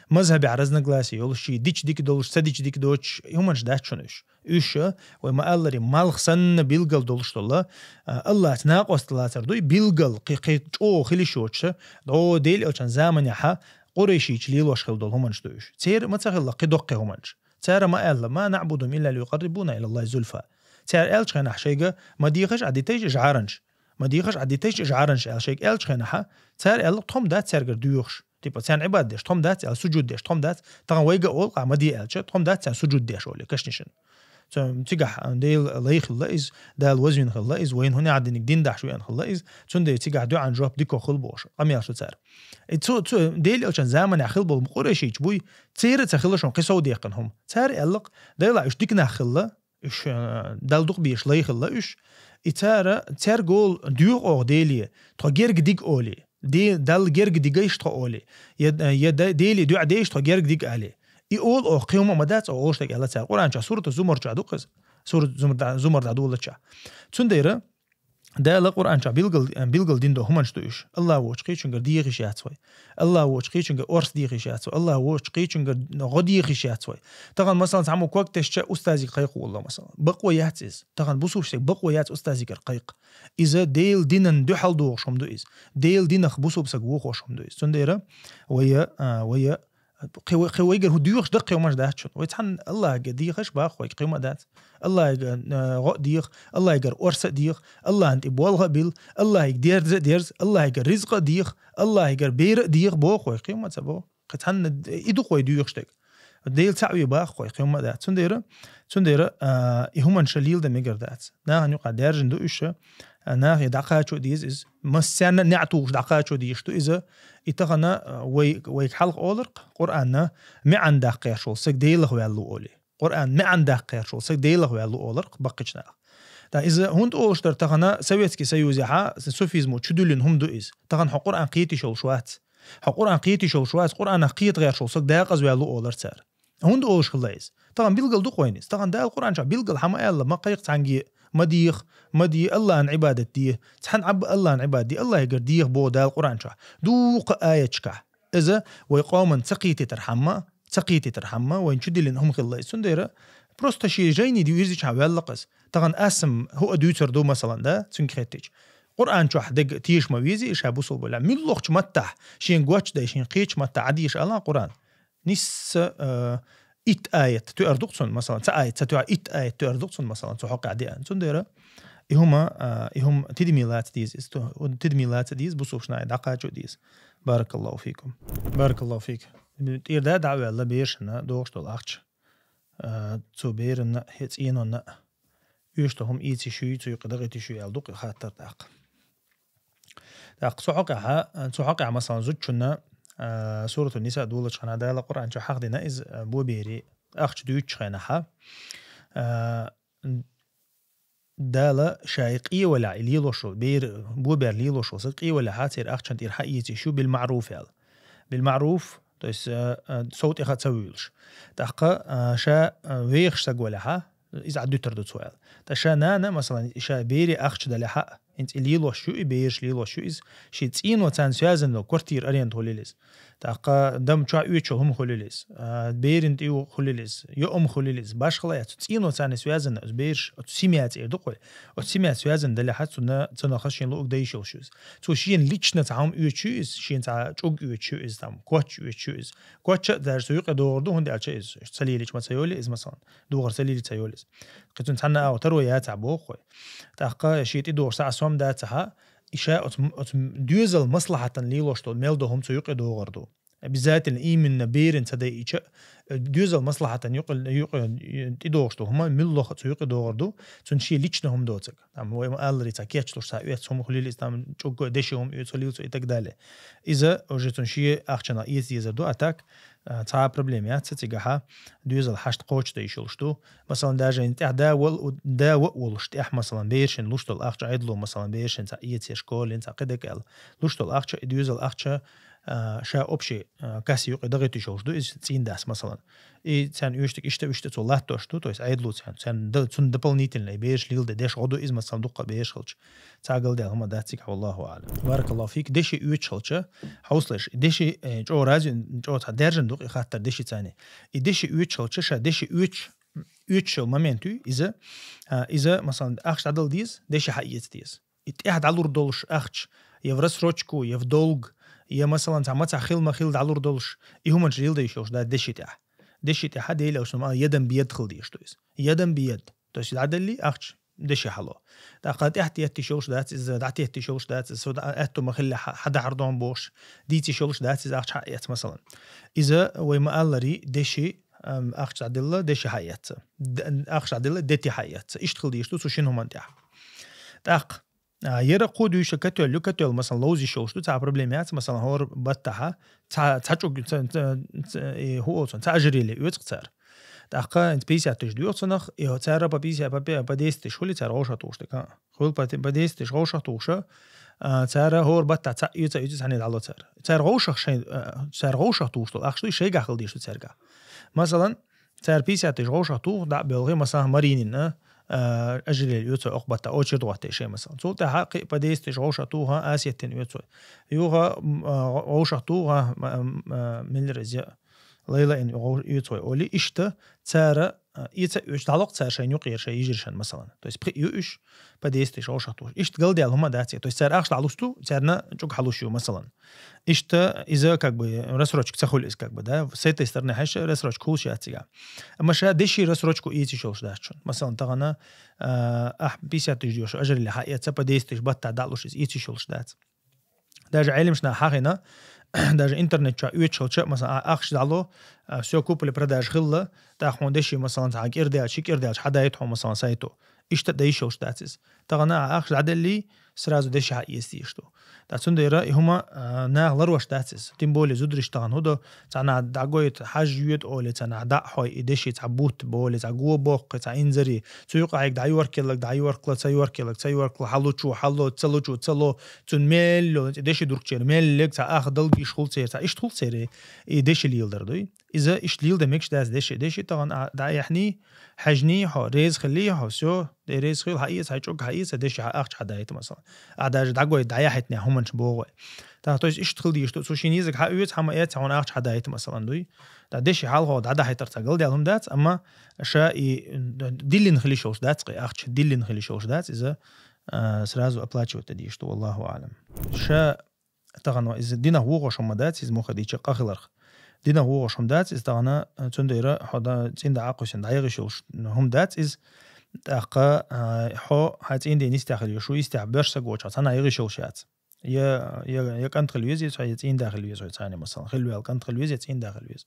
мазхабехь разногласие йолуш, дича дика долуш, ца дича дика доцуш, и хӀуманаш дац шуна уьш. Уьш, вай ма-аллара, малх санна билггал долуш долу, а, АллахӀца накъост лацар дуй, билггал, кхин, кхин чӀогӀа хила йиш йоцуш, дӀо Делан Элчан заманехь къурайшийча лелош хила долу хӀуманаш ду уьш. Церан ма ца хилла кхин доккхий хӀуманаш. Цара ма аьлла: «Ма наӀбудухум илла лиюкъаррибуна илаллахӀи зулфа». Цара аьллачу хенахь шайга: «Ма дехаш Ӏа дитайша и жӀараш. Ма дехаш Ӏа дитайша и жӀараш», аьлла шайга аьллачу хенахь, цара аьлла: «Тхо-м дац цаьргара доьхуш». Типа, царна Ӏибадат деш, тхо-м дац аьлла, сужуд деш, тхо-м дац, тахана вайга а олу, къа ма де аьлча, тхо-м дац царна сужуд деш, олий, кашнашна. Цу-, цигахь Дела лай хилла иза, Дала вазвина хилла иза, вайна хӀунда диниг дин дахьаш веана хилла иза, цундела цигахь дуӀан жоп дика хила бохуш, къамел шу цара. И цу, цу Дела элчан заманахь хила болу къурайшийча буй, церан а ца хилла шуна кхин сов деккхина хӀума. Цара аьлла-кх, Дела уьш дика нах хилла, уьш, э, Далла дукха беш лай хилла уьш. И цара, цаьрга олу доьху оха Деле, тхо герга дига олий. Де-, Далла герга дигайша тхо олий. Я, я да-, Деле дуӀа дейша тхо герга дига алий. И олу оха кхин хӀума а ма дац, оха олуш дерг аьлла цара. Къуръан чохь сурат Зумар чохь ду-кх иза. Сурат Зумар дӀа-, Зумар дӀадолучохь. Цундела Дала Къуръан чохь билгал, билгал дина долу хӀуманаш ду уьш. АллахӀ воцчу кхечуьнгара дехаш яц вай. АллахӀ воцчу кхечуьнгара орс дехаш яц вай. АллахӀ воцчу кхечуьнгара гӀо дехаш яц вай. Тахана, масалан, цхьаммо ког тесча устазига кхайкха воллу, масалан. Бакъо яц иза. Тахана бусулба стаг бакъо яц устазигара кхайкха. Иза Делан динан дуьхьал догӀуш хӀума ду иза. Делан динах бусулба стаг вохош хӀума ду иза. Цундела вай, а, вай, кхин вай-, кхин вайгара хӀу доьхуш даккхий хӀуманаш дац шуна. Вай цхьанна АллахӀагара дехаш баккха вайга кхин хӀума дац. АллахӀагара, а, гӀо а деха, АллахӀагара орса а деха, АллахӀана тӀе болх а билла, АллахӀига дерза а дерза, АллахӀагара ризкъ а деха, АллахӀагара бер а деха боху вай, кхин хӀума ца боху. Кхин цхьанна и ду-кх вай доьхуш дерг. Дела цхьаъ ве баккха вай, кхин хӀума а дац. Цундела, цундела, а, и хӀуманаш леладан мегар дац. Нахана юкъахь даьржина ду уьш, а, нахе дӀакхачо деза иза. Массарна а неӀ тухуш дӀакхачо дезаш ду иза. И тахана, а, вай, вайга хьалха олург, Къуръанна маьӀна даккха гӀерташ волу стаг Делах ваьлла ву олий. Къуръан маьӀна даккха гӀерташ волу стаг Делах ваьлла ву олург баккхийчу наха. Ткъа иза хӀунда олуш дара тахана Советский Союзехьа, суфизмо чудуьллина хӀума ду иза. Тахана хьо Къуръан кхетийш йолуш вац. Хьо Къуръан кхетийш йолуш вац, Къуръанах кхета гӀерташ волу стаг декъаза ваьлла ву олура цара. ХӀунда олуш хилла иза? Тахана билгал ду-кх вайна иза. Тахана Дала Къуръан чохь билгал хьан ма аьлла, ма кхайкха цхьаьнгге, ма деха, ма де, АллахӀан Ӏибадат де, цхьаьна Ӏабба АллахӀан Ӏибадат де, АллахӀагара деха боху Дала Къуръан чохь. Дукха аяташкахь. Иза вай къоман ца кхетийтархьама, ца кхетийтархьама, вайна чудиллина хӀума хилла иза. Цундела просто шен жайни ди вирзичхьа ваьлла-кх иза. Тахана ас-м хӀуъа дуьйцур ду, масалан, да, цуьнга хеттича. Къуръан чохь дерг теша ма вези, и ша бусулба валахь. Муьлххачу маттахь, шен гочдай, шен кхечу маттахь Ӏадийша ала Къуръан. Нисса, а, итт аят тоьар ду-кх цунна, масалан, ца аят, ца тоьар, итт аят тоьар ду-кх цунна, масалан, цу хьокъехь деана. Цундела и хӀума, а, и хӀума тидаме лаца деза, иза ту-, тидаме лаца деза, бусулба нахе дӀакхачо деза. Баракаллаху фикум. Баракаллаху фик. ТӀера да дӀа а ваьлла, берашна догӀуш долу ахча, а, цу беранна а, хӀе цӀенонна а оьшуш долу хӀума ийца йиш юй, цу юкъа дакъийта йиш юй аьлла ду-кх и хаттар тӀаккха. ТӀаккха цу хьокъехьа, цу хьокъехь, масалан, зудчунна, а, Суратун Ниса долучу хенахь Дала Къуръан чохь хьахдина иза, а, боберийн ахча дуьйцучу хенахьа, а, Дала ша и къе валахь, и лелош волу, бер-, бобер лелош волу стаг къе валахьа, церан ахчана тӀера хьаэца йиш ю бил маъруф аьлла. Бил маъруф, то есть, а, а, сов тӀеха ца вуьйлуш. ТӀаккха, а, ша, а, вехаш стаг валахьа, иза Ӏад дуьтур ду цо аьлла. Ткъа ша нана, масалан, ша берийн ахча далахьа, хӀинца и лелош ю, и бераш лелош ю иза, шен цӀено царна связан долу квартира аренда хуьлийла иза. ТӀаккха дам чохь оьцуш йолу хӀума хуьлийла иза, а, берийн тӀе юха хуьлийла иза, йоӀ-м хуьлийла иза, башхала а яц, цӀено царна связан, оцу бераш, оцу семья цӀе ду-кх вай. Оцу семья связан далахьа, цунна, цунах шен луъург дайш йолуш ю иза. Цо шена лично цхьа хӀума оьцуш ю иза, шена цхьа чӀуг оьцуш ю иза, там, коч оьцуш ю иза. Коч а даже цу юкъе догӀур ду, хӀунда аьлча иза ца лелийча ма ца йолу иза, масалан. Духар ца лелийча ца йолу иза. Кхин цунна цхьанна а агӀо таро яцахь боху вай. ТӀаккха шен тӀедогӀуш цхьа а сом дацахьа, и ша оцу, оцу доьзал маслахьатана лелош долу мел долу хӀума цу юкъе догӀур ду. Обязательно именно берийн ца дайича, доьзал маслахьатана юкъе, юкъе, тӀедогӀуш долу хӀума муьлхха а цу юкъе догӀур ду, цунна шен лично хӀума доцург. Там вай ма-аллара цхьа кечлуш цхьа оьцу хӀума хуьлийла иза, там чӀуг деши хӀума оьцу хуьлийла цо и так далее. Иза уже цунна шен ахчанах эца дезар ду, а так, а, цхьа а проблема яц цигахьа, доьзал хьашт кхочушдан йиш йолуш ду. Масалан, даже хӀинца тӀехь да вал-, да ваъ волуш тӀехь, масалан, берашна луш долу ахча Ӏедало, масалан, берашна цхьа эца я школе, цхьа кхидерг аьлла, луш долу ахча, и доьзал ахча, а, ша общий, а, касса юкъе дагӀийта йиш йолуш ду иза цӀийндас, масалан. И царна оьшург иштта, иштта цо латтош ду, то есть Ӏедало царна, царна д-, цунна дополнительно и бераш лело де деш гӀо ду иза, масалан, дуккха бераш хилча. Цхьа а галдаьлла хӀума дац цигахь, валлаху аӀлам. Баракаллаху фик. Деши оьцуш хилча, хьовсалаш, деши, э, чӀогӀа рази, чӀогӀа цхьа даьржина ду-кх и хаттар деши царна. И деши оьцуш хилча, ша деши оьцуш, оьцуш йолу момент ю иза, а, иза, масалан, ахча дӀадала деза, деши хьаэца деза. И тӀехь дӀалур долуш ахча, я в рассрочку, я в долг, я, масалан, цхьа мацахь хила ма хила дӀалур долуш, и хӀуманаш леладе йиш йолуш дац деши тӀехь. Деши тӀехьа Дела аьлча ма ядам беда хила дезаш ду иза. Ядам беда. То есть дӀадаллий ахча деши хьало. ТӀаккха тӀехь теттиш йолуш дац иза, дӀатеттиш йолуш дац иза, со дӀа-, аьтту ма хилла хьа-, хьадахьар дон бохуш, дийциш йолуш дац иза ахча хьаэца, масалан. Иза вай ма-аллара деши, ам, ахча дӀаделла, деши хьаэцца. Д-, ахча дӀаделла, дети хьаэцца. Иштта хила дезаш ду цу шин хӀуман тӀехь. ТӀаккха, а, яра кхо дуьйша катоьллу, катоьлла, масалан, ловза йиш йолуш ду, цхьа проблема яц, масалан, хӀора баттахьа, цхьа, цхьа чӀуг, ца, ца, ца, и, хӀу олу цунах, цхьа ажареле оьцу-кх цара. ТӀаккха хӀинца пятьдесят тысяч доьху цунах, и цара по пятьдесят, по пя-, по десять тысяч хуьлу цара гӀовшах тухуш дерг, а? Хуьлу по, по десять тысяч гӀовшах тухуша, а, цара хӀора баттахь цхьаъ оьцу, оьцу, цхьаьна дӀало цара. Цара гӀовшах шайн, а, цара гӀовшах тухуш долу ахча ду, шайгахь хила дезаш ду цаьргахь. Масалан, цара пятьдесят тысяч гӀовшах туху, дӀа а боьлхий, масалан, Маринина, а, ажареле оьцу окху баттахь, очередь гӀоттий шайн, масалан. Цул тӀаьхьа кхин а по десять тысяч гӀовшах туху, Асеттина оьцу. Юха, м, а, гӀовшах туху, м, м, а, миллер иза, Лайлаина гӀо-, оьцу олий, иштта цара, а, эца а оьцуш дӀало-кх цара шайн юкъера шайн йижаршна, масалан. То есть пхи ю уьш, по десять тысяч гӀовшах тухуш. Иштта галдаьлла хӀума дац и. То есть цара ахча дӀалуш ду, царна чӀуг хьалуш ю, масалан. Иштта иза как бы рассрочка ца хуьлу иза как бы, да. С этой стороны хьаьжча рассрочка хуьлуш яц цигахь. Амма ша деши рассрочка эца йиш йолуш дац шуна. Масалан, тахана, а, ахь пятьдесят тысяч доьхуш ажареле хьаэца, по десять тысяч баттахь дӀалуш иза эца йиш йолуш дац. Даже Ӏеламнаха хьахийна, даже интернет чохь оьцуш хилча, масалан, а, ахча дӀало, а, всё, купли-продажа хилла, тӀаккха хьуна деши, масалан, цхьа кӀира даьлча, ши кӀира даьлча хьадаийта хьуна, масалан, сайто. Иштта а дан йиш йолуш дац иза. Тахана а ахча дӀаделлий, сразу деши хьаэца дезаш ду. Ткъа цундела и хӀума, а, наха ларвеш дац иза. Тем более зударий тахана хӀун до, цхьанхьа дӀагойта, хьажа йоьду олий, цхьанхьа дӀа а хьой, и деши цхьа бутт болий, цхьа го боккхий, цхьа инзаре. Цу юкъахь дӀайоркеллаг, дӀайоркала, ца йоркеллаг, ца йоркала, хьалучу, хьало, ца лучу, ца ло, цунна мел йолу, деши дургучеран мел лег, цхьа ах далгиш хуьлу церан, цхьа иштта хуьлу церан, и деши леладар дуй. Иза иштта леладан мегаш дац деши, деши тахана а, дӀаяьхьний, хьаьжний хьо, реза хилий хьо, всё, де реза хила, хьаэца, хьайн чӀуг хьаэца, деши хьан ахча хьадаийта, масалан. А даже дӀагой, дӀаяхьийтинехь хӀуманаш богӀу вай. ТӀаккха, то есть, иштта хила дезаш ду, цу шен езарг хьаоьцу, хьан ма эца, хьуна ахча хьадаийта, масалан, дуй. ТӀаккха деши хьалха дӀадахьийтар цхьа галдаьлла хӀума дац, амма ша и диллина хила йиш йолуш дац, кхин ахча диллина хила йиш йолуш дац, иза, а, сразу оплачивать дан дезаш ду, валлаху аӀлам. Ша тахана иза динах вогӀуш хӀума дац, иза муха дийча къа хиларх. Динах вогӀуш хӀума дац, иза тахана, а, цундела хьо да, цӀинда Ӏакхуьйсина дӀайогӀуш йолуш хӀума дац, иза тӀаккха, а, хьо хьайн цӀийнда нисдехь хила йиш ю, шу йисдехь боьрша саг воцчохь цхьанхьа йогӀуш йолуш яц. Я, я, я кӀант хила веза иза, я цӀийнда хила веза хьо цхьанхьа, масалан, хилла ваьлла кӀант хила веза, я цӀийнда хила веза.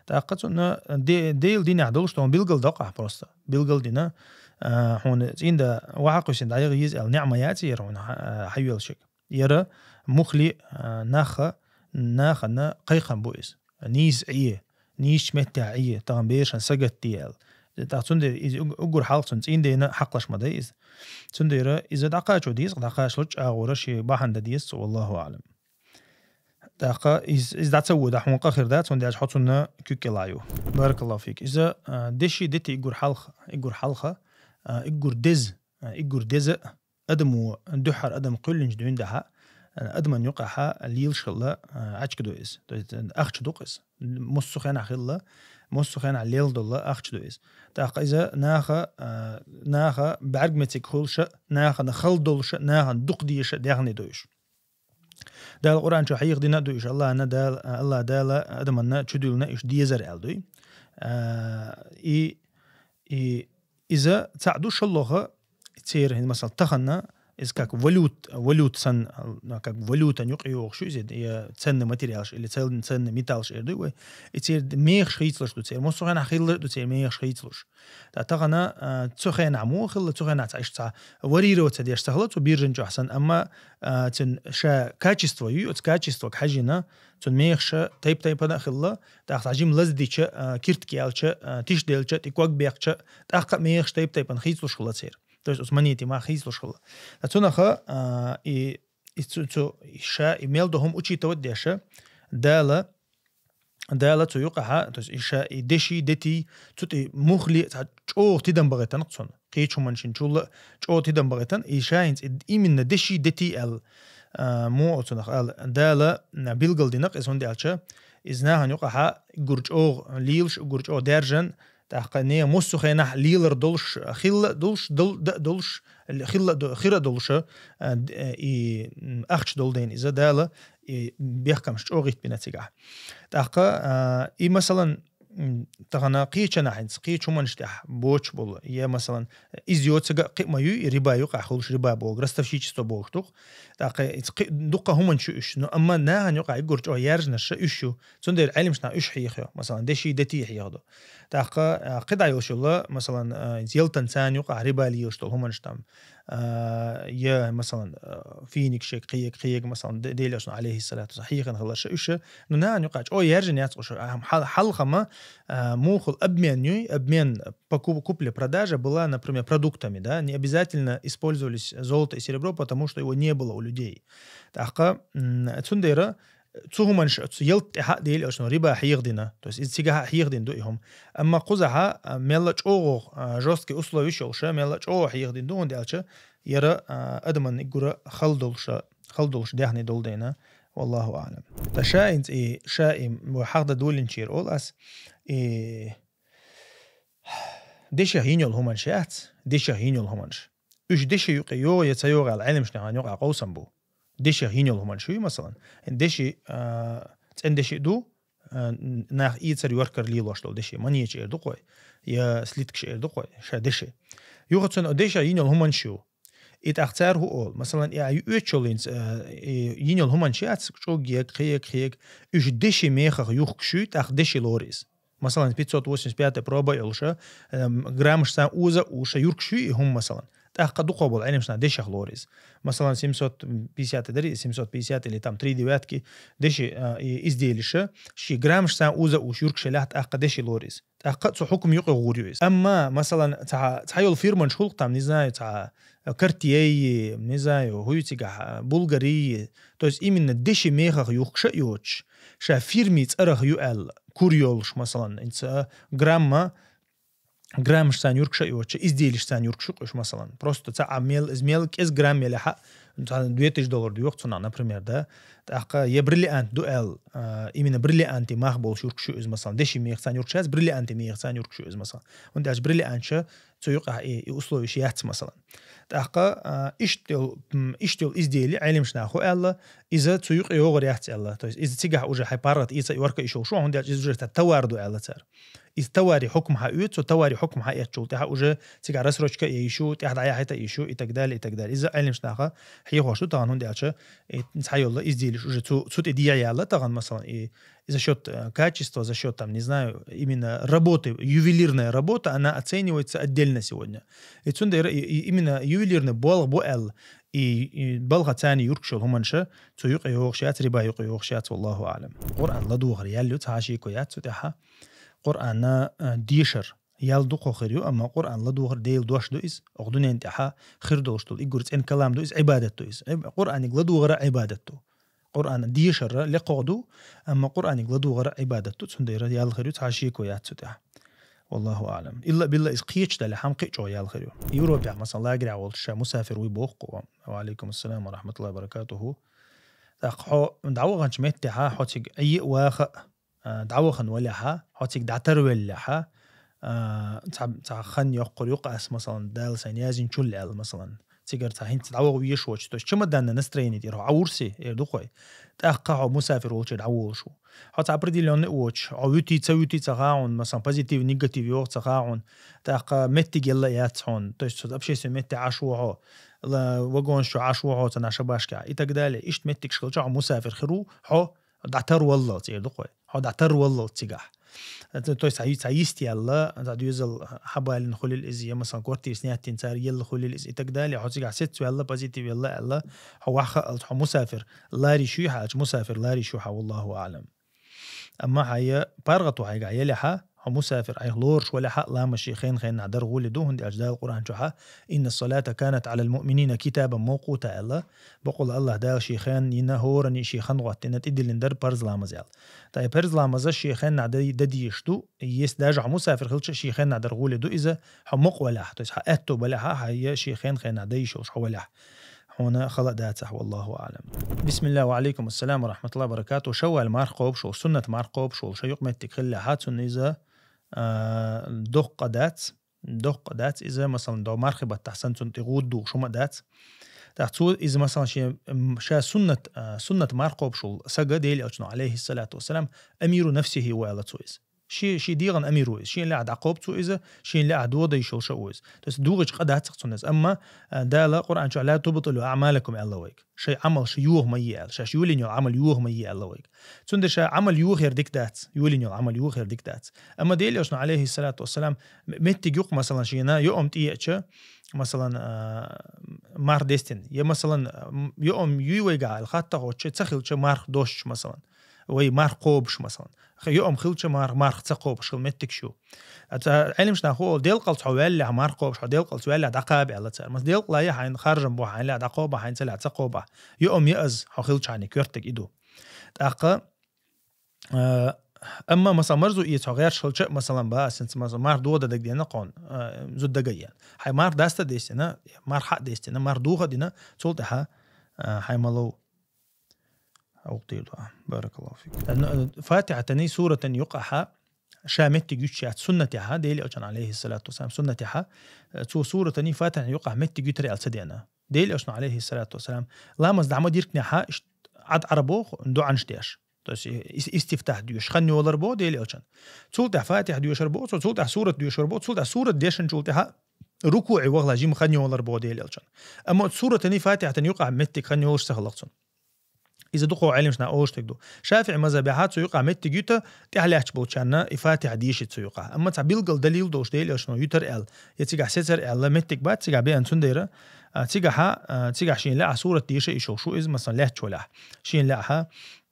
ТӀаккха цунна де-, Делан динехь долуш тахана билгал доккху ахь просто. Билгал дина, а, хьуна цӀийнда ваха кхуьйсина дӀайогӀу еза аьлла, ниӀма яц яра хьуна, а, хьайоьллушиг. Яра мухли, а, наха, нахана кхайкхам бу иза. Нийса Ӏе, нийсачу меттехь Ӏе, тахана берашна сагатде аьлла. ТӀаккха цундела иза уг-, уггар хьалха цунна цӀийндена хьакхалаш ма дай иза. Цундела иза дӀакхачо деза, дӀакхачалуш чӀагӀора шен бахьана дан деза цо, валлаху аӀлам. ТӀаккха иза, иза дӀа ца вода, хьуна къа хир дац, цундела хьо цунна куьг кӀелахь ю. Баракаллаху фик. Иза, а, деши дети уггар хьалха, уггар хьалха, а, уггар деза, а, уггар деза, адамо дуьххьара адам кхоьллинчу дуьйна дахьа, адаман юкъахьа лелаш хилла, а, Ӏачка ду иза. То есть, ахча ду-кх иза. Муссу хенахь хилла, муссу хенахь лелла долла ахча ду иза. ТӀаккха иза наха, а, наха бӀаьрг мециг хуьлуша, нахана хала долуша, нахана дукха деша дегӀне ду уьш. Дала Къуръан чу хьехадина а ду уьш, Аллахьна Дала, Аллахь Дала адаманна чудуьллина уьш дезар аьлла дуй. А, и И иза цхьаъ ду шаллоха, церан, хӀинца, масала, тахана, иза как валют-, валюта санна, как валютан юкъа йогӀуш ю иза, я ценный материалш или цен-, ценный металлш эр ду вай. И церан мехаш хийцалуш ду церан. Массо хенахь хилла ду церан мехаш хийцалуш. Та тахана, а, цу хенахь муха хилла, цу хенахь цхьа иштта цхьа варьироваться деш ца хилла цу биржан чохь санна, амма, а, цуьнан ша качество ю, оцу качествога хьаьжжина, цуьнан мехаша тайп-тайпана а хилла, тӀаккха цхьа жима лаздича, а, киртка яьлча, а, тиш делча, тӀе ког беккхача, тӀаккха а мехаш тайп-тайпана хийцалуш хилла церан. То есть оцу монете мах хийцалуш хилла. Ткъа цунах, а, и, и цу, цу, и ша, и мел до хӀума учитывать деша, Дала, Дала цу юкъахьа, то есть и ша, и деши, дети, цу тӀе мухли цхьа чӀогӀа тидам бахийтина-кх цунна. Кхечу хӀуманшин чулла чӀогӀа тидам бахийтина, и ша хӀинца и именно деши, дети аьлла, а, муха оцунах аьлла, Дала, а, билгалдина-кх иза, хӀунда аьлча, иза нахана юкъахьа уггар чӀогӀа лелаш, уггар чӀогӀа даьржина, тӀаккха нехан массо хенахь лелар долуш, хилла а долуш, дол-, да а долуш, хилла а до-, хир а долуша, а, д-, э, и, м, ахча долу дайна иза Дала, и бехкамаш чӀогӀа йиттина цигахь. ТӀаккха, а, и, масалан, м, тахана кхечана хьинца, кхеча хӀуманаш тӀехь боч болу, я, масалан, иза йоцага кхиъ ма ю, и риба юкъахь хуьлуш, риба боху, ростовщичество бохуш ду-кх. ТӀаккха иза кхи-, дуккха хӀуманаш ю уьш. Ну, амма нахана юкъахь иггур чӀогӀа яьржинарш уьш ю. Цундела Ӏелимаш нах уьш хьехайо, масалан, деши, дети хьехадо. ТӀаккха, а, кхидӀа йолуш йолу, масалан, а, иза ялтан царна юкъахь риба лелаш долу хӀуманаш там. А, я, масалан, а, финикшек, кхиег, кхиег, масалан, де-, Делан Элчано, алейхиссалату вассалам, хьехина хиларш уьш. Ну, нахана юкъахь чӀогӀа яьржина яц уьш. А, хьал-, хьалхама, а, мухул обмен юй, обмен по ку-, купля-продажа была, например, продуктами, да, не обязательно использовались золото и серебро, потому что его не было у людей. ТӀаккха, м, цундела цу хӀуманаш, цу ялта тӀехь а Делан Элчано риба хьехадина, то есть иза цигахь а хьехадина ду и хӀума. Амма кхузахь а, а, мелла чӀогӀа, а, жёсткий условиш йолуш, мелла чӀогӀа хьехадина ду, хӀунда аьлча яра, а, адаман иггура хала долуш, хала долуш даьхни долу дела, валлаху аълам. Ткъа ша инца и, ша и, вай хьахда долийначера олу ас, и дешех йина йолу хӀуманаш яц, дешех йина йолу хӀуманаш. Уьш деши юкъе йогӀу я ца йогӀу аьлла, Ӏелимаш нахана юкъахь къовсам бу. Дешех йина йолу хӀуманаш ю, масалан. Деши, а, цӀена деши ду, а, нах ийцар йоркар лелош долу деши. Монеташ эр ду-кх вай, я слиткаш эр ду-кх вай, ша деши. Юха цуьнан дешех йина йолу хӀуманаш ю. И тӀаккха цара хӀун олу? Масалан, и а ю оьцуш йолу инца, а, и йина йолу хӀуманаш яц, чӀуг ег, кхег, кхег. Уьш деши мехах юхкуш ю, тӀаккха деши лору иза. Масалан, пятьсот восемьдесят пятая проба йолуша, эм, граммашца уза уша юркуш ю и хӀума, масалан. ТӀаккха дукхо болу Ӏелимаш нах дешех лору иза. Масалан, семьсот пятьдесят дари, семьсот пятьдесят или там три девятки деши, а, и изделиша, ши граммашца уза уш юркуш елахь, тӀаккха деши лору иза. ТӀаккха цу хьукум юкъе гӀур ю иза. Амма, масалан, цхьа, цхьа йолу фирманаш хуьлу-кх там, не знаю, цхьа Картье, не знаю, хӀуй цигахь, а, Булгари, то есть именно деши мехах юхкуш а йоцуш, ша фирми цӀарах ю аьлла, кур йолуш, масалан, инца грамма, граммашца юркуш а йоцуш, изделишца юркуш ю-кх уьш, масалан. Просто цхьа а мел, иза мел кӀезиг грамм елахь а, цхьа две тысячи доллар дуьйху цунах, например, да. ТӀаккха я бриллиант ду аьлла, а, именно бриллианти мах болуш юркуш ю иза, масалан. Деши мехца юркуш яц, бриллианти мехца юркуш ю иза, масалан. ХӀунда аьлча бриллиант ша цу юкъахь и, и условиш яц, масалан. ТӀаккха, а, иштта йолу, м, иштта йолу изделие Ӏелимаш наха хӀун аьлла, иза цу юкъе йогӀур яц аьлла. То есть иза цигахь уже хьайн паргӀат эца а йорка йиш йолуш ю, хӀунда аьлча иза уже товар ду аьлла цара. Иза товари хьукма хьаоьцу, цу товари хьукма хьаэцчул тӀаьхьа уже цигахь рассрочка а йиш ю, тӀаьхьа дӀаяхьийта а йиш ю, и так далее, и так далее. Иза Ӏелимаш наха хьехош ду тахана, хӀунда аьлча и цхьа йолу изделиш уже цу, цу тӀе дехьа яьлла тахана, масалан, и за счёт, э, качества, за счёт, там, не знаю, именно работы, ювелирная работа, она оценивается отдельно сегодня. И цундела и, и именно ювелирный болх бу аьлла, и, и балха царна юркуш йолу хӀуманаш цу юкъе йогӀуш яц, риба юкъе йогӀуш яц, валлаху аълам. Къуръан ладогӀар ял ю, цхьа а шеко яц цу тӀехь. Къуръан, э, дешар ял дукхо хир ю, амма Къуръан ладогӀар Делан дош ду иза, окху дуьнен тӀехь хир долуш долу иггур цӀена калам ду иза, Ӏибадат ду иза. Иб-, Къуръаниг ладогӀар а Ӏибадат ду. Къуръан дешар лекхо ду, амма Къуръаниг ладогӀар Ӏибадат ду, цундела ял хир ю, цхьа шеко яц цу тӀехь. Валлаху аълам. Илла билла иза кхечу дале хьама кхин а чӀогӀа ял хир ю. Европехь, масалан, лагерехь волчу ша мусафир вуй боху-кх. Ва алейкум ассалам ва рахматуллахи ва баракатуху. ТӀаккха хьо дӀаваханчу меттехьа, хьо цига Ӏе а ваха а, а, дӀавахана валехьа, хьо цига дӀатарвеллехьа, а, цхьа, цхьа хан йоккхур ю-кх ас, масалан, Дала сайна яздинчул аьлла, масалан. Цигара цхьа хӀинца дӀаваха везаш воцуш, то есть чемоданное настроение тӀера хьо Ӏа вурси, эр ду-кх вай. ТӀаккха хьо мусафир волчу дӀаволуш ву. Хьо цхьа определённый а воцуш, хьо вуьтий, ца вуьтий ца хаьа хьуна, масалан, позитив, негатив йогӀу ца хаьа хьуна. ТӀаккха меттиг елла а яц хьуна, то есть общественный метте Ӏаш ву хьо, ла-, вагонаш чу Ӏаш ву хьо, ца наша башка, и так далее. Иштта меттигаш хилча хьо мусафир хир ву, хьо дӀатарваллалц, эр ду-кх вай. Хьо дӀатарваллалц цигахь. Это, то есть, цхьа, цхьа йист яьлла, цхьа доьзал хьабалина хуьлийла иза, я, масалан, квартира снять йина цара елла хуьлийла иза, и так далее. Хьо цигахь сецваьлла, позитив елла аьлла, хьо ваха аьлча, хьо мусафир ларийш юй хьа аьлча, мусафир ларийш ю хьа, валлаху аълам. Амма хьан я паргӀато хьайгахь елехьа, хьо мусафир Ӏайха лоруш валехьа, ламаз шен хен-хенахь дар гӀули ду, хӀунда аьлча Дала Къуръан чохьа: «Инна салата канат алал муъминина китабан мавкъута», аьлла. Бакъула АллахӀ Дала шен хен йина, хӀоранна шен хан гӀоттина, тӀедиллина дара парз ламаз аьлла. Ткъа и парз ламаз шен хенахь дай-, дан дезаш ду, если даже хьо мусафир хилча, шен хенахь дар гӀули ду иза, хьо мукъа валехь, то есть хьан аьтто балехьа, хьан я шен хен-хенахь дан йиш йолуш хьо валехь. Хьуна хала дацахь, валлаху аълам. Бисмилла, ва алейкум ассалам ва рахматуллахи ва баракату. Шаввал марх кхобуш волуш, суннат марх кхобуш волуш, ша юкъаметтиг хиллехьа, цунна иза, а, доккха дац, доккха дац иза, масалан, до мархи баттахь санна цунна тӀе гӀуда духуш хӀума дац. ТӀаккха цо иза, масалан, шен, м, ша суннат, а, суннат марх кхобуш волу сага Делан Элчано, алейхиссалату вассалам, амиру нафсихи ву аьлла цо иза. Ши, ши дегӀан амир ву иза. Шин лаьа дӀакхобу цо иза, шин лаьа дода йиш йолуш а ву иза. То есть дугӀучу къа дац-кх цунна иза. Амма, а, Дала Къуръан чохь: «Ла тубтилу аъмалакум», аьлла вайга. Шайн Ӏамалш юха ма е аьлла. Шаьш йолийна йолу Ӏамал юха ма е аьлла вайга. Цундела ша Ӏамал юха яр дика дац, йолийна йолу Ӏамал юха яр дика дац. Амма Делан Элчано, алейхиссалату вассалам, м-, меттиг ю-кх, масалан, шена йоам тӀе еача, масалан, а, марх дестина. Я, масалан, м, йоам юй вайгахь аьлла хатта хоцча, ца хилча марх доссуш, масалан. Вай марх кхобуш, масалан. Х-, йоам хилча марх, марх ца кхобуш хила меттигаш ю. А ца, Ӏеламнаха олу, делкъалц хьо ваьллехь, марх кхобуш, хьо делкъалц ваьллехь, дӀакхаба аьлла цара. Маса делкъала я хьайна харжам бу, хьайна лаьа дӀакхоба, хьайна ца лаьа ца кхоба. Йоам я иза, хьо хилчахьана коьртаг и ду. ТӀаккха, а, амма, масалан, марзо эца хьо гӀерташ хилча а, масалан, ба, ас хӀинца, масалан, марх дода дагадеана кхуна, а, зуда дага а еана. Хьайн марх даста а дестина, марх хьа а дестина, марх духа а дина, цул тӀаьхьа, а, хьайн ма лов. Хьо гӀуллакх дийр ду ахь. Баракаллаху фик. Ан-, Фатихьатаний, суратаний юкъахьа ша меттиг юьтуш яц суннатехьа, Делан Элчан, алейхиссалату вассалам, суннатехьа, э, цо суратаний, Фатихьаний юкъахь меттиг юьтар аьлла ца деана. Делан Элчан, алейхиссалату вассалам, ламаз дӀа ма диркнехьа, ишт Ӏад Ӏара боху, дуӀанаш деш. То есть, ис-, истифтахь доьшуш, хан йолар боху Делан Элчан. Цул тӀаьхьа Фатихьа доьшар боху, цо-, цул тӀаьхьа сурат доьшар боху, цул тӀаьхьа сурат дешначул тӀаьхьа рукуӀе вахла жима хан йолар боху Делан Элчан. Амма суратаний, Фатихьатаний юкъахь меттиг хан йолуш ца хилла цунна. Иза дукхо Ӏеламнаха олуш дерг ду. ШафиӀи мазхабехьа цу юкъа меттиг юьта, тӀехь лаьтташ болчарна и Фатихьа деши цу юкъа. Амма цхьа билггал далил долуш Делан Элчано юьтар аьлла, я цигахь сецар аьлла, меттиг бац цигахь беана, цундела, а, цигахьа, а, цигахь шен лаьа сурат деша йиш йолуш ву иза, масалан, лаьтташ валахь. Шен лаьа,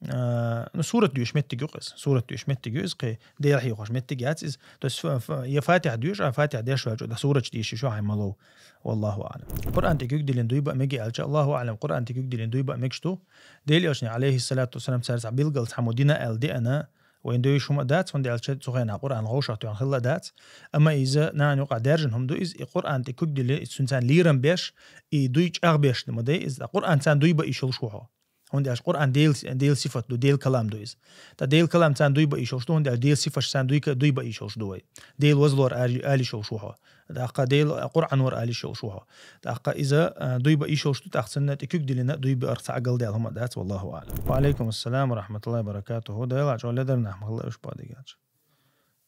а, ну, сурат доьшуш меттиг ю-кх иза. Сурат доьшуш меттиг ю иза, кхин Дела хьехош меттиг яц иза. То есть ф-, ф-, я Фатихьа доьшу, а Фатихьа деш ваьлча, да сурат деши шу хьайн ма лов. Валлаху аълам. Къуръан тӀе куьг диллина дуй баа мега аьлча, Аллаху аълам, Къуръан тӀе куьг диллина дуй баа мегаш ду. Делан Элчане, алейхиссалату вассалам, цара цхьа билггал цхьаммо дина аьлла деана, вайна девзаш хӀума дац, хӀунда аьлча цу хенахь Къуръан вовшах тоьхна хилла а дац. Амма иза нахана юкъахь даьржина хӀума ду иза, и Къуръан тӀе куьг диллина, иза цуьнан царна лерам беш, и дуй чӀагӀбеш ма дай иза, Къуръан царна дуй баа йиш йолуш ву хьо. ХӀунда аьлча Къуръан Дел, Дел сифат ду, Дел калам ду иза. Ткъа Дел калам царна дуй баа йиш йолуш ду, хӀунда аьлча Дел сифаташ царна дуй ка-, дуй баа йиш йолуш ду вай. Дел вазлор али, али йиш йолуш ву хьо. ТӀаккха Дел Къуръан вар али йиш йолуш ву хьо. ТӀаккха иза, а, дуй баа йиш йолуш ду, тӀаккха цунна тӀе куьг диллина дуй баарх цхьа а галдаьлла хӀума дац, валлаху аълам. Ва алейкум ассалам ва рахматуллахи ва баракатуху. Дела чӀогӀа ледар нах ма хилла уьш бадигач.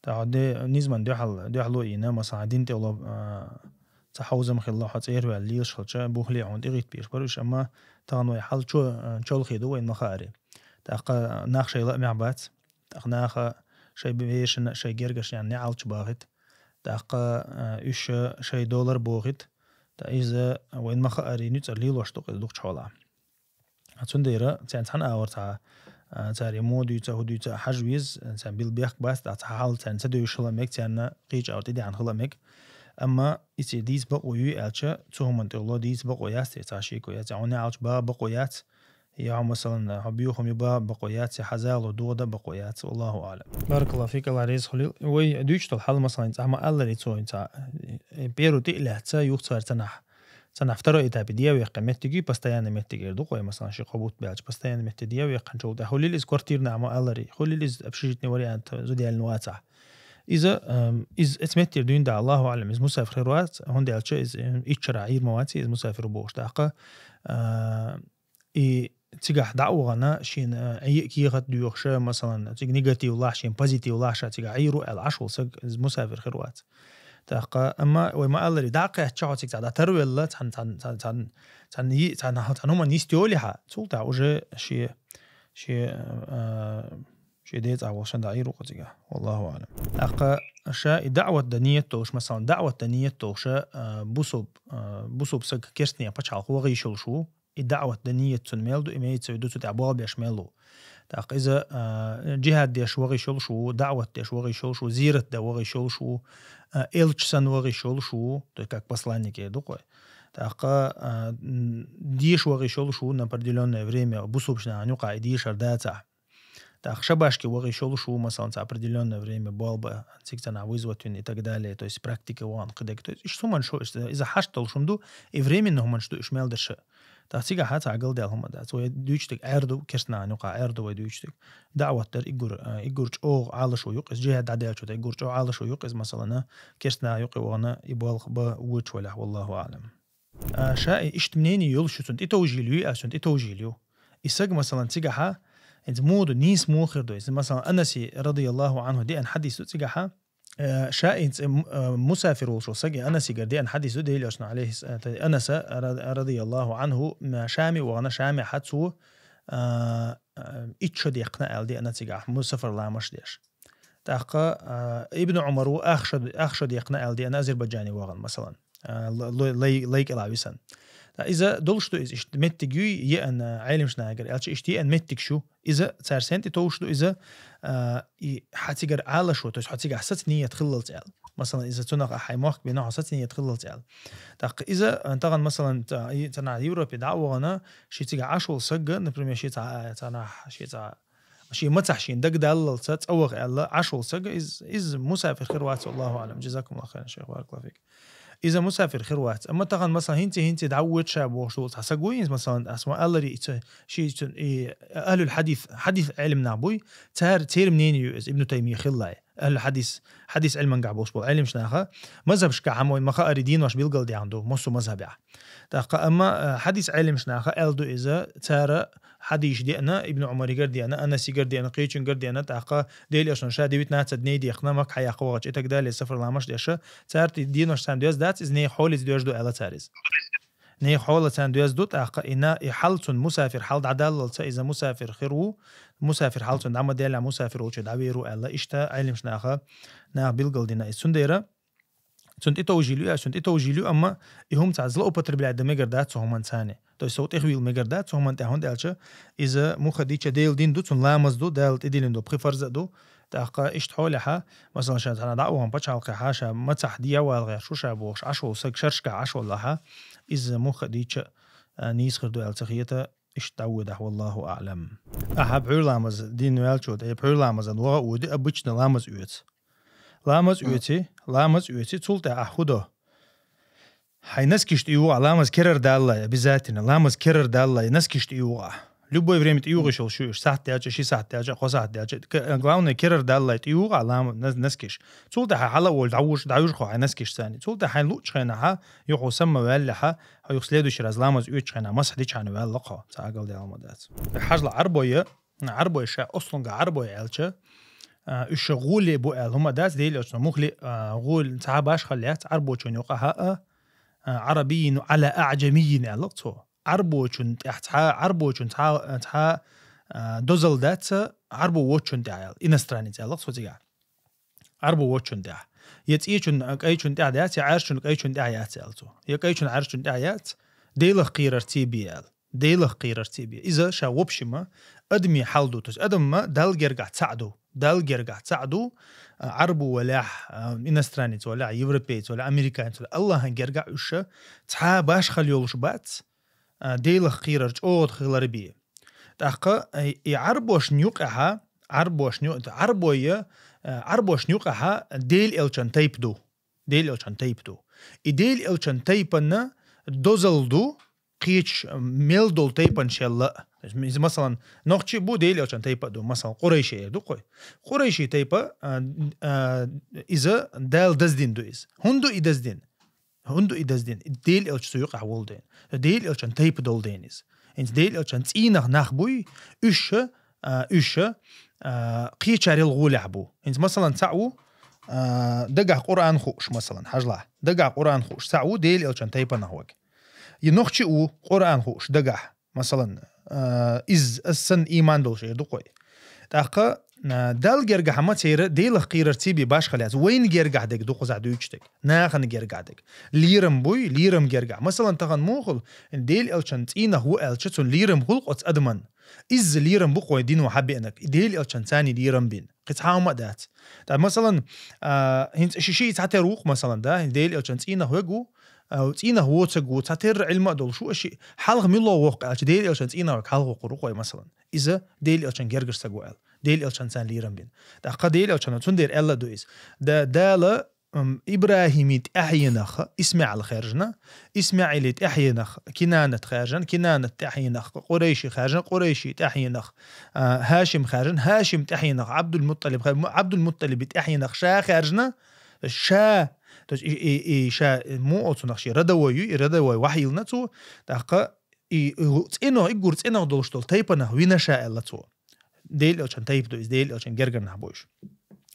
Та хьо де-, низман дуьхьал, дуьхьало йина, масала, дин тӀе ло, а, цхьа хьовзам хилла, хьо цӀера ваьлла лелаш хилча, бухале хьуна тӀегӀитта безаш бара уьш, амма тахана вай хьал чо-, а, чолхе ду вайна ма хаари. ТӀаккха нах шайн лаамехь бац, тӀаккха наха шайн вешина, шайн гергаршна неӀалт чу бахийта, тӀаккха, а, уьш шайн долар бохийта, тӀаккха иза вайна ма хаари нуьцкъара лелош ду-кх иза дукхачу хьолахь. Цундела царна цхьана агӀор цхьа, а, цара и мо дуьйцу, хӀу дуьйцу хьажа веза, царна билла бехк бац, тӀаккха цхьа хьал царна ца девзаш хила мега, царна кхечу агӀор тӀедеана хила мега. Амма и ци дийца бакъо юй аьлча, цу хӀуманна тӀехула дийца бакъо яц те, цхьа шеко яц, хьуна неӀалт чу баха бакъо яц, я хьо, масалан, хьо боьха хӀума ю баха бакъо яц, я хьан загӀало дохадан бакъо яц, валлаху аълам. Баракаллаху фик, Аллах реза хуьлийла. Вай дуьйцуш долу хьал, масалан, цхьа ма-аллара цо, цхьа, э, первый тӀе а лаьцна, юха цара цхьанхьа цхьанхьа второй этапе дӀаваьккхина меттиг ю, постоянный меттиг эр ду-кх вай, масалан, ши-кхо бутт баьлча, постоянный метте дӀаваьккхинчул тӀаьхьа хуьлийла иза квартирный а ма-аллара, хуьлийла иза общежитный вариант зуда яьллина вацахь. Иза, эм, иза, эца меттера дуьйна да, Аллаху аълам, иза мусафир хир вац, хӀунда аьлча иза, эм, иччара Ӏийр ма вац, иза мусафир ву бохуш даккха. А, и цигахь дӀа а вахана, шена, а, Ӏе а кехат доьхуша, масалан, цига негатив лахь, шена позитив лахь, ша цигахь Ӏийр ву аьлла Ӏаш волу саг, иза мусафир хир вац. ТӀаккха, амма вай ма-аллара, дӀа а кхаьчча хьо цига цхьа дӀа тарвелла, цхьана, цхьана, цхьана, цхьана, цхьана, цхьана хӀуманна йист йолехьа, цул тӀаьхьа уже шен, шен, а, шен децӀахь волуш дӀа Ӏийр ву-кх цигахь. Валлаху аълам. ТӀаккха ша и даӀват дан ниет долуш, масалан, даӀват дан ниет долуша, а, бусулб, а, бусулб саг керстанийн пачхьалкх ваха йиш йолуш ву, и даӀват дан ниет цунна мел ду, имеется в виду, цу тӀехь болх беш мел ву. ТӀаккха иза, а, джихӀад деш ваха йиш йолуш ву, даӀват деш ваха йиш йолуш ву, зерат дан ваха йиш йолуш ву, а, элча санна ваха йиш йолуш ву, то есть как посланник эр ду-кх вай. ТӀаккха, а, м, деша ваха йиш йолуш ву на определённое время, бусулбчу нахана юкъахь и дешар дацахь. ТӀаккха шабашке ваха йиш йолуш ву, масалан, цхьа определённое время болх бан, цига цхьанхьа вызвать вина и так далее, то есть практике вахана кхидерг. То есть иштта хӀуманаш ду, иза хьашт долуш хӀума ду, и временный хӀуманаш ду уьш мел дерш а. ТӀаккха цигахь цхьа а галдаьлла хӀума дац. Вай дуьйцуш дерг Ӏер ду, керстанийн юкъахь Ӏер ду вай дуьйцуш дерг. ДаӀват дар уггар, а, уггар чӀогӀа Ӏалашо ю-кх иза, джихӀад дӀадаьллачул тӀаьхьа уггар чӀогӀа Ӏалашо ю-кх иза, масалана, керстанийн юкъе вахана и болх бан вочу валехь, валлаху аълам. А, ша и иштта мнение йолуш ю, цунна тӀетовжийла ю, а, цунна тӀетовжийла ю. И саг, масалан, цигахьа, ХӀинца муха ду, нийса муха хир ду иза? Масалан, Анаси, радияллаху анху, деана хьадис ду цигахьа, э, ша хӀинца, э, м-, э, мусафир волчу саги Анасигара деана хьадис ду, Делан Элчано, алейхи с-, э, т-, Анаса, ра-, радияллаху анху, м, Шаме вахана, Шаме хьа цо, э, э, итт шо декхна аьлла деана цигахь, му-, сафар ламаш деш. ТӀаккха, э, Ибн Умар ву ах шо, ах шо декхна аьлла деана Азербайджане вахана, масалан. Э, л-, л-, лай, лай кӀелахь висана. ТӀаккха иза долуш ду иза, иштта меттиг юй, еана Ӏелимаш нагара аьлча, иштта еана меттиг шу. Иза цара сен тӀе товш ду иза, а, и хьан цигара Ӏалашо, то есть хьан цигахь саца ният хиллалц аьлла. Масалан, иза цунах а хьайн мохк бина, хьан саца ният хиллалц аьлла. ТӀаккха иза, а, тахана, масалан, ца-, и царнахь Европе дӀа а вахана, ши цигахь Ӏаш волу сагга, например, ши цхьа, царнахь, ши цхьа, ши мацахь шин дагадаллалца, цӀа ваха аьлла, Ӏаш волу сагга, из, из мусафир хир вац, валлаху аълам. Джазакумуллаху хайран, шейх, баракаллаху фик. Иза мусафир хир вац. Амма тахана, масалан, хӀинца, хӀинца дӀавоьду ша бохуш долу цхьа саг ву, иза, масалан, ас ма аллари, и ца-, ши цун, и ахлюл хьадис, хьадис Ӏелим нах буй, цара, церан мнение ю иза, Ибн Таймия хиллай. Ахлюл хьадис, хьадис Ӏилмангахь болуш болу Ӏелимаш наха, мазхабашкахь хьан вайн ма хаари, динаш билгалдаьхна ду, массо мазхабехь. ТӀаккха, амма, а, хьадис Ӏелимаш наха аьлла ду иза, цара хьадийша деана, Ибн Умаригара деана, Анасигара деана, кхечуьнгара деана, тӀаккха Делан Элчано ша девятнадцать дней дехна, Макка хьаяккха вахача, и так далее, сафар ламаш деша, цара ти-, денош царна доьзна дац, иза нехан хьоле доьжна ду аьлла цара иза. Нехан хьоле царна доьзна ду, тӀаккха и на-, и хьал цунна мусафир хьал дӀадаллалца, иза мусафир хир ву, мусафир хьал цунна дӀа ма делла, мусафир волчу дӀавер ву аьлла, иштта Ӏелимаш наха, наха билгалдина иза. Цундела, цунна тӀетовжийла ю, цунна тӀетовжийла ю, амма и хӀума цхьа злоупотреблять дан мегар дац цу хӀуманца. То есть, сов тӀехвийла мегар дац цу хӀуманна тӀехь, хӀунда аьлча иза муха дийча Делан дин ду, цунна ламаз ду, Дала тӀедиллина долу пхи фарз а ду. ТӀаккха иштта хьолехьа, масалан, ша цхьана дӀа а вахана пачхьалкхехьа, ша мацахь дӀа а вала гӀерташ ву ша бохуш, Ӏаш волу саг шаршкахь Ӏаш воллахьа, иза муха дийча, а, нийса хир ду аьлла ца хета, иштта дӀавоьдахь, валлаху аълам. Ахьа пхьуьйр ламаз дин ваьлча, тӀе пхьуьйр ламазан ваха а воьду, обычно ламаз оьцу. Ламаз оьци, ламаз оьци, цул тӀаьхьа ахь хӀун до? Хьайн наскиш тӀе югӀу ахь, ламаз керара даллалц, обязательно, ламаз керара даллалц, наскиш тӀе югӀу ахь. Любое время тӀе югӀуш йолуш ю уьш, сахьт даьлча, ши сахьт даьлча, кхо сахьт даьлча, к-, главное, керара даллалц тӀе югӀу ахь, лама-, нас-, наскиш. Цул тӀаьхьа хьала а волу дӀавуш, дӀавуьжу хьо хьайн наскиш царна. Цул тӀаьхьа хьайн луучу хенахьа, юха хӀу самма ваьллехьа, хьо юха следующий раз ламаз оьцучу хенахь масхь дича хьайна ваьлла хьо, цхьа а галдаьлла ма дац. Хьажал, Ӏарбой, Ӏарбой ша, аслунга Ӏарбой аьлча, а, уьш гӀуле бу аьлла хӀума дац, Делан Элчано мухли, а, гӀули цхьа башхалла яц Ӏарбочун юкъахьа, а, а, Ӏарабиййин Ӏала аӀжамиййин аьлла цо. Ӏарбочун тӀехь цхьа, Ӏарбочун цхьа, цхьа, а, дозалла дац Ӏарбо воцчун тӀехь аьлла, иностранец аьлла цо цигахь. Ӏарбо воцчун тӀехь. Я цӀечун, а, кӀайчун тӀехь дац, я Ӏаьржачун кӀайчун тӀехь яц аьлла цо. Я кӀайчун Ӏаьржачун тӀехь яц, Делах кхерарца бе аьлла. Делах кхерарца бе. Иза ша, в общем, адамийн хьал ду. То есть адам Далла гергахь цхьаъ ду. Далла гергахь цхьаъ ду, а, Ӏарбо валахь, а, иностранец валахь, европеец валахь, американец валахь, Аллахьан гергахь уьш цхьа башхалла йолуш бац, а, Делах кхерар чӀогӀа хилар бе. ТӀаккха, а, и Ӏарбошна юкъахьа, Ӏарбошна ю-, Ӏарбой, а, Ӏарбошна юкъахьа Делан Элчан тайпа ду. Делан Элчан тайпа ду. И Делан Элчан тайпанна дозалла ду, кхечу мел долу тайпанашелла. То есть, м-, иза, масалан, нохчи бу, Делан Элчан тайпа а ду, масалан, къурайши эр ду кхой. Къурайши тайпа, а, а, иза Дала даздина ду иза. ХӀунда ду и даздина? ХӀунда ду и даздина? И Делан Элча цу юкъахь волу ден. Делан Элчан тайпа долу ден иза. ХӀинца Делан Элчан цӀийнах нах буй, уьш а, уьш а, а, кхечарел гӀолехь бу. ХӀинца, масалан, цхьаъ ву, а, дагахь Къуръан хууш, масалан, хьажалахь. Дагахь Къуръан хууш, цхьаъ ву Делан Элчан тайпанах ваг. И нохчи а ву Къуръан хууш дагахь, масалан, а, иза, ас санна, ийман долуш эр ду кхой. ТӀаккха, а, Далла гергахь ма церан Делах кхерарца бе башхалла яц. Вайна гергахь дерг ду кхузахь дуьйцуш дерг. Нахана гергахь дерг. Лерам буй, лерам гергахь. Масалан, тахана муха хуьлу, Делан Элчан цӀийнах ву аьлча, цунна лерам хуьлу кхоца адаман. Изза лерам бу кхой дино хьабеанарг, и Делан Элчан царний лерам бина. Кхин цхьа хӀума а дац. ТӀаккха, масалан, а, хӀинца ши-ши цхьатерра ву-кх, масалан, да, хӀинца Делан Элчан цӀийнах вег ву, а, цӀийнах воцаг ву, цхьатерра Ӏилма а долуш ву, ши хьалха мила воккху аьлча, Делан Элчан цӀийнах вег хьалха воккхур ву кхой, масалан. Иза Делан Элчан гергара саг ву аьлла. Делан Элчан царна лерам бина. ТӀаккха Делан Элчано цундела аьлла ду иза. Да-, Дала ам, ИбрахӀими тӀаьхьенах ИсмаӀил хаьржина, ИсмаӀили тӀаьхьенах Кинанат хаьржина, Кинанат тӀаьхьенах Къурайши хаьржина, Къурайши тӀаьхьенах, а, ХӀашим хаьржина, ХӀашим тӀаьхьенах Ӏабдул-Мутталиб хаьр-, М-, Ӏабдул-Мутталиби тӀаьхьенах ша хаьржина, ша, то есть и, и, и ша, муха оцунах ши родовой ю, и родовой вахьйилна цо, тӀаккха и, и цӀенах, иггур цӀенах долуш долу тайпанах вина ша аьлла цо. Дела элчан тайпа ду иза, Дела элчан гергара нах бу уж.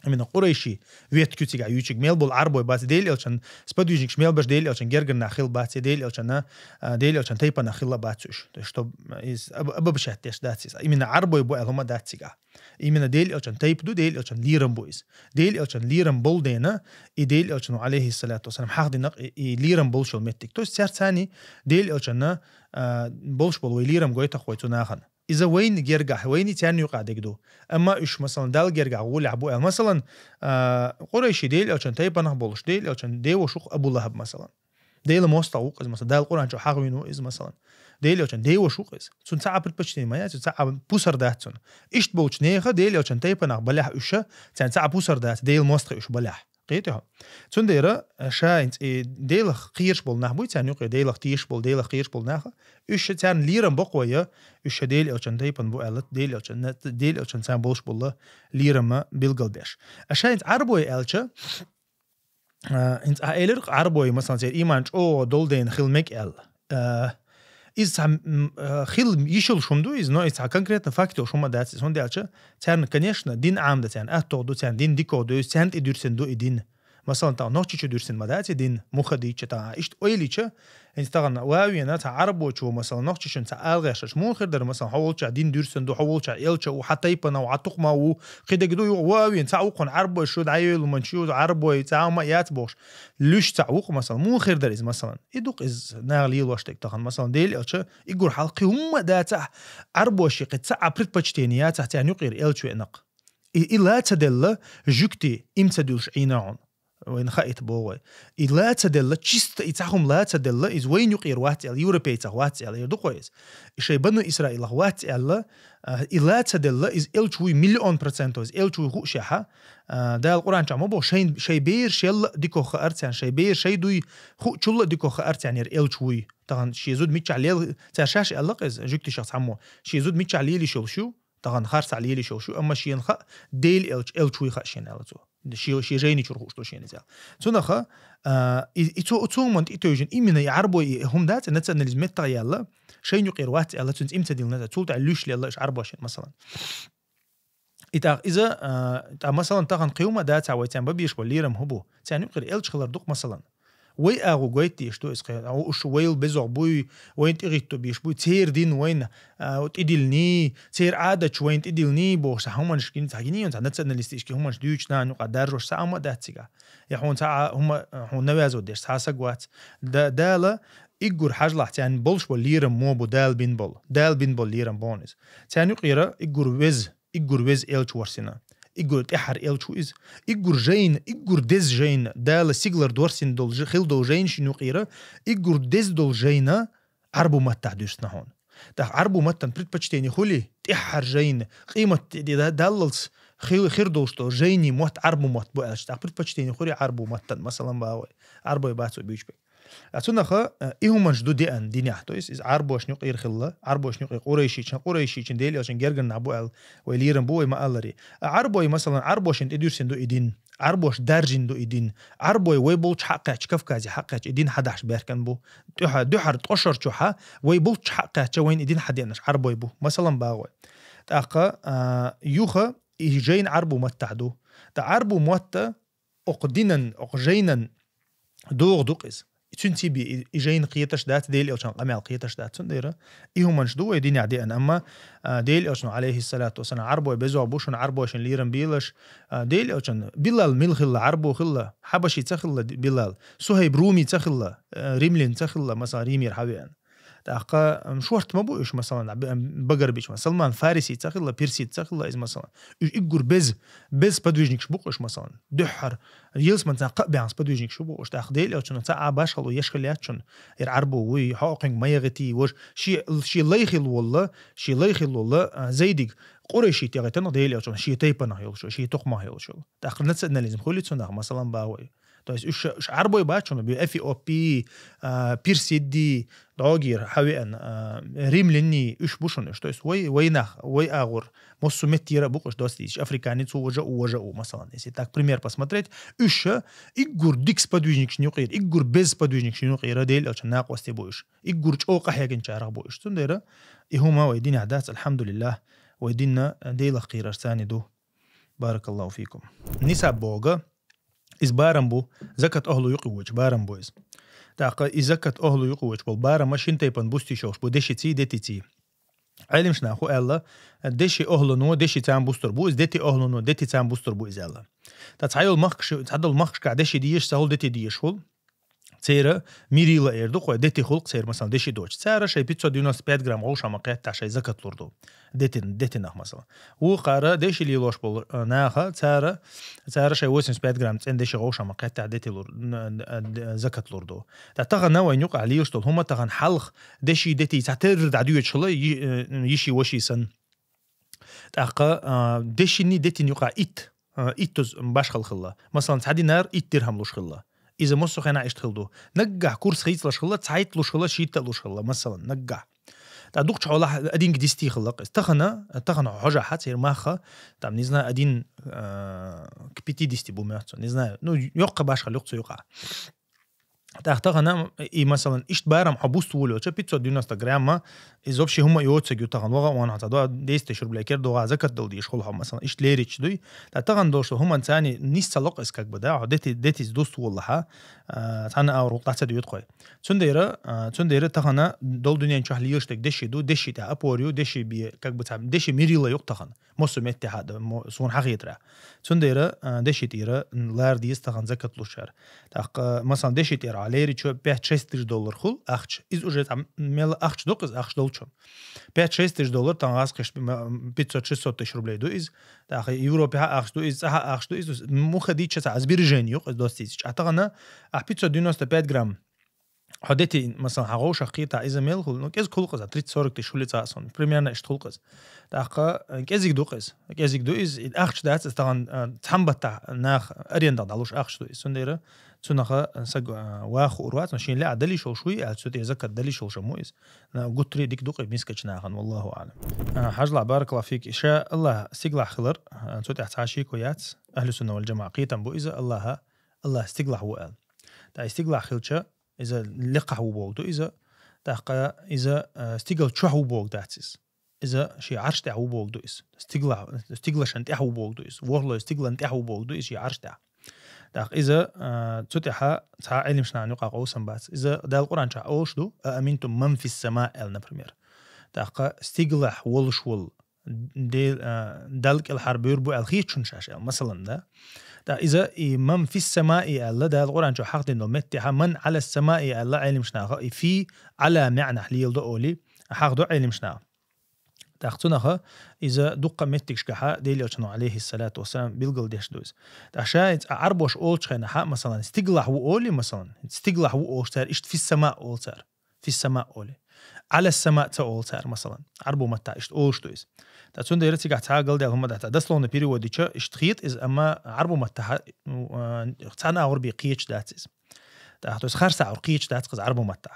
Именно къурайши ветхь куьцигахь юьйчиг мел болу Ӏарбой бац, Дела элчан сподвижникаш мел баш Дела элчан гергара нах хила бац, Дела элчана, а, Дела элчан тайпанах хила бац уж. То есть, чтобы из об-, обобщать деш дац иза. Именно Ӏарбой бу аьлла хӀума дац цигахь. Именно Дела элчан тайпа ду, Дела элчан лерам бу иза. Дела элчан лерам болу дена, и Дела элчан, алейхиссалату вассалам, хьахдинакъ и, и лерам болуш йолу меттиг. То есть, цаьрца царни Дела элчана, а, болуш болу вай лерам гойтах вай цу нахана. Иза вайна гергахь, вайна царна юкъа дерг ду. Амма уьш, масалан, Далла гергахь гӀолехь бу аьлла. Масалан, а, къурайши Дела элчан тайпанах болуш, Дела элчан деваш ву-кх Абу ЛахӀаб, масалан. Дела мостагӀа ву-кх иза, масалан, Дала Къуръан чу хьахвийна ву иза, масалан. Дела элчан деваш ву-кх иза. Цунна цхьа а предпочтение ма яц, цхьа а пусар дац цунна. Иштта болчу нехан Дела элчан тайпанах балехь уьш, царна цхьа а пусар дац, Дела мостагӀий уьш балехь. Кхетий хьо? Цундела, э, ша хӀинца и Делах кхераш болу нах буй, царна юкъе Делах тешаш болу, Делах кхераш болу нах, уьш ша царна лерам боккхавой, уьш ша Дела элчан тайпана бу аьлла, Дела элчан, Дела элчан царна болуш болу лерама билгалбеш. А ша хӀинца Ӏарбой аьлча, а, хӀинца ахь элира-кх Ӏарбой, масалан, церан ийман чӀогӀа долу дена хила мега аьлла. А, иза цхьа, м, а, хила йиш йолуш хӀума ду иза, но иза цхьа конкретно факт йолуш хӀума дац иза. ХӀунда аьлча, царна, конечно, дин Ӏамдан царна аттагӀа ду, царна дин дикагӀа ду, иза царна тӀедуьрсина ду и дин. Масалан, тахана Нохчийчу дуьрсина ма дац и дин, муха дийча тахана. Иштта ойла йича, хӀинца тахана ван а вена, цхьа Ӏарбочо, масалан, Нохчийчуьнца ала гӀерташ, муха хир дара, масалан, хьо волчохь дин дуьрсина ду, хьо волчохь элча ву, хьан тайпана ву, хьан тухма ву, кхидерг ду юха ван а вена, цхьаъ ву-кх хьуна Ӏарбой, шу дӀайойла, ман чу Ӏарбой, цхьа а хӀума яц бохуш. Луьш цхьаъ ву-кх, масалан, муха хир дара иза, масалан. И ду-кх иза наха лелош дерг тахана, масалан, Дела элча, и гур хьалха кхин хӀумма а дацахь, Ӏарбоши кхин цхьа а предпочтение яцахь, царна юкъера элча веана-кх. И, и ла ца делла, жуьгти им ца дуьллуш Ӏийна хьуна. Вайна хаийта боху вай. И ла ца делла, чисто и цхьа хӀума ла ца делла, иза вайна юкъера вац аьлла, европейцах вац аьлла, эр ду-кх вай иза. И шайн бану Исраилах вац аьлла, а, и ла ца делла, иза элча вуй миллион процентов, иза элча вуй хуушехьа, а, Дала Къуръан чохь ма боху, шайн, шайн бераш елла а дикох хаар царна, шайн бераш шайн дуй хуучул а дикох хаар царна яра элча вуй. Тахана шен зуда миччахь лел, цара шаьш аьлла-кх иза, жуьгтишах цхьаммо, шен зуда миччахь лелаш йолуш ю, тахана харцахь лелаш йолуш ю, амма шена хаьа, Дела элча, элча вуй хаьа шена аьлла цо. Ши, шен жайни чуьра хууш ду шена иза аьлла. Цунаха, а, и, и цо, цо хӀуманна тӀетевжина, именно и Ӏарбой и хӀума дац, и национализм меттах а яьлла, шайна юкъера вац аьлла, цуьнца им ца дилла, цул тӀаьхьа луьш лелла, аша Ӏарбош ена, масалан. И тӀаккха иза, а, тӀаккха, масалан, тахана кхин хӀума а дацахь вай царна бан безаш болу лерам хӀун бу? Царна юкъера элча хилар ду-кх, масалан. Вай агӀо гойтдеш ду иза кхин, уьш вайл безох буй, вайна тӀегӀитто беш буй, церан дин вайна, а, тӀедиллиний, церан Ӏадаташ вайна тӀедиллиний бохуш, цхьа хӀуманаш гина, цхьа гиний, цхьа националистический хӀуманаш дуьйцуш нахана юкъа даржош, цхьа хӀума а дац цигахь. Я хьуна цхьа а хӀума, хьуна навязывать деш цхьа а саг вац. Да-, Дала иггур хьажалахь царна болуш болу лерам мо бу Дала бин болу. Дала бин болу лерам боху иза. Царна юкъера иггур веза, иггур веза элча ворсина. Иггур тӀаьххьара элча ву иза. Иггур жайна, иггур деза жайна, Дала сигалара дорсина долу ж-, хила долу жайна шина юкъера, иггур деза долу жайна Ӏарбу маттахь дуьрсина хьуна. ТӀаккха Ӏарбу маттан предпочтение хуьлий, тӀаьххьара жайна, къемат де-, де-, даллалц хи-, хир долуш долу жайни мотт Ӏарбу мотт бу аьлча, тӀаккха предпочтение хуьлий Ӏарбу маттан, масалан, бан вай. Ӏарбой бац вай буьйцу бен. А цунаха, э, и хӀуманаш ду деана динехь, то есть иза Ӏарбошна юкъера хилла, Ӏарбошна юкъера къурайшичун, къурайшичун Дела элчан гергара нах бу аьлла, вай лерам бу вай ма-алларе. А Ӏарбой, масалан, Ӏарбошна тӀедуьрсина ду и дин, Ӏарбош даржина ду и дин, Ӏарбой вай болчу хьакхаьчча, Кавказе хьакхаьчча и дин хьадахьаш баьхкина бу, дуьхьа-, дуьхьара ткъошар чохьа вай болчу хьакхаьчча вайна и дин хьадеанаш Ӏарбой бу, масалан, бан вай. ТӀаккха, а, юха и жайна Ӏарбу маттахь ду. ТӀа Ӏарбу мотта окху динан, окху жайнан догӀа ду-кх иза. Цуьнан ци бен и, и жайна кхеташ дац, Дела элчан къамел кхеташ дац. Цундела и хӀуманаш ду вай динехь деана, амма, а, Дела элчано, алейхиссалату вассалам, Ӏарбой безох бу шуна, Ӏарбошна лерам белаш, а, Дела элчан Билал мила хилла, Ӏарбо хилла, хьабаши ца хилла Ди-, Билал, Сухайб Руми ца хилла, а, римлин ца хилла, масалан, Римера хьавеана. ТӀаккха, м, шорта ма бу уьш, масалан, б-, м, багарбича, ма, Салман Фариси ца хилла, персид ца хилла иза, масалан. Уьш иггур беза, беза сподвижникаш бу-кх уьш, масалан. Дуьххьара, ялсаман цхьа кхаъ баьхна сподвижникаш бу-кх уьш. ТӀаккха Дела элчано цхьа а башхало еш хила яц шуна, яра Ӏарбо вуй, хьо кхуьнга ма ягӀитий, важа, шен, шен лай хилла волла, шен лай хилла волла, а, Зайдиг, къурайши тӀегӀийтина Дела элчано, шен тайпанах йолуш, шен тухмах йолуш. ТӀаккха национализм хуьлий цунах, масалан, бан вай. То есть уьш, уьш Ӏарбой бац шуна, бе, эфиопий, а, персидий, дӀогера хьавеана, а, римлянний, уьш бу шуна уьш. То есть вай, вай нах, вай агӀор, массо меттера а бу-кх уьш доцдийцаш, африканец ву, важа а ву, важа а ву, масалан. Если так пример посмотреть, уьш ша иггур дика сподвижникашна юкъера, иггур беза сподвижникашна юкъера Дела элчан накъостий бу уьш. Иггур чӀогӀа къахьегначарах бу уьш. Цундела и хӀума вай динехь дац, алхьамдулиллах. Вай динна Делах кхерарца ду. Баракаллаху фикум. Нисаб бога, из барам бу, закат охлу юкъи вочу барам бу из. ТӀаккха и закат охлу юкъи вочу бол барама шин тайпан бусти шовш бу, дешици, детици. Айлимш наху аьлла, деши охлуну, деши цам бустур бу, из дети охлуну, дети цам бустур бу из аьлла. Та цхьайол махкаш, цхьадол махкашка деши диеш, сахул дети диеш хул. Цера мирила эр ду, кхой дети хулк цер, масалан, деши доч. Цара шай пятьсот девяносто пять грамм гъовша ма кхетта шай закат лур ду. Дети, дети нах, масалан. Ву къара деши лилош бол, э, наха, цара, цара шай восемьдесят пять грамм цен деши гъовша ма кхетта дети лур, н-, н-, д-, закат лур ду. Та тахана вай нюкъа лилш дол, хума тахан халх, деши дети ца тер да дуеч хла, и-, э, иши воши сан. ТӀаккха, а, дешини детин юкъа ит, а, ит туз башхал хилла. Масалан, цхьа динар ит дирхам луш хилла. Иза массо хена ишт хил ду. Наггахь курс хийцлаш хилла, цхьайт луш хилла, шийтта луш хилла, масалан, наггахь. Та дукхача хьола один ка дисти хилла къис. Тахана, тахана хьожа хьацир маха, там, не знаю, один, а, к пятидесяти бу мёцо, не знаю. Ну, йоккха башхал юкъ цу юкъа. ТӀаккха тахана, и, масалан, ишт барам хьо буст вулоча, пятьсот девяносто грамма, из вообще хума йоцаг ю тахан, вага ван хьо ца до, десять тысяч рублей кер дога закат дал диш хул хьо, масалан, ишт лерич дуй. Та тахан дошто хуман цани нис ца локъ эс, как бы, да, хьо дети, детис дуст вуллаха, а, цана авр гукъ даца дюйт хой. Цундера, а, цундера тахана дол дунен чах лиеш так деши ду, деши та апорю, деши би, как бы, цам, деши мирила юкъ тахан. Мосу метте хьада, мо-, сун хьахетра. Цундера, а, деши тира, н-, лар диес тахан закат лушар. Так, а, масалан, деши тира, а, лери чё пять-шесть тысяч доллар хул, ахч. Из уже там мел ахч док из, ахч долчо. Пять-шесть тысяч доллар, там газ кеш, м, пятьсот-шестьсот тысяч рублей ду из. Так, Европе ха ахч ду из, цаха ахч ду из, муха дича ца, а сбережение юк, из достичь. А тагана, а пятьсот девяносто пять грамм. Хьо дети, масалан, хьа гъовшах кхета иза мел хул, ну, кӀезиг хул къиза, тридцать-сорок тысяч хули цаъ сон, примерно ишт хул къиза. ТӀаккха, э, кӀезиг ду къиза, кӀезиг ду из, и ахча дац, из таган, э, цхьамбатта нах аренда далуш ахча ду из. Цундера, цунаха, э, саг, э, ваху урвац, но шин леа дали шол шуй, а цу те закат дали шол шаму из. На гутри дик ду къи мискач нахан, валлаху алам. Э, хьажла, баракаллаху фик, иша Аллах стиглах хилар, э, цу те цхьа шико яц, ахлю сунна вал джамаа кхетам бу иза, Аллаха, Аллах стиглах ву ал. Та стиглах хилча, иза лекхахь ву богу ду иза, тӀаккха иза, э, стигал чохь ву богу дац иза. Иза ши Ӏарш тӀехь ву богу ду иза. Стигла, стиглашан тӀехь ву богу ду иза. Ворхлой стиглан тӀехь ву богу ду иза ши Ӏарш тӀехь. ТӀаккха иза, э, цу тӀехьа цхьа Ӏилмаш нахана юкъа къовсам бац. Иза Дала Къуръан чохь олуш ду, «А аминтум ман фис сама», аьл, например. ТӀаккха стиглахь волуш вол Де-, а, Дала кӀел хьар буьр бу аьлла хеташ шуна шаьш аьлла, масалан, да? ТӀаккха иза и «ман фис самаи» аьлла, Дала Къуръан чу хьахдина метте хьа «ман Ӏала самаи» аьлла Ӏилмаш наха, и «фи Ӏала» маьӀнахь лела до оли, хьахдо Ӏилмаш наха. ТӀаккха цунаха иза дуккха меттигашкахьа Делелчано, алейхиссалату вассалам, билгал деш ду иза. ТӀаккха ша иза Ӏарбош олчхайна хьа, масалан, стиглахь ву оли, масалан, стиглахь ву олуш цара, ишт «фис сама» олу цара. «Фис сама» оли. «Ӏала сама» ца олу цара, масалан. Ӏарбу матта ишт олуш ду иза. Та цундера цигахь цхьа галдел хӀума дац. Дословно переводича ишт хет иза, амма Ӏарбу матта хьа, ну, а, цхьана агӀур бе кхеча дац иза. Та, то есть харса агӀур кхеча дац кхаза Ӏарбу матта.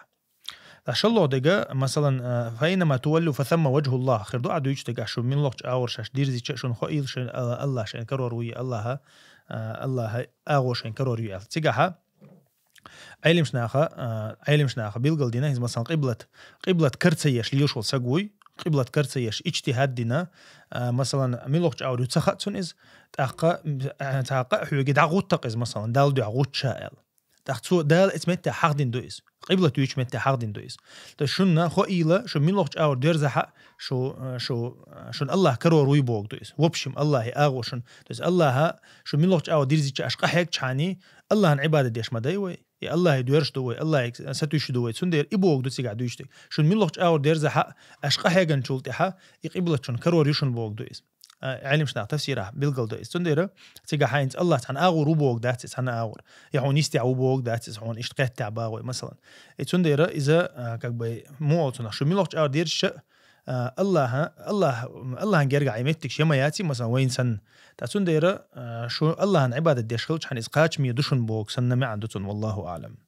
Та шалло дега, масалан, а, «Фа айнама туваллу фа самма ваджхуллах». Хир ду а дуйчу дега, шу мин лохчу агӀур шаш дирзича, шун хоил шайн, а, Аллах шайн карор вуй, Аллаха, а, Аллаха агӀо шайн карор юй аьлла. Цигахьа Ӏелимш наха, а, Ӏелимш наха билгал дина, иза, масалан, къиблат, къиблат карца еш лелаш вол саг вуй, къиблат карца еш ичтихад дина, а, масалан, милохчу аур ю ца хаъ цун иза, тӀаккха, а, цхьа къа хьоьги дӀагӀуттакъ иза, масалан, Дала дуьхьа гӀутташа аьлла. ТӀаккха цо Дала эц метте хьахдин ду иза. Къиблат юьйчу метте хьахдин ду иза. То есть шунна хоийла, шу милохчу аур дерзахьа, шу, а, шу, а, шун Аллах карор вуй богу ду иза. В общем, Аллахи агӀо шун. То есть Аллаха шу милохчу аур дирзича аш къахьегчхьани, Аллахьан Ӏибадат деш ма дай вай. И Аллахьи доьраш ду вай, Аллахьи сатуьйсуш ду вай. Цундела и богу ду цигахь дуьйцуш дерг. Шун милохчу агӀор дерзахьа, аш къахьеганчул тӀаьхьа, и къиблат шун карор ю шун богу ду иза. А, Ӏелимш нах тафсирахь билгал ду иза. Цундела цигахь хьайнца Аллахь цхьана агӀор ву богу дац иза, цхьана агӀор. Я хьуна йистехь ву богу дац иза, хьуна иштта кхеттехь багӀой, масалан. И цундела иза, а, как бы, муъал цунах. Шу милохчу агӀор дерзича, а, Аллахьа, Аллахь, Аллахьан гергахь и меттигаш я ма яций, масалан, вайн санна. Ткъа цундела, а, шу Аллахьан Ӏибадат деш хилчхьана иза кхачаме ду шун богу санна маьӀна ду цун, валлаху аълам.